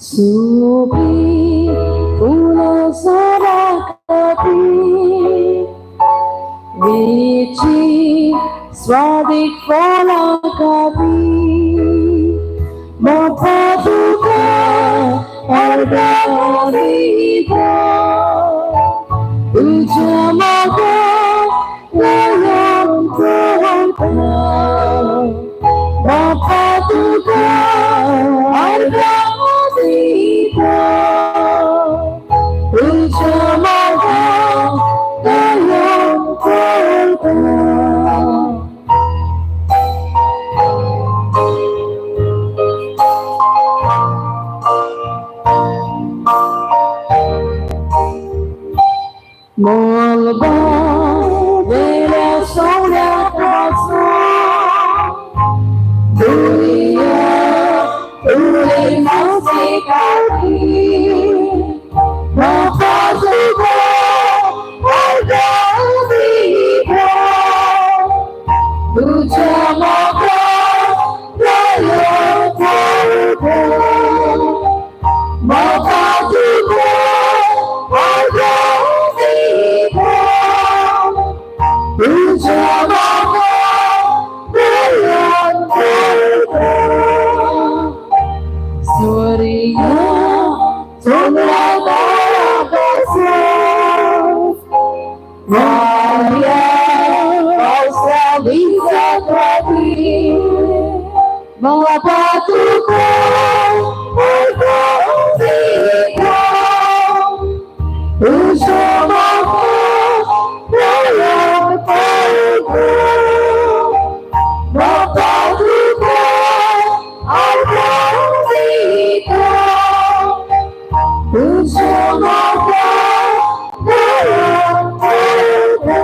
सुबी फुलां सराकती वेची स्वादीक फळां खातीर बापा तुका अर्दां दिता तुज्या मोगान गायन करता बापा तुका अर्दां दिता तुज्या मोगान गायन करता. मळबा वेल्या सोन्या पासून दुनिया तुले मासे खातीर बापा तुका अर्दां दिता तुज्या मोगान गायन करता बापा तुका अर्दां दिता तुज्या मोगान गायन करता. सूर्या चंद्रा तारा वाऱ्या पावसा विजा खातीर बापा तुका अर्दां दिता तुज्या मोगान गायन करता बापा तुका अर्दां दिता तुज्या मोगान गायन करता.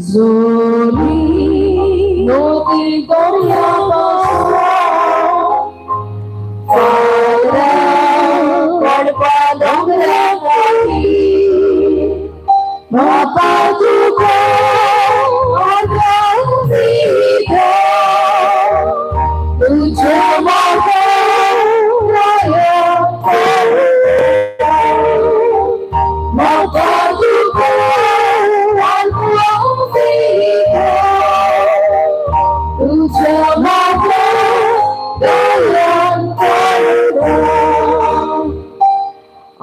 जोरी नदी दर्या पासून पडपा दोंगरा खातीर बापा तुका अर्दां दिता तुज्या मोगान गायन करता बापा तुका अर्दां दिता तुज्या मोगान गायन करता.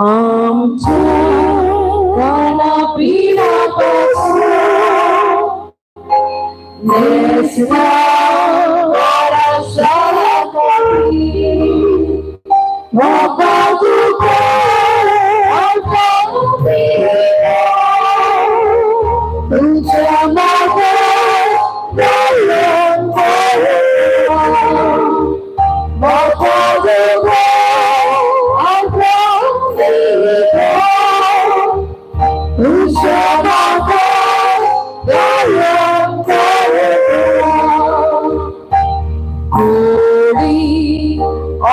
आमच्या खाणा पिणा पासून न्हेसणा घरा शाळा खातीर बापा तुका अर्दां दिता तुज्या मोगान गायन करता बापा तुका अर्दां दिता तुज्या मोगान गायन करता. कोडी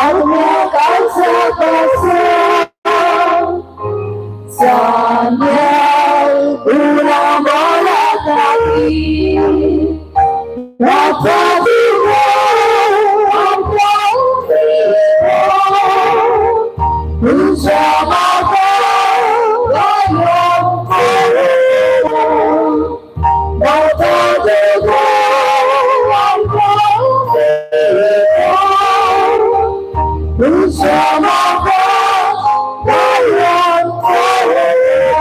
अर्म्या काळजा पासून चांद्या उणा मोला खातीर बापा तुका अर्दां दिता तुज्या मोगान गायन करता बापा तुका अर्दां दिता तुज्या मोगान गायन करता.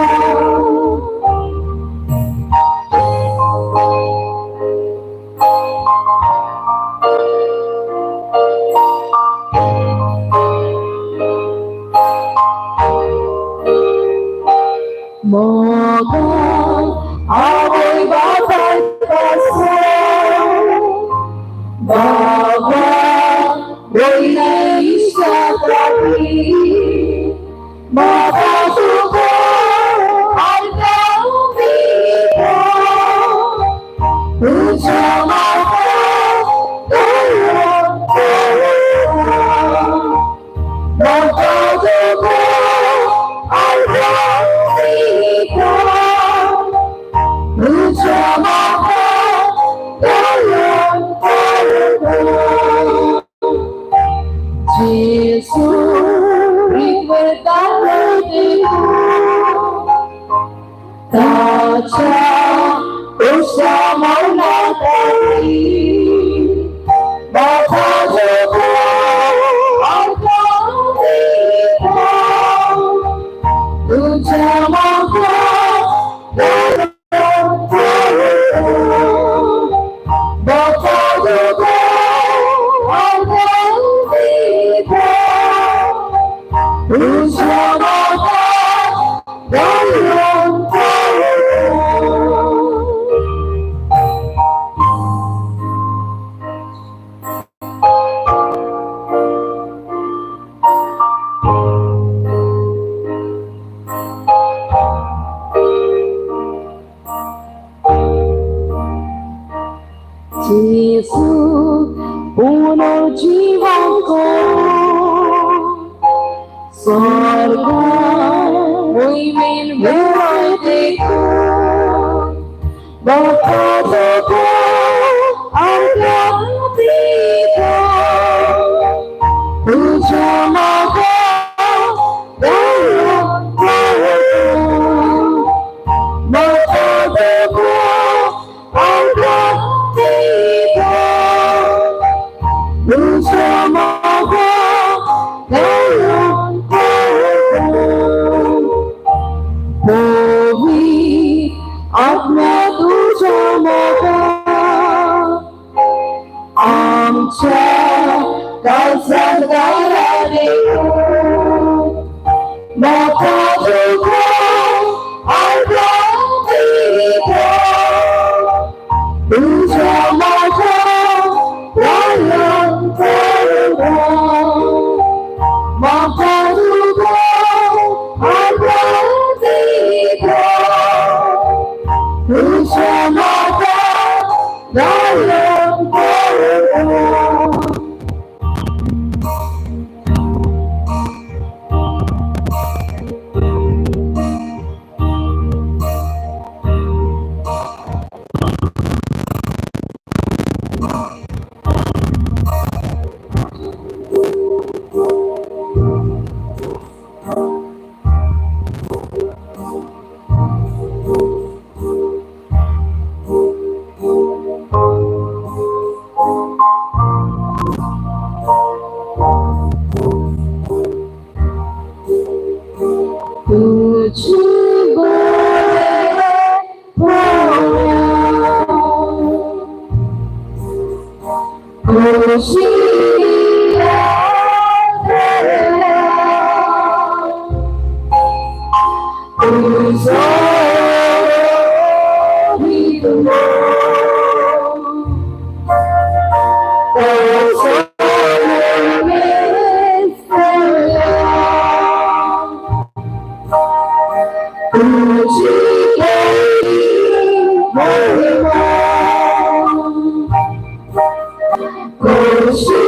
मोगान आवय बापाय पासून बाबा वयल्या इश्टा. पळोवता. जेजू रिगवता देखून ताच्या उषा मौनाताई बाबा जोगो आमकां दिता. तुज्या म्हाका दयान पळोवता. बाबा जोगो आमकां दिता. तुज्या म्हाका दयान पळोवता. जेजू पुनर्जीवन कर स्वर्गात मोहिमेन मेळय देखून बापा तुका आमकां दिता. तुज्या म्हाका दयान पळोवता. बापा तुका आमकां दिता. तुज्या म्हाका दयान पळोवता. पवित्र आत्मा तुज्या म्हाका आमच्या काळजांत घाला देखून बापा तुका आमकां दिता. तुज्या म्हाका दयान पळोवता. बापा तुका आमकां दिता. तुज्या म्हाका दयान पळोवता. तुझी बरे पळोवया खुशी आसल्या. तुजो विलो तसो मेस्तल्या. तुझी महिमा खुशी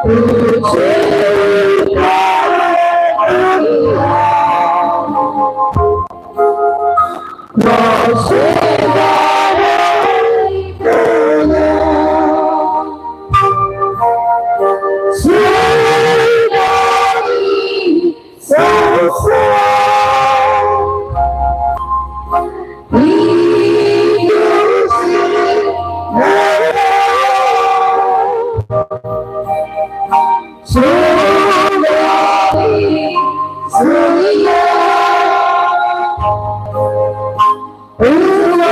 तुझे Ooh.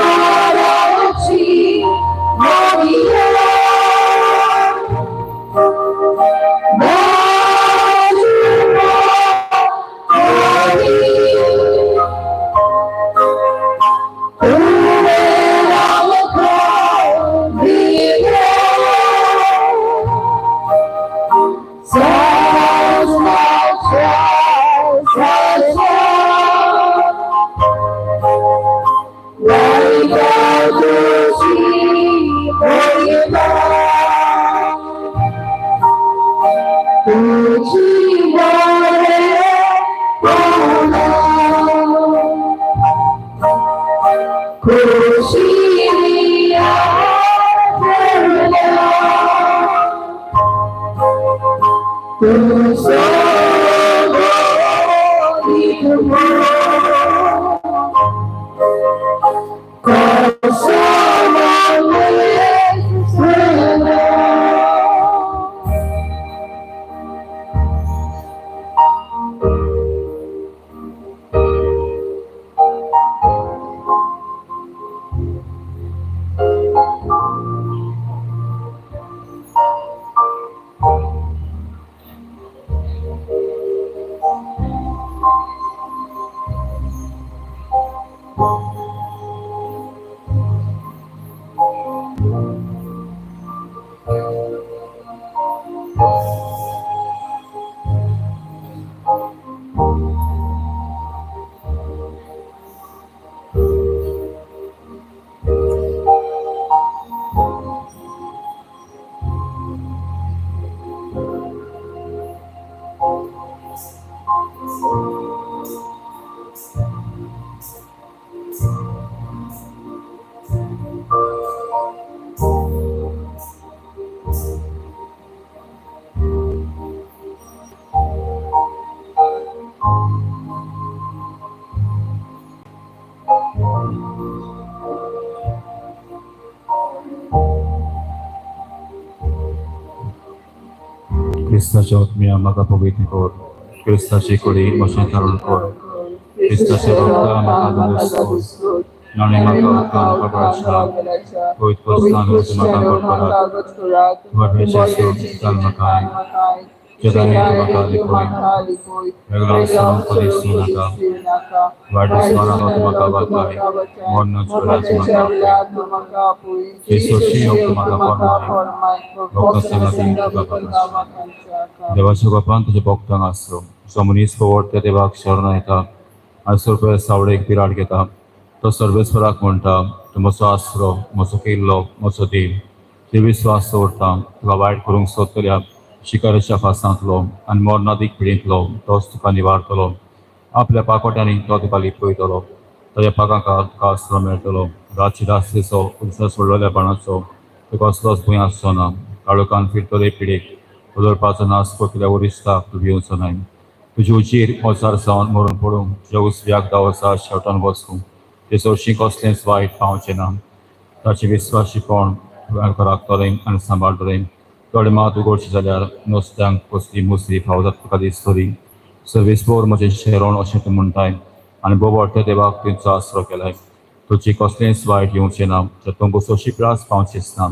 खोशी आसल्या. तूं सोबीत कसो मलेसला. क्रिस्ताच्या आत्म्या म्हाका पवित्र कर, क्रिस्ताचे कुडी म्हजें धारण कर, क्रिस्ताचे रक्ता म्हाका दुरुस्त कर, नाणे म्हाका उपकार कपाळाच्या पवित्र स्थान म्हाका करात, तुमच्या स्थान म्हाका जगाय म्हाका लिखोय, वेगळा स्थान दिसूं नाका, वायट स्मरणांत म्हाका वाचाय, मरणाच्या वेळार म्हाका आपय, येसोशी योग म्हाका फॉर्माय, भक्तांच्या देवाच्या गोपान तुज्या भक्तांक आसरो. जो मनीस फवड त्या देवाक शरण येता आनी सर्व सावडेक बिराड घेता, तो सर्वेस्वराक म्हणटा, तूं म्हजो आसरो, म्हजो किल्लो, म्हजो देव, तुजेर विस्वास दवरता. तुका वायट करूंक सोदतल्या शिकाराच्या फासांतलो आनी मरणादीक पिडींतलो तोच तुका निवारतलो. आपल्या पाकोट्यांनी तो तुका लिपयतलो, ताज्या पाकांक तुका आसरो मेळटलो. रातची रास्तेचो उजो सोडलेल्या बाणाचो तुका कसलोच भंय आसचो ना. काळोखान फिरतले पिडेक उदरपाचो नाश करतल्या वरिश्ठाक तूं भिवचो नाय. तुजे उजीर वचार जावन मरून पडूंक, तुज्या उजव्याक 10 वर्सां शेवटान बसूं, ते चडशीं कसलेंच वायट पावचें ना. ताचे विस्वाशीपण राखतलें आनी सांबाळटलें. दोळे मात उगडचे जाल्यार नुस्त्यांक कसली मुसरी फावो जाता तुका दिसतली. सर्वेस्पोर म्हजें शेरण अशें तूं म्हणटाय आनी बोबड त्या देवाक तुजो आसरो केलाय. तुजी कसलेंच वायट येवचें ना, तर तुमकां सोशी त्रास पावचेच ना.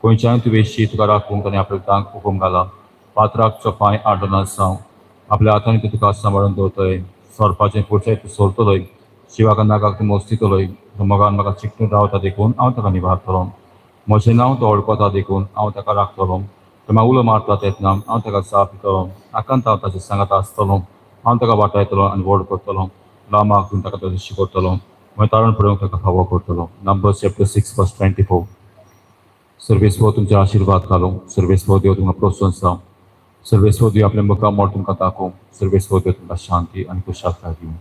खंयच्यान तूं वेशी तुका राखूंक आनी आपल्या तांक हुकूम घाला. पात्राक पांय आडना जावं, आपल्या हातांनी तूं तुका सांबाळून दवरतय. सोरपाचें पुढचें तूं सोरतलोय, शिवाक नागाक तूं मोस्तितलोय. तो मोगान म्हाका चिकटून रावता देखून हांव ताका निवारतलो. म्हजें नांव तो वळखता देखून हांव ताका राखतलो. तो म्हाका उलो मारता तेन्ना हांव ताका जाप दितलो. आकांत हांव ताचे सांगात आसतलो. हांव ताका वाटायतलो आनी व्हड करतलो. लामाक ताका तशें शिकयतलो, मागीर तारण पळोवंक ताका फावो करतलो. Numbers chapter 6 verse 24. सर्वेस्पोर तुमचे आशिर्वाद घालूं. सर्वेस्पोर देव तुमकां प्रोत्साहन जावं. सर्वेस्पोर देव आपल्या मुखार मोड तुमकां दाखोवं. सर्वेस्पोर देव तुमकां शांती आनी खुशालकाय दिवं.